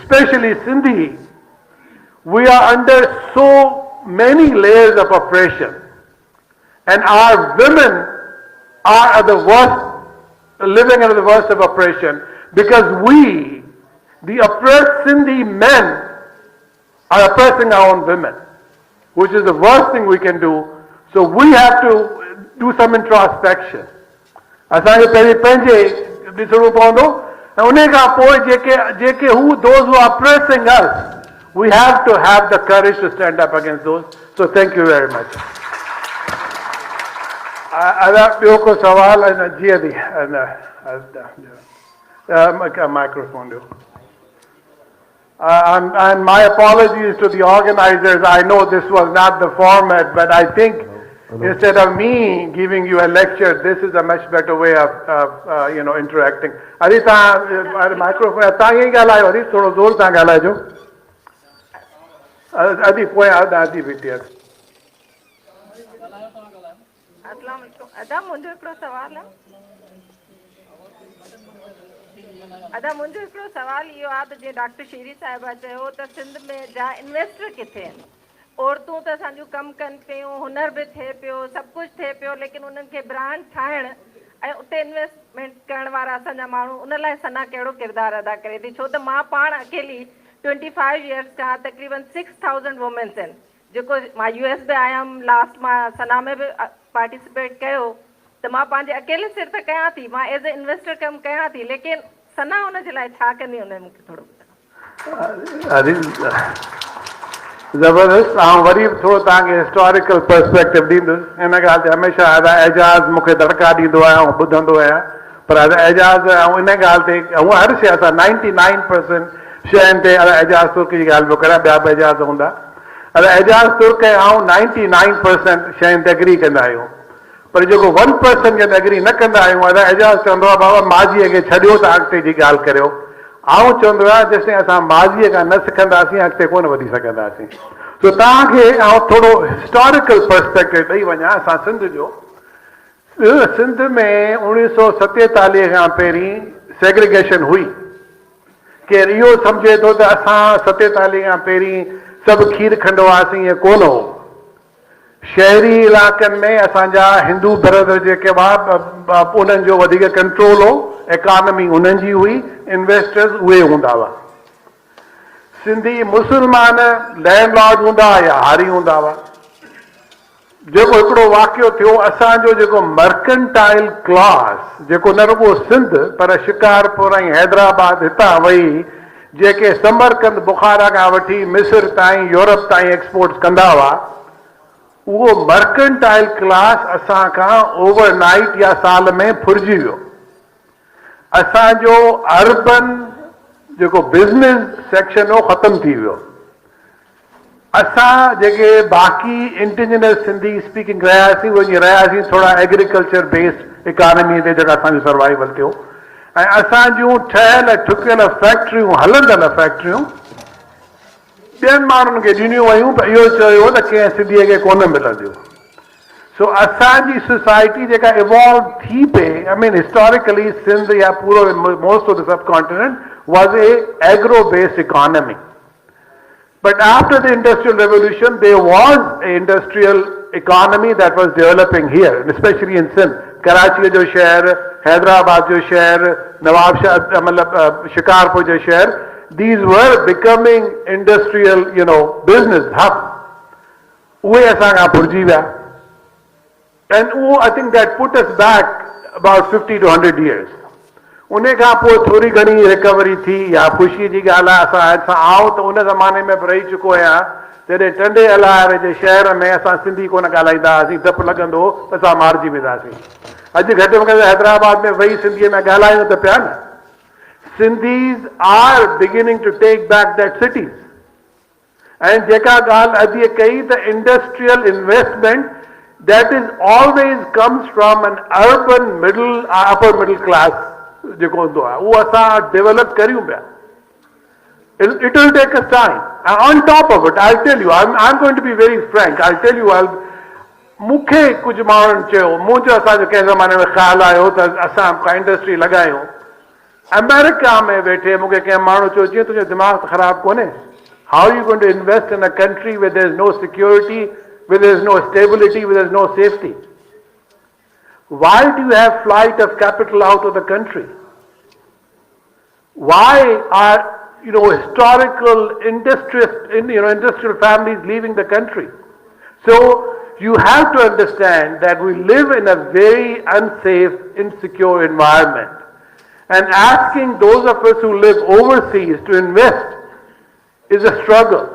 specially Sindhi we are under so many layers of oppression and our women are at the worst living under the worst of oppression because we the oppressed Sindhi men are oppressing our own women which is the worst thing we can do. So we have to do some introspection. اسان کي پهرين پنهنجي ڏسڻو پوندو ۽ ان کان پوء جيڪي جيڪي هو those who are oppressing us we have to have the courage to stand up against those. So thank you very much. ادا ٻيو ڪو سوال جي ادي مائڪروفون ڏيو. And my apologies to the organizers. I know this was not the format, but I think instead of me giving you a lecture, this is a much better way of, of uh, you know, interacting. ادي توهان microphone توهان ائين ڳالهايو ادي ٿورو زور سان ڳالهائجو ادي پويان ادي بيٺي آهي اسلام عليڪم ادا منهنجو هڪڙو سوال آ ادا منهنجو هڪڙو سوال اهو آ ته جيئن ڊاڪٽر شيري صاحبه چيو ته سنڌ ۾ جا انويسٽر ڪٿي آهن عورتون ته اسان جون ڪم ڪن پيون هنر به ٿئي پيو سڀ ڪجهه ٿئي پيو ليڪن انهن کي برانڊ ٺاهڻ ۽ اتي انويسٽمينٽ ڪرڻ وارا اسان جا ماڻهو ان لاء ثنا ڪهڙو ڪردار ادا ڪري ٿي ڇو ته مان پاڻ اڪيلي ٽوئنٽي فائيو يئرس کان تقريبن سڪس ٿائوزنڊ وومينس آهن جيڪو مان يو ايس به آيم لاسٽ مان ثنا ۾ به پارٽيسپيٽ ڪيو ته مان پنهنجي اڪيلي سر ته ڪيان ٿي مان ايز اي انويسٽر ڪم ڪيان ٿي ليڪن ثنا ان جي لاء ڇا ڪندي ان مون کي ٿورو ٻڌايو. زبردست آئون وري به ٿورو توهان کي هسٽاريڪل پرسپيڪٽو ڏيندس ان ڳالهه تي هميشه ادا اعجاز مون کي دڙڪا ڏيندو آهي آئون ٻڌندو آهيان پر ادا اعجاز آئون ان ڳالهه تي هونء هر شيء اسان نائنٽي نائن پرسنٽ شين تي ادا اعجاز ترڪ جي ڳالهه پيو ڪريان ٻيا به اعجاز هوندا ادا اعجاز ترڪ ۽ آئون نائنٽي نائن پرسنٽ شين تي اگري ڪندا آهيون پر جيڪو ون پرسنٽ جنهن تي اگري نه ڪندا آهيون ادا اعجاز چوندو آهي بابا ماضيء کي ڇڏيو ته اڳتي جي ڳالهه ڪريو. آئون چوندو آهيان جيستائين اسان ماضيء کان نه سکنداسين اڳتي ڪونه وڌي سگهنداسين. سو توهان کي آئون ٿورو هسٽاريڪل پرسپيڪٽو ڏئي وڃان اسان سنڌ جو. سنڌ ۾ 1947 کان پهرين سيگريگيشن هئي. ڪير اهو سمجهي ٿو ته اسان 47 کان پهرين سڀ کير کنڊ هئاسين ائين ڪونه هو. شهري علائقن ۾ اسان جا هندو برادر جيڪي هئا انهن جو وڌيڪ ڪنٽرول هو، ايڪانمي انهن جي هئي، انويسٽرز اهي هوندا هئا. سنڌي مسلمان لينڊ لارڊ هوندا هئا يا هاري هوندا هئا. جيڪو هڪڙو واقعو ٿيو اسان جو جيڪو مرڪنٽائل ڪلاس جيڪو نه رڳو سنڌ پر شڪارپور ۽ حيدرآباد هتان وئي جيڪي سمرقند بخارا کان وٺي مصر تائين يورپ تائين ايڪسپورٽس ڪندا هئا اهو مرڪنٽائل ڪلاس اسان کان اوور نائيٽ يا سال ۾ ڦرجي ويو. اسان جو اربن جيڪو بزنس سيڪشن هو ختم ٿي ويو. اسان جيڪي باقي انڊيجنس سنڌي اسپيڪنگ رهياسين اهي رهياسين ٿورا ايگريڪلچر بيسڊ اڪانمي تي جيڪا اسان جو سروائيول ٿيو ۽ اسان جون ٺهيل ٺڪيل فيڪٽريون هلندڙ فيڪٽريون ٻين ماڻهن کي ڏنيون ويون پر اهو چيو ويو ته ڪنهن سنڌي کي ڪونه ملنديون سو اسان جي سوسائٽي جيڪا ايوالو ٿي پئي آئي مين هسٽاريڪلي سنڌ يا پورو most of the subcontinent was a agro based economy But after the industrial revolution there was a industrial economy that was developing here and especially in Sindh ڪراچيء جو شهر، حيدرآباد جو شهر، نوابشاهه مطلب شڪارپور جو شهر these were becoming industrial you know business hub اهي اسان کان ڦرجي ويا And اهو I think that put us back about 50 to 100 years. انهي کان پوء ٿوري گهڻي ريڪوري ٿي اها خوشي جي ڳالهه آهي اسان آئون ته ان زماني ۾ به رهي چڪو آهيان جڏهن ٽنڊي الهيار جي شهر ۾ اسان سنڌي ڪونه ڳالهائيندا هئاسين ڊپ لڳندو هو ته اسان مارجي وينداسين اڄ گهٽ ۾ گهٽ حيدرآباد ۾ ويهي سنڌي ۾ ڳالهايون ته پيا نه Sindhis are beginning to take back that cities. ۽ جيڪا ڳالهه اديء ڪئي ته industrial investment that is always comes from an urban middle upper middle class جيڪو هوندو آهي اهو اسان ڊيولپ ڪريون پيا it will take us time ۽ on top of it I tell you I am going to be very frank I tell you مون کي ڪجهه ماڻهن چيو منهنجو اسان جو ڪنهن زماني ۾ خيال آيو ته اسان ڪا انڊسٽري لڳايون آمريڪا ۾ ويٺي مون کي ڪنهن ماڻهو چيو جيئن تنهنجو دماغ ته خراب ڪونهي how you going to invest in a country where there is no security where there is no stability where there is no safety why do you have flight of capital out of the country why are you know historical industrious you know industrial families leaving the country so you have to understand that we live in a very unsafe insecure environment and asking those of us who live overseas to invest is a struggle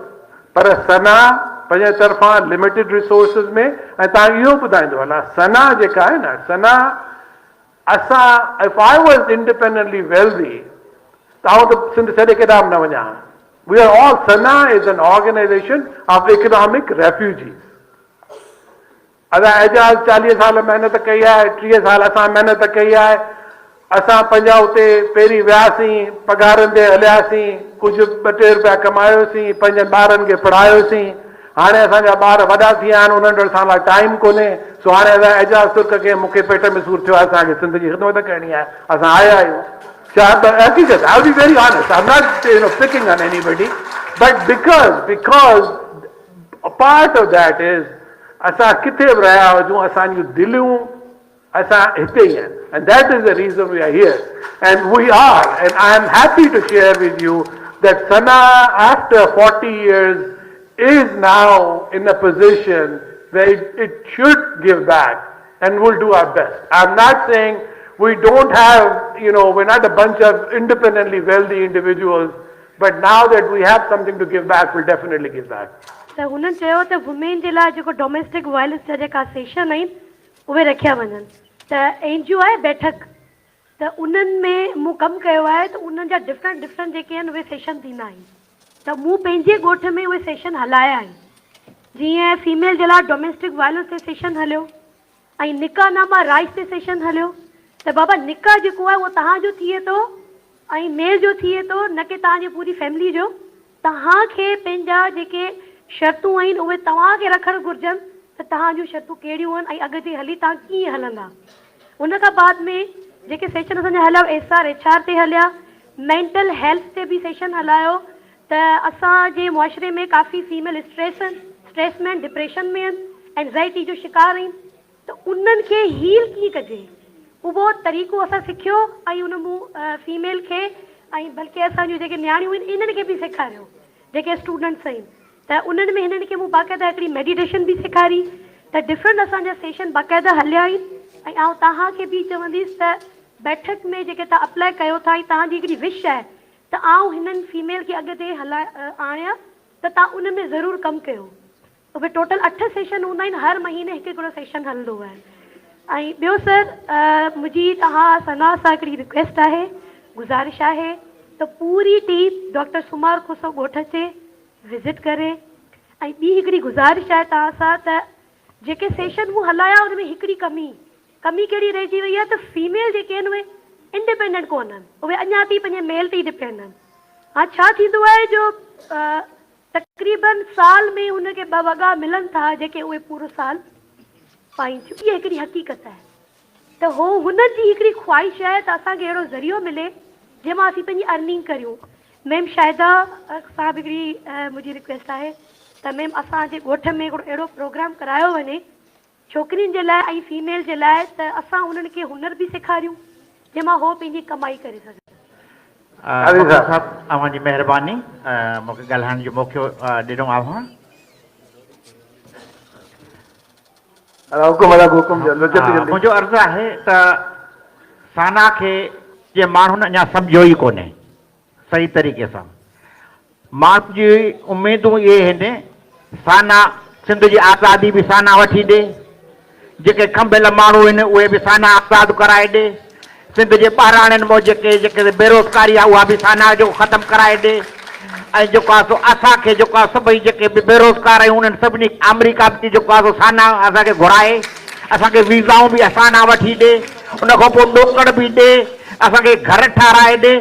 پر ثنا پنهنجي طرفان limited resources ۾ ۽ توهان کي اهو ٻڌائيندو هلان ثنا جيڪا آهي نه ثنا اسان if I was independently wealthy ته آئون ته سنڌ ڇڏي ڪيڏانهن به نه وڃان ها we are all Sana is an organization of economic refugees ادا اعجاز 40 سال محنت ڪئي آهي 30 سال اسان محنت ڪئي آهي اسان پنهنجا اتي پهرين وياسين پگهارن تي هلياسين ڪجهه ٻه ٽي روپيا ڪمايوسين پنهنجن ٻارن کي پڙهايوسين هاڻي اسان جا ٻار وڏا ٿي ويا آهن انهن وٽ اسان لاء ٽائيم ڪونهي سو هاڻي ادا اعجاز ترڪ کي مون کي پيٽ ۾ سور ٿيو آهي اسان کي سنڌ جي خدمت ڪرڻي آهي اسان آيا آهيون ڇا حقيقت I will be very honest I am not you know picking on anybody but because because part of that is اسان ڪٿي به رهيا هجون اسان جون دليون اسان هتي ئي آهن and that is the reason we are here and we are and I am happy to share with you that Sana after 40 years is now in a position where it should give back and we'll do our best. I'm not saying we don't have, you know, we're not a bunch of independently wealthy individuals, but now that we have something to give back, we'll definitely give back. ته هنن چيو ته women جي لاء جيڪو domestic violence جا جيڪا session آهن اهي رکيا وڃن ته اين جي او آهي بيٺڪ ته انهن ۾ مون ڪم ڪيو آهي ته انهن جا ڊفرنٽ ڊفرنٽ جيڪي آهن اهي سيشن ٿيندا آهن ته مون پنهنجي ڳوٺ ۾ اهي سيشن هلايا آهن جيئن فيميل جي لاء ڊوميسٽڪ وائلنس تي سيشن هليو ۽ نڪاح ناما رائج تي سيشن هليو ته بابا نڪاح جيڪو آهي اهو توهان جو ٿئي ٿو ۽ ميل جو ٿئي ٿو نه ڪي توهان جي پوري فيملي جو. توهان کي پنهنجا جيڪي شرطون آهن اهي توهان کي رکڻ گهرجن ته توهان جون شرطون ڪهڙيون آهن ۽ اڳتي هلي توهان ڪيئن هلندا. ان کان بعد ۾ جيڪي سيشن اسان جا هليا ايس آر ايڇ آر تي هليا، مينٽل هيلٿ تي به سيشن هلايو ته اسان جي معاشري ۾ ڪافي فيميل اسٽريس آهن، اسٽريس ۾ آهن، ڊپريشن ۾ آهن، اينزائٽي جو شڪار آهن ته انهن کي هيل ڪيئن ڪجي اهو طريقو اسان سکيو ۽ ان مون فيميل کي ۽ بلڪه اسان جون جيڪي نياڻيون آهن انهن کي به سيکاريو جيڪي اسٽوڊنٽس آهن ته انهن ۾ هنن کي مون باقاعده هڪڙي ميڊيٽيشن به سيکاري ته ڊفرنٽ اسان جا سيشن باقاعده هليا آهن ۽ آئون توهان کي به چونديس ته بيٺڪ ۾ جيڪي توهان اپلائي ڪيو ٿا ۽ توهان جي هڪڙي وش آهي ته آئون هنن فيميل کي اڳتي هلائي آڻيان ته توهان ان ۾ ضرور ڪم ڪيو. اهي ٽوٽل اٺ سيشن هوندا آهن هر مهيني هڪ هڪڙو سيشن هلندو آهي ۽ ٻيو سر منهنجي توهان ثنا سان هڪڙي رڪويسٽ آهي گذارش آهي ته پوري ٽيم ڊاڪٽر سمار کوسو ڳوٺ اچي وزٽ ڪري ۽ ٻي هڪڙي گذارش آهي توهان سان ته جيڪي سيشن مون هلايا ان ۾ هڪڙي ڪمي ڪمي ڪهڙي رهجي وئي آهي ته فيميل جيڪي آهن اهي انڊيپينڊنٽ ڪونهن اهي اڃا تائين پنهنجي ميل تي ئي ڊپينڊ آهن ها ڇا ٿيندو آهي جو تقريبن سال ۾ هن کي ٻه وڳا ملن ٿا جيڪي اهي پورو سال پائين ٿيون. اها هڪڙي حقيقت آهي ته هو هنن جي هڪڙي خواهش آهي ته اسان کي اهڙو ذريعو ملي جنهن مان اسين پنهنجي ارننگ ڪريون. ميم شاهده سان به هڪڙي منهنجي رڪويسٽ آهي ته ميم اسان جي ڳوٺ ۾ هڪڙو اهڙو پروگرام ڪرايو وڃي ڇوڪرين جي لاء ۽ فيميل جي لاء ته اسان انهن کي هنر به سيکاريون جنهن مان هو پنهنجي ڪمائي ڪري سگهن. مقبول صاحب اوهان جي مهرباني مون کي ڳالهائڻ جو موقعو ڏنو اوهان. حڪم ادا حڪم جلدي جلدي. منهنجو عرض آهي ته سانا کي جي ماڻهن اڃا سمجهيو ئي ڪونهي صحيح طريقي سان ماڻهن جي اميدون اهي هن، سانا سنڌ جي آزادي به سانا وٺي ڏي، جيڪي کنڀيل ماڻهو هن اهي به سانا آزاد ڪرائي ڏي، سنڌ جي ٻهراڙين مان جيڪي جيڪي بيروزگاري آهي اها به سانا جو ختم ڪرائي ڏي ۽ جيڪو آهي سو اسان کي جيڪو آهي سڀئي جيڪي به بيروزگار آهيون انهن سڀني کي آمريڪا به جيڪو آهي سو سانا اسان کي گهرائي اسان کي ويزائون به سانا وٺي ڏي ان کان پوء ڏوڪڙ به ڏي اسان کي گهر ٺهرائي ڏي.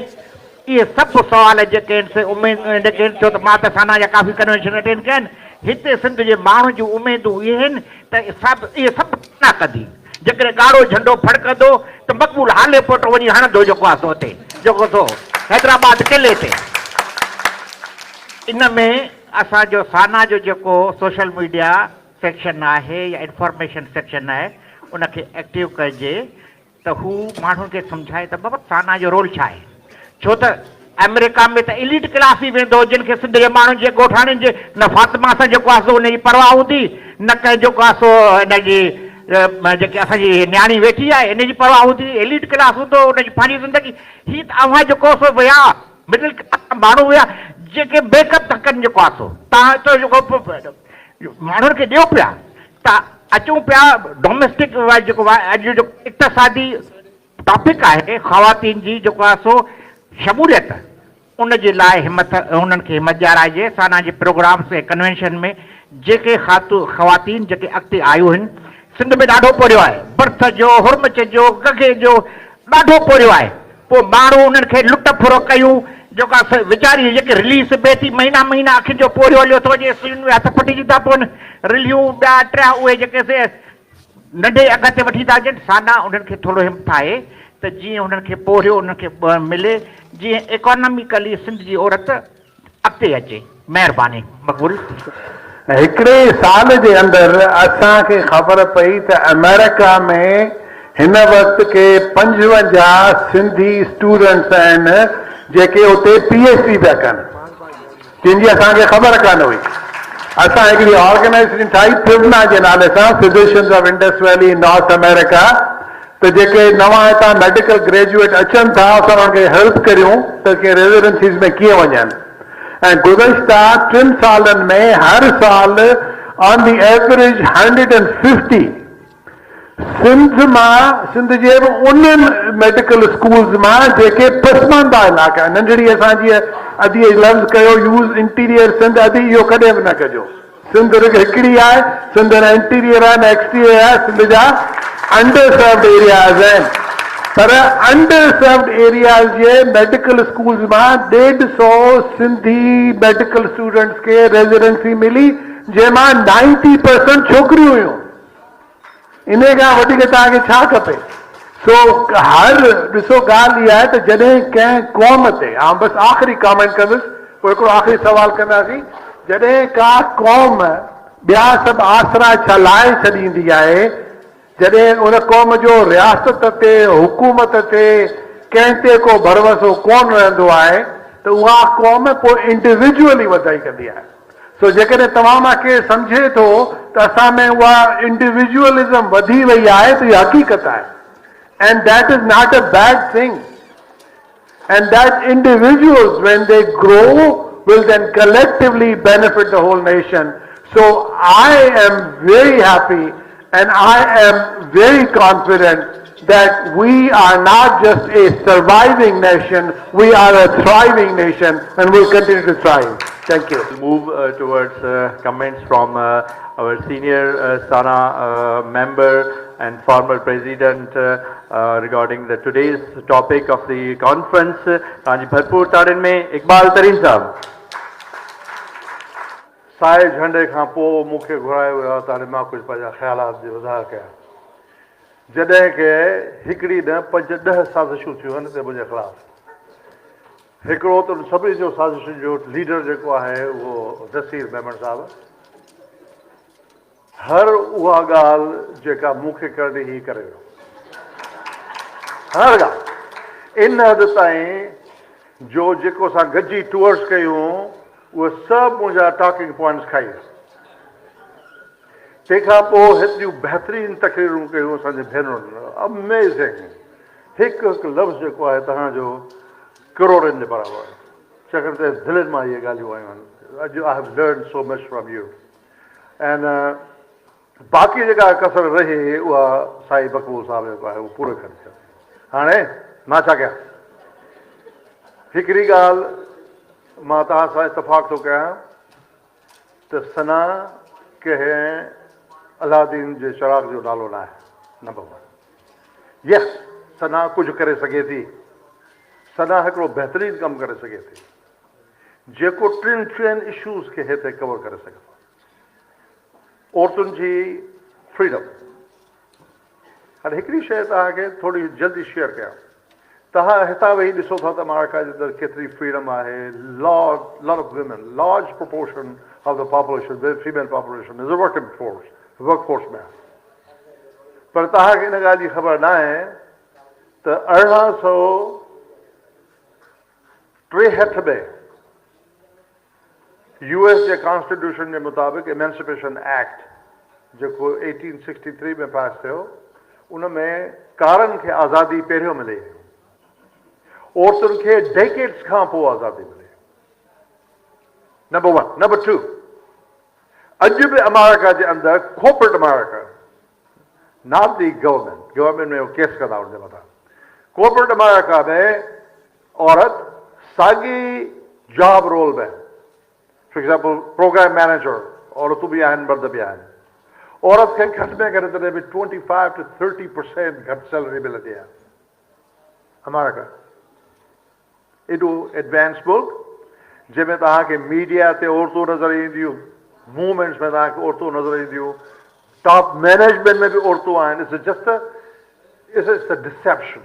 اهي سڀ سوال جيڪي آهن سي اميدون جيڪي آهن ڇو ته مان ته سانا جا ڪافي ڪنوينشن اٽينڊ ڪيا آهن هتي سنڌ جي ماڻهن جون اميدون اهي آهن ته سڀ اهي سڀ سانا ڪندي جيڪڏهن ڳاڙهو جهنڊو ڦڙڪندو ته مقبول هالي پوٽو وڃي هڻندو جيڪو آهي سو اتي جيڪو سو حيدرآباد قلعي تي ان ۾ اسان جو سانا جو جيڪو سوشل ميڊيا سيڪشن آهي يا انفارميشن سيڪشن آهي ان کي ايڪٽو ڪجي ته هو ماڻهن کي سمجهائي ته بابا سانا جو رول ڇا آهي؟ ڇو ته آمريڪا ۾ ته ايليٽ ڪلاس ئي ويندو جن کي سنڌ جي ماڻهن جي ڳوٺاڻين جي نه فاطمه سان جيڪو آهي سو ان جي پرواهه هوندي نه ڪنهن جيڪو آهي سو ان جي جيڪي اسان جي نياڻي ويٺي آهي ان جي پرواهه هوندي ايليٽ ڪلاس هوندو ان جي پنهنجي زندگي هي ته اوهان جيڪو سو ويا مڊل ڪلاس جا ماڻهو ويا جيڪي بيڪ اپ ٿا ڪن جيڪو آهي سو تان ته جيڪو ماڻهن کي ڏيو پيا ته اچون پيا ڊوميسٽڪ جيڪو اڄ جو اقتصادي ٽاپڪ آهي خواتين جي جيڪو آهي سو شموليت ان جي لاء همت انهن کي همت ڏيارائجي سانا جي پروگرامس ۽ ڪنوينشن ۾ جيڪي خواتين جيڪي اڳتي آيون آهن سنڌ ۾ ڏاڍو پورهيو آهي برٿ جو هرمچ جو گگهي جو ڏاڍو پورهيو آهي پوء ماڻهو انهن کي لٽ ڦر ڪيون جيڪا ويچاري جيڪي رليس به ٿي مهينا مهينا اکين جو پورهيو هليو ٿو وڃي سين ۾ هٿ ڦٽجي ٿا پون رليون ٻيا ٽيا اهي جيڪي سي ننڍي اگهه تي وٺي ٿا اچن سانا انهن کي ٿورو همٿائي ته جيئن انهن کي پورهيو انهن کي ملي جيئن ايڪاناميڪلي سنڌ جي عورت اڳتي اچي مهرباني مقبول. هڪڙي سال جي اندر اسان کي خبر پئي ته آمريڪا ۾ هن وقت ڪي 55 سنڌي اسٽوڊنٽس آهن جيڪي اتي پي ايڇ ڊي پيا ڪن جن جي اسان کي خبر ڪانه هئي. اسان هڪڙي آرگنائيزيشن ٺاهي پونا جي نالي سان physicians of Indus valley North America ته جيڪي نوان هتان ميڊيڪل گريجوئيٽ اچن ٿا اسان انهن کي هيلپ ڪريون ته ڪي ريزيڊنسيز ۾ ڪيئن وڃن. ۽ گذشته ٽن سالن ۾ هر سال آن the average 150 Sindh مان سنڌ جي به انهن ميڊيڪل اسڪولز مان جيڪي پسمانده علائقا آهن ننڍڙي اسان جي ادي لفظ ڪيو يوز انٽيريئر سنڌ ادي اهو ڪڏهن به نه ڪجو سنڌ رڳ هڪڙي آهي سنڌ نه انٽيريئر آهي نه ايڪسٽيريئر آهي سنڌ جا انڊر سروڊ ايرياز آهن پر انڊر سروڊ ايرياز جي ميڊيڪل اسڪولز مان ڏيڍ سئو سنڌي ميڊيڪل اسٽوڊنٽس کي ريزيڊنسي ملي جنهن مان نائنٽي پرسنٽ ڇوڪريون هيون. انهيء کان وڌيڪ توهان کي ڇا کپي؟ سو هر ڏسو ڳالهه اها آهي ته جڏهن ڪنهن قوم تي، آئون بس آخري ڪامينٽ ڪندس پوء هڪڙو آخري سوال ڪنداسين، جڏهن ڪا قوم ٻيا سڀ آسرا ڇلائي ڇڏيندي آهي، جڏهن ان قوم جو رياست تي، حڪومت تي، ڪنهن تي ڪو ڀروسو ڪونه رهندو آهي ته اها قوم پوء انڊيويجوئلي وڌائي ڪندي آهي. سو جيڪڏهن توهان مان ڪير سمجهي ٿو ته اسان ۾ اها انڊيويجوئلزم وڌي وئي آهي ته اها حقيقت آهي and that is not a bad thing and that individuals when they grow will then collectively benefit the whole nation so I am very happy and I am very confident that we are not just a surviving nation, we are a thriving nation and will continue to thrive. Thank you. Move towards comments from our senior SANA member and former president regarding the today's topic of the conference. توهان جي ڀرپور تاڙين ۾ اقبال ترين صاحب. سائي جهنڊي کان پوء مون کي گهرايو ويو آهي ته هاڻي مان ڪجهه پنهنجا خيالات جو اظهار ڪيان. جڏهن ڪه هڪڙي نه پنج ڏهه سازشون ٿيون آهن هتي منهنجي خلاف. هڪڙو ته ان سڀني جو سازشن جو ليڊر جيڪو آهي اهو نصير ميمڻ صاحب. هر اها ڳالهه جيڪا مون کي ڪرڻي هئي ڪري ويو. هر ڳالهه. ان حد تائين جو جيڪو اسان گڏجي ٽوئرس ڪيون اهي سڀ منهنجا ٽاڪنگ پوائنٽس کائي ويا. تنهن کان پوء هيتريون بهترين تقريرون ڪيون اسان جي ڀينرن اميزنگ هڪ هڪ لفظ جيڪو آهي توهان جو ڪروڙن جي برابر آهي ڇاڪاڻ ته دلين مان اهي ڳالهيون آيون آهن اڄ I have learn so much from you and باقي جيڪا ڪسر رهي اها سائين مقبول صاحب جيڪو آهي اهو پورو ڪري ڇڏيو هاڻي مان ڇا ڪيان هڪڙي ڳالهه مان توهان سان اتفاق ٿو ڪيان ته ثنا ڪنهن الادين جي چراغ جو نالو ناهي نمبر ون يس ثنا ڪجهه ڪري سگهي ٿي ثنا هڪڙو بهترين ڪم ڪري سگهي ٿي جيڪو ٽن چئن اشوز کي هتي ڪور ڪري سگهي ٿو عورتن جي فريڊم هاڻي هڪڙي شيء توهان کي ٿوري جلدي شيئر ڪيان. توهان هتان ويهي ڏسو ٿا ته آمريڪا جي اندر ڪيتري فريڊم آهي، lot of women, large proportion of the population, female population is a working force, work force ۾ آهي. پر توهان کي ان ڳالهه جي خبر ناهي ته 1863 ۾ يو ايس جي ڪانسٽيٽيوشن جي مطابق ايمينسپيشن ايڪٽ جيڪو 1863 ۾ پاس ٿيو ان ۾ ڪارن کي آزادي پهريون ملي هئي عورتن کي ڊيڪيڊز کان پوء آزادي ملي نمبر ون نمبر ٽو اڄ به آمريڪا جي اندر corporate America not the government government ۾ case ڪندا ان جي مٿان ڪارپوريٽ آمريڪا ۾ عورت ساڳي job role ۾ for example program manager عورتون به آهن مرد به آهن عورت کي گهٽ ۾ گهٽ تڏهن به 25 ٽو 30 پرسينٽ گهٽ سيلري ملندي آهي آمريڪا ايڏو ايڊوانس ملڪ جنهن ۾ توهان کي ميڊيا تي عورتون نظر اينديون موومينٽس ۾ توهان کي عورتون نظر اينديون ٽاپ مينيجمينٽ ۾ به عورتون آهن it's just it's a deception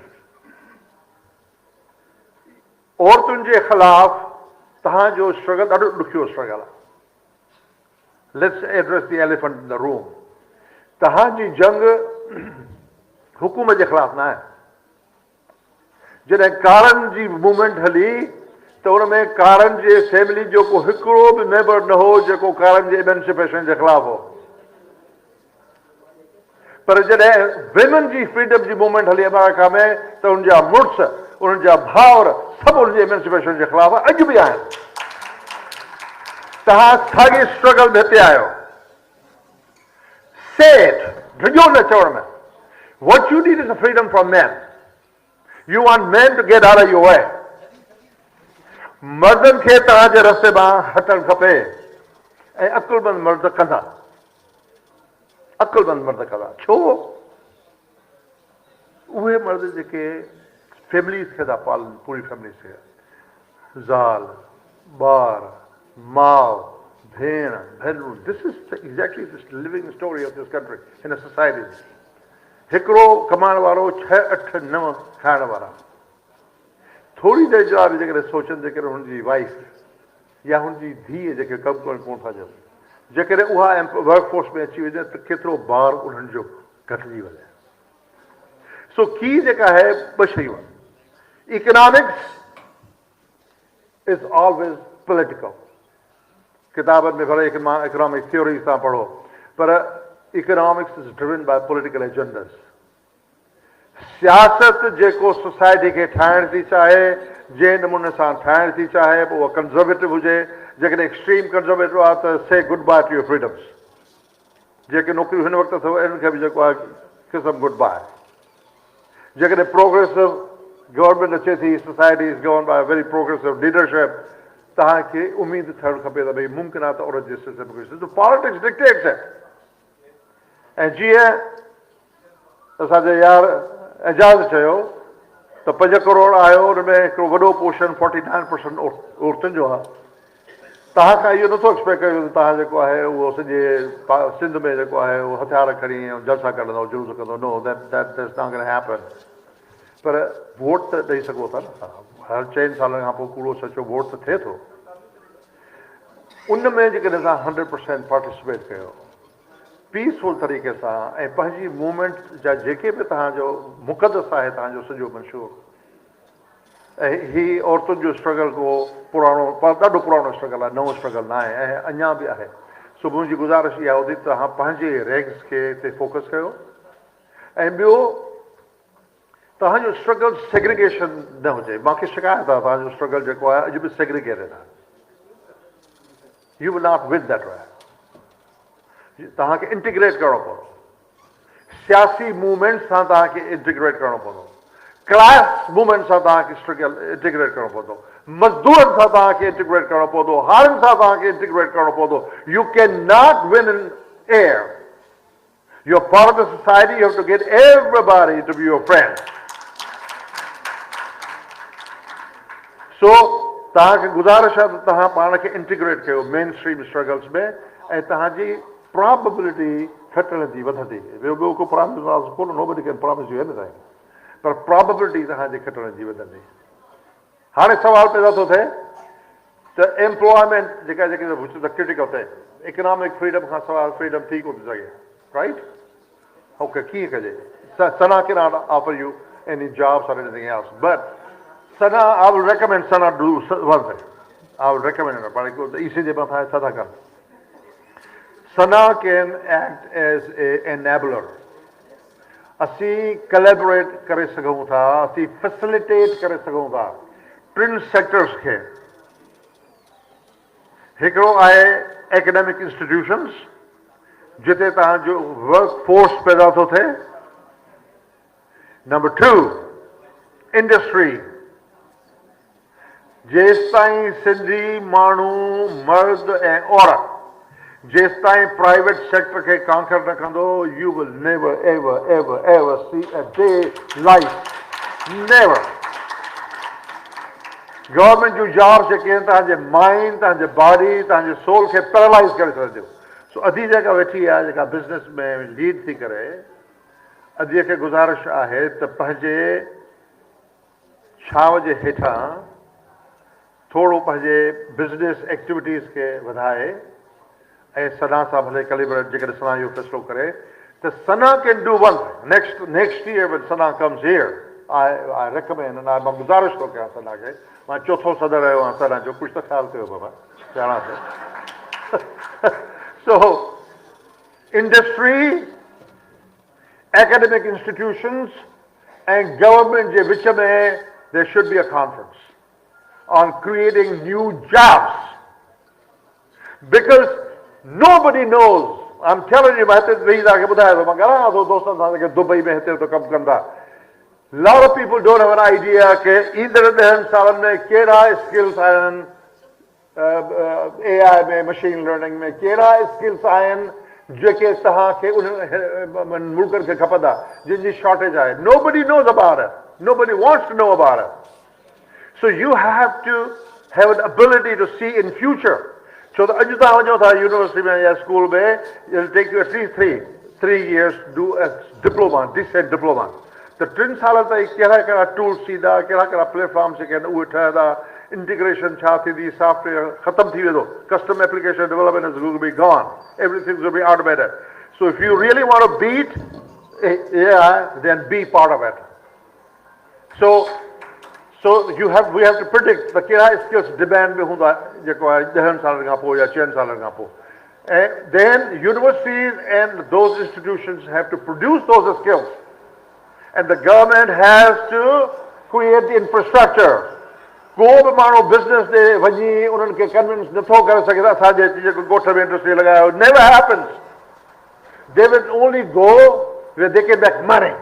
عورتن جي خلاف توهان جو اسٽرگل ڏاڍو ڏکيو اسٽرگل آهي. Let's address the elephant in the room. توهان جي جنگ حڪومت جي خلاف نه آهي. جڏهن ڪارن جي موومينٽ هلي ته ان ۾ ڪارن جي فيملي جو ڪو هڪڙو به ميمبر نه هو جيڪو ڪارن جي ايمنسيپيشن جي خلاف هو. پر جڏهن ويمن جي فريڊم جي موومينٽ هلي آمريڪا ۾ ته انهن جا مڙس، انهن جا ڀائر سڀ انهن جي ايمنسيپيشن جي خلاف اڄ به آهن. توهان ساڳي اسٽرگل ۾ هتي آهيو. Say it، ڊڄو نه چوڻ ۾. What you need is a freedom from men. You want men to get out of your way. مردن کي توهان جي رستي مان هٽڻ کپي ۽ عقلمند مرد ڪندا. عقلمند مرد ڪندا. ڇو؟ اهي مرد جيڪي فيمليز کي ٿا پالن، پوري فيمليز کي، زال، ٻار، ماء، ڀيڻ، ڀينرون، this is exactly this living story of this country, هن سوسائٽي جي. هڪڙو ڪمائڻ وارو ڇهه اٺ نو کائڻ وارا. ٿوري دير جي لاء به جيڪڏهن سوچن جيڪڏهن هن جي وائيف يا هن جي ڌيء جيڪي ڪم ڪرڻ ڪونه ٿا ڏين جيڪڏهن اها ورڪ فورس ۾ اچي وڃي ته ڪيترو بار انهن جو گهٽجي وڃي. سو ڪي جيڪا آهي ٻه شيون آهن. Economics is always political. ڪتابن ۾ ڀلي اڪنامڪ ٿيوريز تان پڙهو پر economics is driven by political agendas. سياست جيڪو سوسائٽي کي ٺاهڻ ٿي چاهي، جنهن نموني سان ٺاهڻ ٿي چاهي پوء اها ڪنزرويٽو هجي، جيڪڏهن ايڪسٽريم ڪنزرويٽو آهي ته say good bye to your freedoms. جيڪي نوڪريون هن وقت اٿو انهن کي به جيڪو آهي قسم گڊ باء. جيڪڏهن پروگريسو گورنمينٽ اچي ٿي، society is governed by very progressive leadership, توهان کي اميد ٿيڻ کپي ته ڀئي ممڪن آهي ته عورت جي سلسلي ۾ ڪجهه ٿئي. Politics ڊڪٽيٽس it. ۽ جيئن اسان جي يار اعجاز چيو ته پنج ڪروڙ آهيو ان ۾ هڪڙو وڏو پورشن 49% عورتن جو آهي. توهان کان اهو نٿو ايڪسپيڪٽ ڪيو وڃي ته توهان جيڪو آهي اهو سڄي سنڌ ۾ جيڪو آهي اهو هٿيار کڻي ۽ جلسا ڪڍندؤ جلوس ڪندؤ no that that is not gonna happen per vote ته ڏئي سگهو ٿا نه توهان هر چئن سالن کان پوء ڪوڙو سچو ووٽ ته ٿئي ٿو ان ۾ جيڪڏهن توهان هنڊريڊ پرسينٽ پارٽيسپيٽ ڪيو پيسفل طريقي سان ۽ پنهنجي موومينٽ جا جيڪي به توهان جو مقدس آهي توهان جو سڄو منشور ۽ هي عورتن جو اسٽرگل ڪو پراڻو پر ڏاڍو پراڻو اسٽرگل آهي نئون اسٽرگل نه آهي ۽ اڃا به آهي سو منهنجي گذارش اها هوندي ته توهان پنهنجي رينڪس کي تي فوڪس ڪيو ۽ ٻيو توهان جو اسٽرگل سيگريگيشن نه هجي مانکي شڪايت آهي توهان جو اسٽرگل جيڪو آهي اڄ به سيگريگيٽيڊ آهي you will not win that way توهان کي انٽيگريٽ ڪرڻو پوندو سياسي موومينٽ سان توهان کي انٽيگريٽ ڪرڻو پوندو، ڪلاس موومينٽ سان توهان کي انٽيگريٽ ڪرڻو پوندو، مزدورن سان توهان کي انٽيگريٽ ڪرڻو پوندو، هارين سان توهان کي انٽيگريٽ ڪرڻو پوندو، you can not win in air, you are part of the society, you have to get everybody to be your friend. So توهان کي گذارش آهي ته توهان پاڻ کي انٽيگريٽ ڪيو مين اسٽريم اسٽرگلز ۾ ۽ توهان جي پراببلٽي کٽڻ جي وڌندي. ٻيو ٻيو ڪو پرامس ورامس ڪونه، nobody can promise you anything, per probability توهان جي کٽڻ جي وڌندي. هاڻي سوال پيدا ٿو ٿئي ته ايمپلائمينٽ جيڪا جيڪي which is the critical thing, economic freedom کان سواء فريڊم ٿي ڪونه ٿي سگهي، رائيٽ؟ اوڪي ڪيئن ڪجي؟ Sana cannot offer you any jobs or anything else, but Sana I will recommend Sana do one thing, I will recommend پر اي سي جي مٿان ڇا ٿا ڪن؟ Sana can act as a enabler اسين ڪليبوريٽ ڪري سگهون ٿا، اسين فيسليٽيٽ ڪري سگهون ٿا ٽن سيڪٽرز کي، هڪڙو آهي اڪيڊمڪ انسٽيٽيوشنز جتي توهان جو ورڪ فورس پيدا ٿو ٿئي، نمبر ٽو انڊسٽري جيستائين سنڌي ماڻهو مرد ۽ عورت جيستائين پرائيويٽ سيڪٽر کي ڪانڪر نه ڪندو you will never ever ever ever see a day light never government June jobs جيڪي آهن توهان جي مائنڊ توهان جي باڊي توهان جي سول کي پيرالائز ڪري ڇڏنديون سو ادي جيڪا ويٺي آهي جيڪا بزنس ۾ ليڊ ٿي ڪري ادي کي گذارش آهي ته پنهنجي ڇانو جي هيٺان ٿورو پنهنجي بزنس ايڪٽيوٽيز کي وڌائي ۽ سنا سان ڀلي ڪليبريٽ جيڪڏهن سنا اهو فيصلو ڪري ته Sana can do one next next year when Sana comes here I I recommend and I مان گذارش ٿو ڪيان سنا کي مان چوٿون صدر رهيو آهيان سنا جو ڪجهه ته خيال ڪيو بابا سياڻا ٿيو سو انڊسٽري اڪيڊمڪ انسٽيٽيوشنز ۽ گورنمينٽ جي وچ ۾ there should be a conference on creating new jobs. Because nobody knows I am telling you مان هتي ويهي توهان کي ٻڌايان ٿو مان ڳالهايان ٿو دوستن سان جيڪي دبئي ۾ هتي هتي ڪم ڪن ٿا lot of people don't have an idea ڪي ايندڙ ڏهن سالن ۾ ڪهڙا اسڪلس آهن اي آء ۾ مشين لرننگ ۾ ڪهڙا اسڪلس آهن جيڪي توهان کي انهن ملڪن کي کپندا جن جي شارٽيج آهي nobody knows about it nobody wants to know about it so you have to have an ability to see in future ڇو ته اڄ توهان وڃو ٿا يونيورسٽي ۾ يا school ۾ it will take you at least 3 three years do a diploma decent diploma ته ٽن سالن تائين ڪهڙا ڪهڙا ٽولس ايندا ڪهڙا ڪهڙا پليٽفارمس جيڪي آهن اهي ٺهندا انٽيگريشن ڇا ٿيندي سافٽ ويئر ختم ٿي ويندو custom application development is going to be gone everything is going to be automated so if you really want to beat A I then be part of it so so you have we have to predict ته ڪهڙا skills demand ۾ هوندا جيڪو آهي ڏهن سالن کان پوء يا چئن سالن کان پوء ۽ then universities and those institutions have to produce those skills and the government has to create the infrastructure ڪو به ماڻهو بزنس ڏي وڃي انهن کي ڪنوينس نٿو ڪري سگهي ته اسان جي اچي جيڪو ڳوٺ ۾ انڊسٽري لڳايو never happens they will only go where they can make money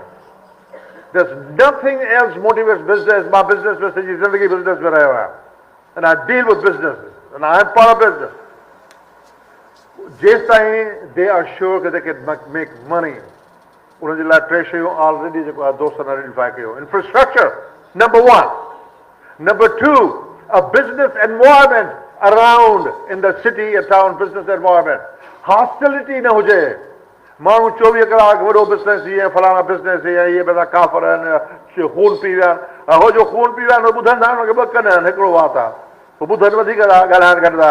there's nothing else motivates business مان بزنس ۾ سڄي زندگي بزنس ۾ رهيو آهيان and I deal with businesses and I am part of business جيستائين they are sure that they can make money انهن جي لاء ٽي شيون آلريڊي جيڪو آهي دوستن آئيڊينٽيفائي ڪيو infrastructure number one number two a business environment around in the city يا ٽائون بزنس انوائرمينٽ هاسٽلٽي نه هجي ماڻهو چوويهه ڪلاڪ وڏو بزنس هي ۽ فلاڻا بزنس هي ۽ اهي پئسا ڪافر آهن خون پي ويا آهن هو جو خون پي ويا آهن ٻڌن ٿا انهن کي ٻه ڪن آهن هڪڙو وات آهي هو ٻڌن وڌيڪ ٿا ڳالهائن گهٽ ٿا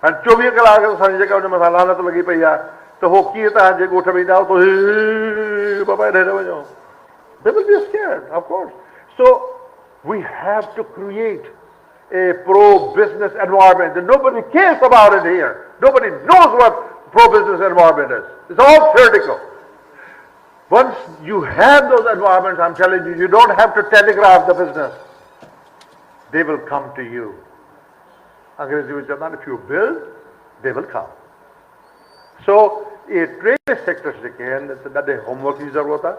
هاڻي چوويهه ڪلاڪ اسان جي جيڪا ان مٿان لعنت لڳي پئي آهي ته هو ڪيئن توهان جي ڳوٺ ۾ ايندا اتو هي بابا هيڏي نه وڃو they will be scared of course so we have to create a pro business environment nobody cares about it here nobody knows what pro business environment is it's all theoretical once you have those environments I'm telling you you don't have to telegraph the business they will come to you انگريزي ۾ چوندا آهن if you build they will come so اهي ٽي sectors جيڪي آهن ته ڏاڍي home work جي ضرورت آهي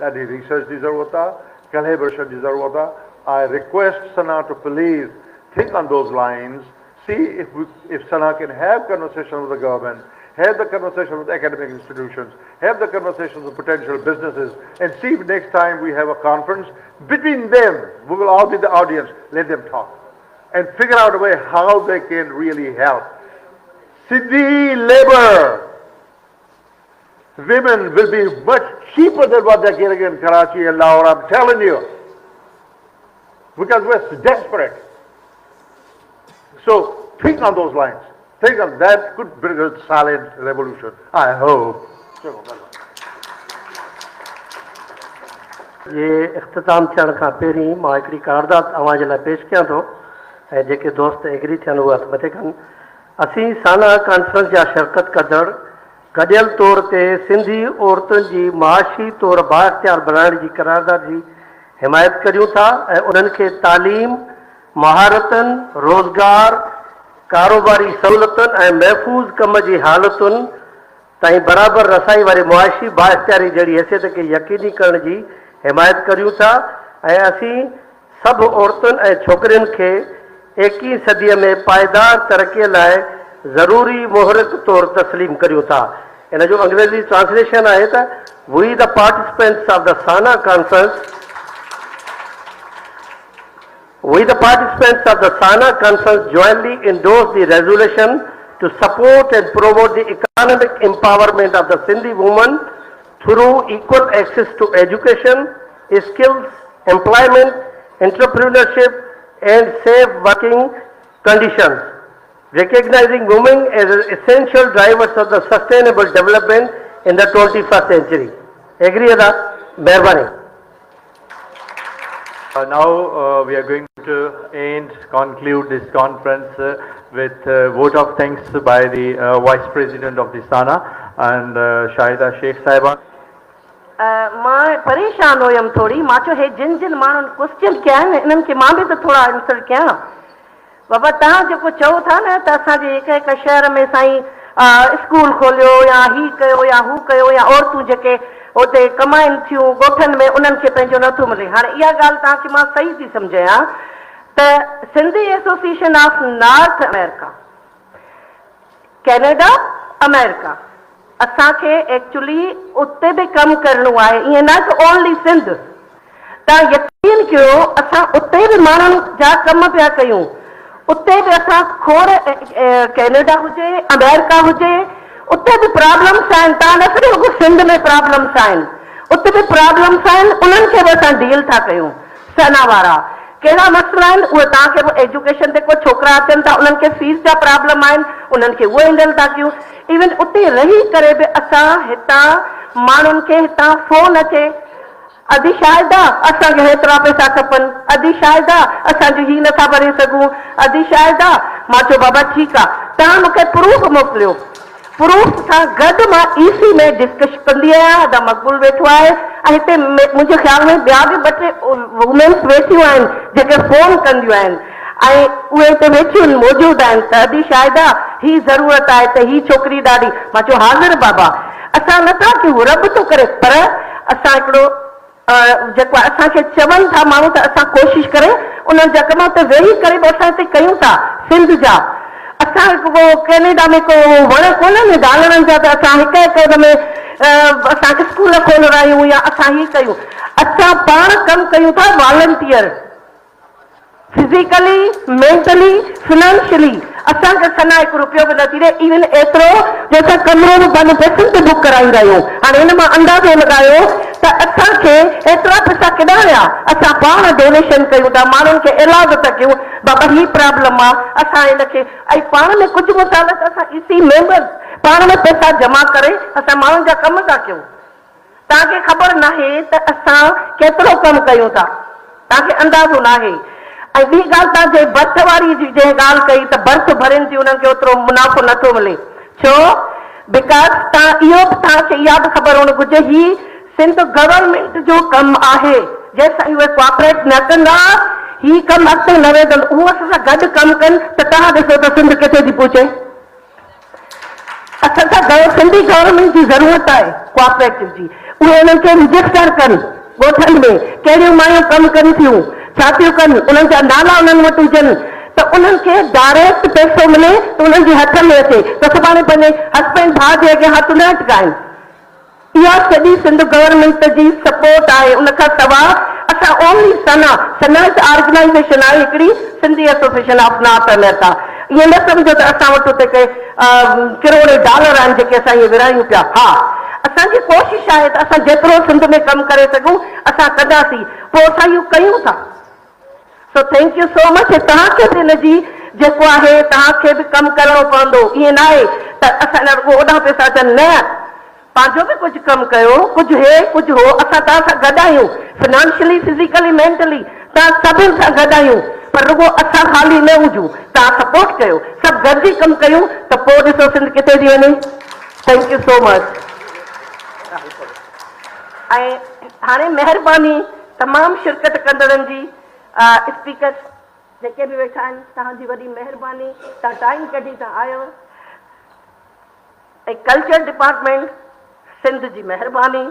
ڏاڍي ريسرچ جي ضرورت آهي ڪليبريشن جي ضرورت آهي I request SANA to please think on those lines see if if SANA can have conversation with the government have the conversation with academic institutions, have the conversations with potential businesses, and see if next time we have a conference, between them, we will all be the audience, let them talk. And figure out a way how they can really help. Sindhi labor, women will be much cheaper than what they're getting in Karachi and Lahore, I'm telling you. Because we're desperate. So think on those lines. Think on that could bring a silent revolution. I hope. جي اختتام ٿيڻ کان پهرين مان هڪڙي قرارداد اوهان جي لاء پيش ڪيان ٿو ۽ جيڪي دوست ايگري ٿين اهي هٿ مٿي ڪن. اسين سانا ڪانفرنس جا شرڪت ڪندڙ گڏيل طور تي سنڌي عورتن جي معاشي طور بااختيار بڻائڻ جي قرارداد جي حمايت ڪريون ٿا ۽ انهن کي تعليم، مهارتن، روزگار، ڪاروباري سهولتن ۽ محفوظ ڪم جي حالتن تائين برابر رسائي واري معاشي بااختياري جهڙي حيثيت کي يقيني ڪرڻ جي حمايت ڪريون ٿا ۽ اسين سڀ عورتن ۽ ڇوڪرين کي ايڪيهين صديء ۾ پائيدار ترقي لاء ضروري محرڪ طور تسليم ڪريون ٿا. ان جو انگريزي ٽرانسليشن آهي ته We the participants of the SANA conference We the participants of the SANA conference jointly endorse the resolution to support and promote the economic empowerment of the Sindhi woman through equal access to education, skills, employment, entrepreneurship and safe working conditions, recognizing women as essential drivers of the sustainable development in the 21st century. Agree ada? Mehrbani. Now we are going to end, conclude this conference with a vote of thanks by the Vice President of the SANA and Shahida Sheikh Sahiba. مان پريشان هيم ٿوري، مان چيو هي جن جن ماڻهن question ڪيا آهن انهن کي مان به ته ٿورا آنسر ڪيان. بابا توهان جيڪو چئو ٿا نه ته اسان جي هڪ هڪ شهر ۾ سائين اسڪول کوليو يا هي ڪيو يا هو ڪيو يا عورتون جيڪي اتي ڪمائن ٿيون ڳوٺن ۾ انهن کي پنهنجو نه ٿو ملي هاڻي اها ڳالهه توهان کي مان صحيح ٿي سمجهايان ته Sindhi association of North America Canada America اسان کي ايڪچولي اتي به ڪم ڪرڻو آهي ائين نه ته اونلي سنڌ توهان يقين ڪيو اسان اتي به ماڻهن جا ڪم پيا ڪيون اتي به اسان کوڙ ڪينيڊا هجي آمريڪا هجي اتي به پرابلمس آهن توهان نه سمجهو رڳو سنڌ ۾ پرابلمس آهن اتي به پرابلمس آهن انهن کي به اسان ڊيل ٿا ڪيون سنا وارا ڪهڙا مسئلا آهن اهي توهان کي به ايجوڪيشن تي ڪو ڇوڪرا اچن ٿا انهن کي فيس جا پرابلم آهن انهن کي اهي هينڊل ٿا ڪيون ايون اتي رهي ڪري به اسان هتان ماڻهن کي هتان فون اچي ادي شاهده اسان کي هيترا پئسا کپن ادي شاهده اسان جو هي نٿا ڀري سگهون ادي شاهده مان چيو بابا ٺيڪ آ توهان مون کي پروف موڪليو پروف سان گڏ مان اي سي ۾ ڊسڪش ڪندي آهيان ادا مقبول ويٺو آهي ۽ هتي منهنجي خيال ۾ ٻيا به ٻه ٽي وومينس ويٺيون آهن جيڪي فون ڪنديون آهن ۽ اهي هتي ويٺيون موجود آهن ته ادي شاهده هي ضرورت آهي ته هي ڇوڪري ڏاڍي مان چيو حاضر بابا اسان نٿا ڪيون رب ٿو ڪري پر اسان هڪڙو جيڪو اسان کي چون ٿا ماڻهو ته اسان ڪوشش ڪري انهن جا ڪم اتي ويهي ڪري به اسان هتي ڪيون ٿا سنڌ جا اسان هڪ ڪو ڪينيڊا ۾ ڪو وڻ ڪونهن ڊالرن جا ته اسان هڪ هڪ ان ۾ اسان اسڪول کولرايون يا اسان هي ڪيون اسان پاڻ ڪم ڪيون ٿا والنٽيئر فزيڪلي، مينٽلي، فنانشلي اسان کي ثنا هڪ روپيو به نٿي ڏي ايون ايترو جو اسان ڪمرو به پنهنجي پئسن تي بڪ ڪرائيندا آهيون هاڻي ان مان اندازو لڳايو ته اسان کي ايترا پئسا ڪيڏانهن ويا اسان پاڻ ڊونيشن ڪيون ٿا ماڻهن کي ايلاز ٿا ڪيون بابا هي پرابلم آ اسان هن کي ۽ پاڻ ۾ ڪجهه مصالحت اسان اي سي ميمبرز پاڻ ۾ پئسا جمع ڪري اسان ماڻهن جا ڪم ٿا ڪيون. توهان کي خبر ناهي ته اسان ڪيترو ڪم ڪيون ٿا، توهان کي اندازو ناهي. ۽ ٻي ڳالهه توهان جنهن برٿ واري جي جنهن ڳالهه ڪئي ته برٿ ڀرين ٿيون انهن کي اوترو منافعو نه ٿو ملي. ڇو؟ Because توهان اهو به توهان کي اها به خبر هئڻ گهرجي هي سنڌ گورنمينٽ جو ڪم آهي جيستائين اهي ڪوآپريٽ نه ڪندا هي ڪم اڳتي نه ويندو. هو اسان سان گڏ ڪم ڪن ته توهان ڏسو ته سنڌ ڪٿي ٿي پهچي. اسان کي سنڌي گورنمينٽ جي ضرورت آهي ڪوآپريٽو جي اهي انهن کي رجسٽر ڪن ڳوٺن ۾ ڪهڙيون مايون ڪم ڪن ٿيون ڇا ٿيون ڪن انهن جا نالا انهن وٽ هجن ته انهن کي ڊائريڪٽ پئسو ملي ته انهن جي هٿ ۾ اچي ته سڀاڻي پنهنجي هسبينڊ ڀاء جي اڳيان هٿ نه اٽڪائن. اها سڄي سنڌ گورنمينٽ جي سپورٽ آهي ان کان سوا اسان اونلي سنا سنا هڪ آرگنائيزيشن آهي هڪڙي Sindhi association of North America ائين نه سمجهو ته اسان وٽ اتي ڪي ڪروڙين ڊالر آهن جيڪي اسان ائين ورهايون پيا ها اسان جي ڪوشش آهي ته اسان جيترو سنڌ ۾ ڪم ڪري سگهون اسان ڪنداسين پوء اسان اهو ڪيون ٿا. So thank you so much توهان کي به ان جي جيڪو آهي توهان کي به ڪم ڪرڻو پوندو ائين ناهي ته اسان لاء رڳو اوڏانهن پئسا اچن نه پنهنجو به ڪجهه ڪم ڪيو ڪجهه هي ڪجهه هو اسان توهان سان گڏ آهيون فنانشلي فزيڪلي مينٽلي توهان سڀن سان گڏ آهيون پر رڳو اسان خالي نه هجون توهان سپورٽ ڪيو سڀ گڏجي ڪم ڪيون ته پوء ڏسو سنڌ ڪٿي ٿي وڃي thank you so much ۽ هاڻي مهرباني تمام شرڪت ڪندڙن جي اسپيڪر جيڪي به ويٺا آهن توهان جي وڏي مهرباني توهان ٽائيم ڪڍي توهان آيو ۽ ڪلچر ڊپارٽمينٽ سنڌ جي مهرباني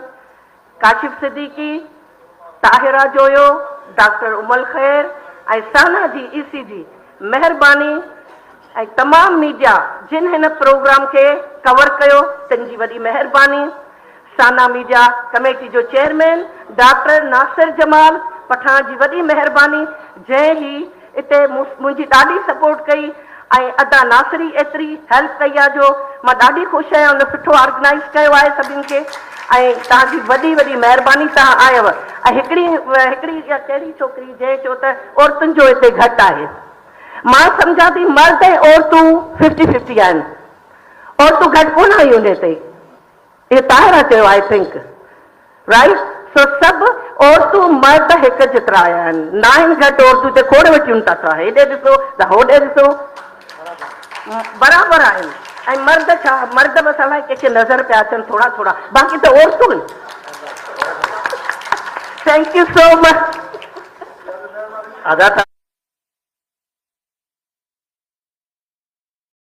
ڪاشف صديقي طاهره جويو ڊاڪٽر ام الخير ۽ سانا جي اي سي جي مهرباني ۽ تمام ميڊيا جن هن پروگرام کي ڪور ڪيو تن جي وڏي مهرباني سانا ميڊيا ڪميٽي جو چيئرمين ڊاڪٽر ناصر جمال پٺاڻ جي وڏي مهرباني جنهن هي اتي منهنجي ڏاڍي سپورٽ ڪئي ۽ ادا ناصر ئي ايتري هيلپ ڪئي آ جو مان ڏاڍي خوش آهيان ان سٺو آرگنائيز ڪيو آهي سڀن کي ۽ توهان جي وڏي وڏي مهرباني توهان آيو ۽ هڪڙي هڪڙي يا ڪهڙي ڇوڪري جنهن چيو ته عورتن جو هتي گهٽ آهي مان سمجهان ٿي مرد ۽ عورتون ففٽي ففٽي آهن عورتون گهٽ ڪونه آيون هتي. اهو طاهره چيو I think right سو سڀ عورتون مرد هڪ جيترا آيا آهن ناهن گهٽ عورتون هتي کوڙ ويٺيون ٿا ٿا هيڏي ڏسو ته هوڏي ڏسو برابر آهن ۽ مرد ڇا مرد بس الائي ڪنهن کي نظر پيا اچن ٿورا ٿورا باقي ته عورتون thank you so much. ادا.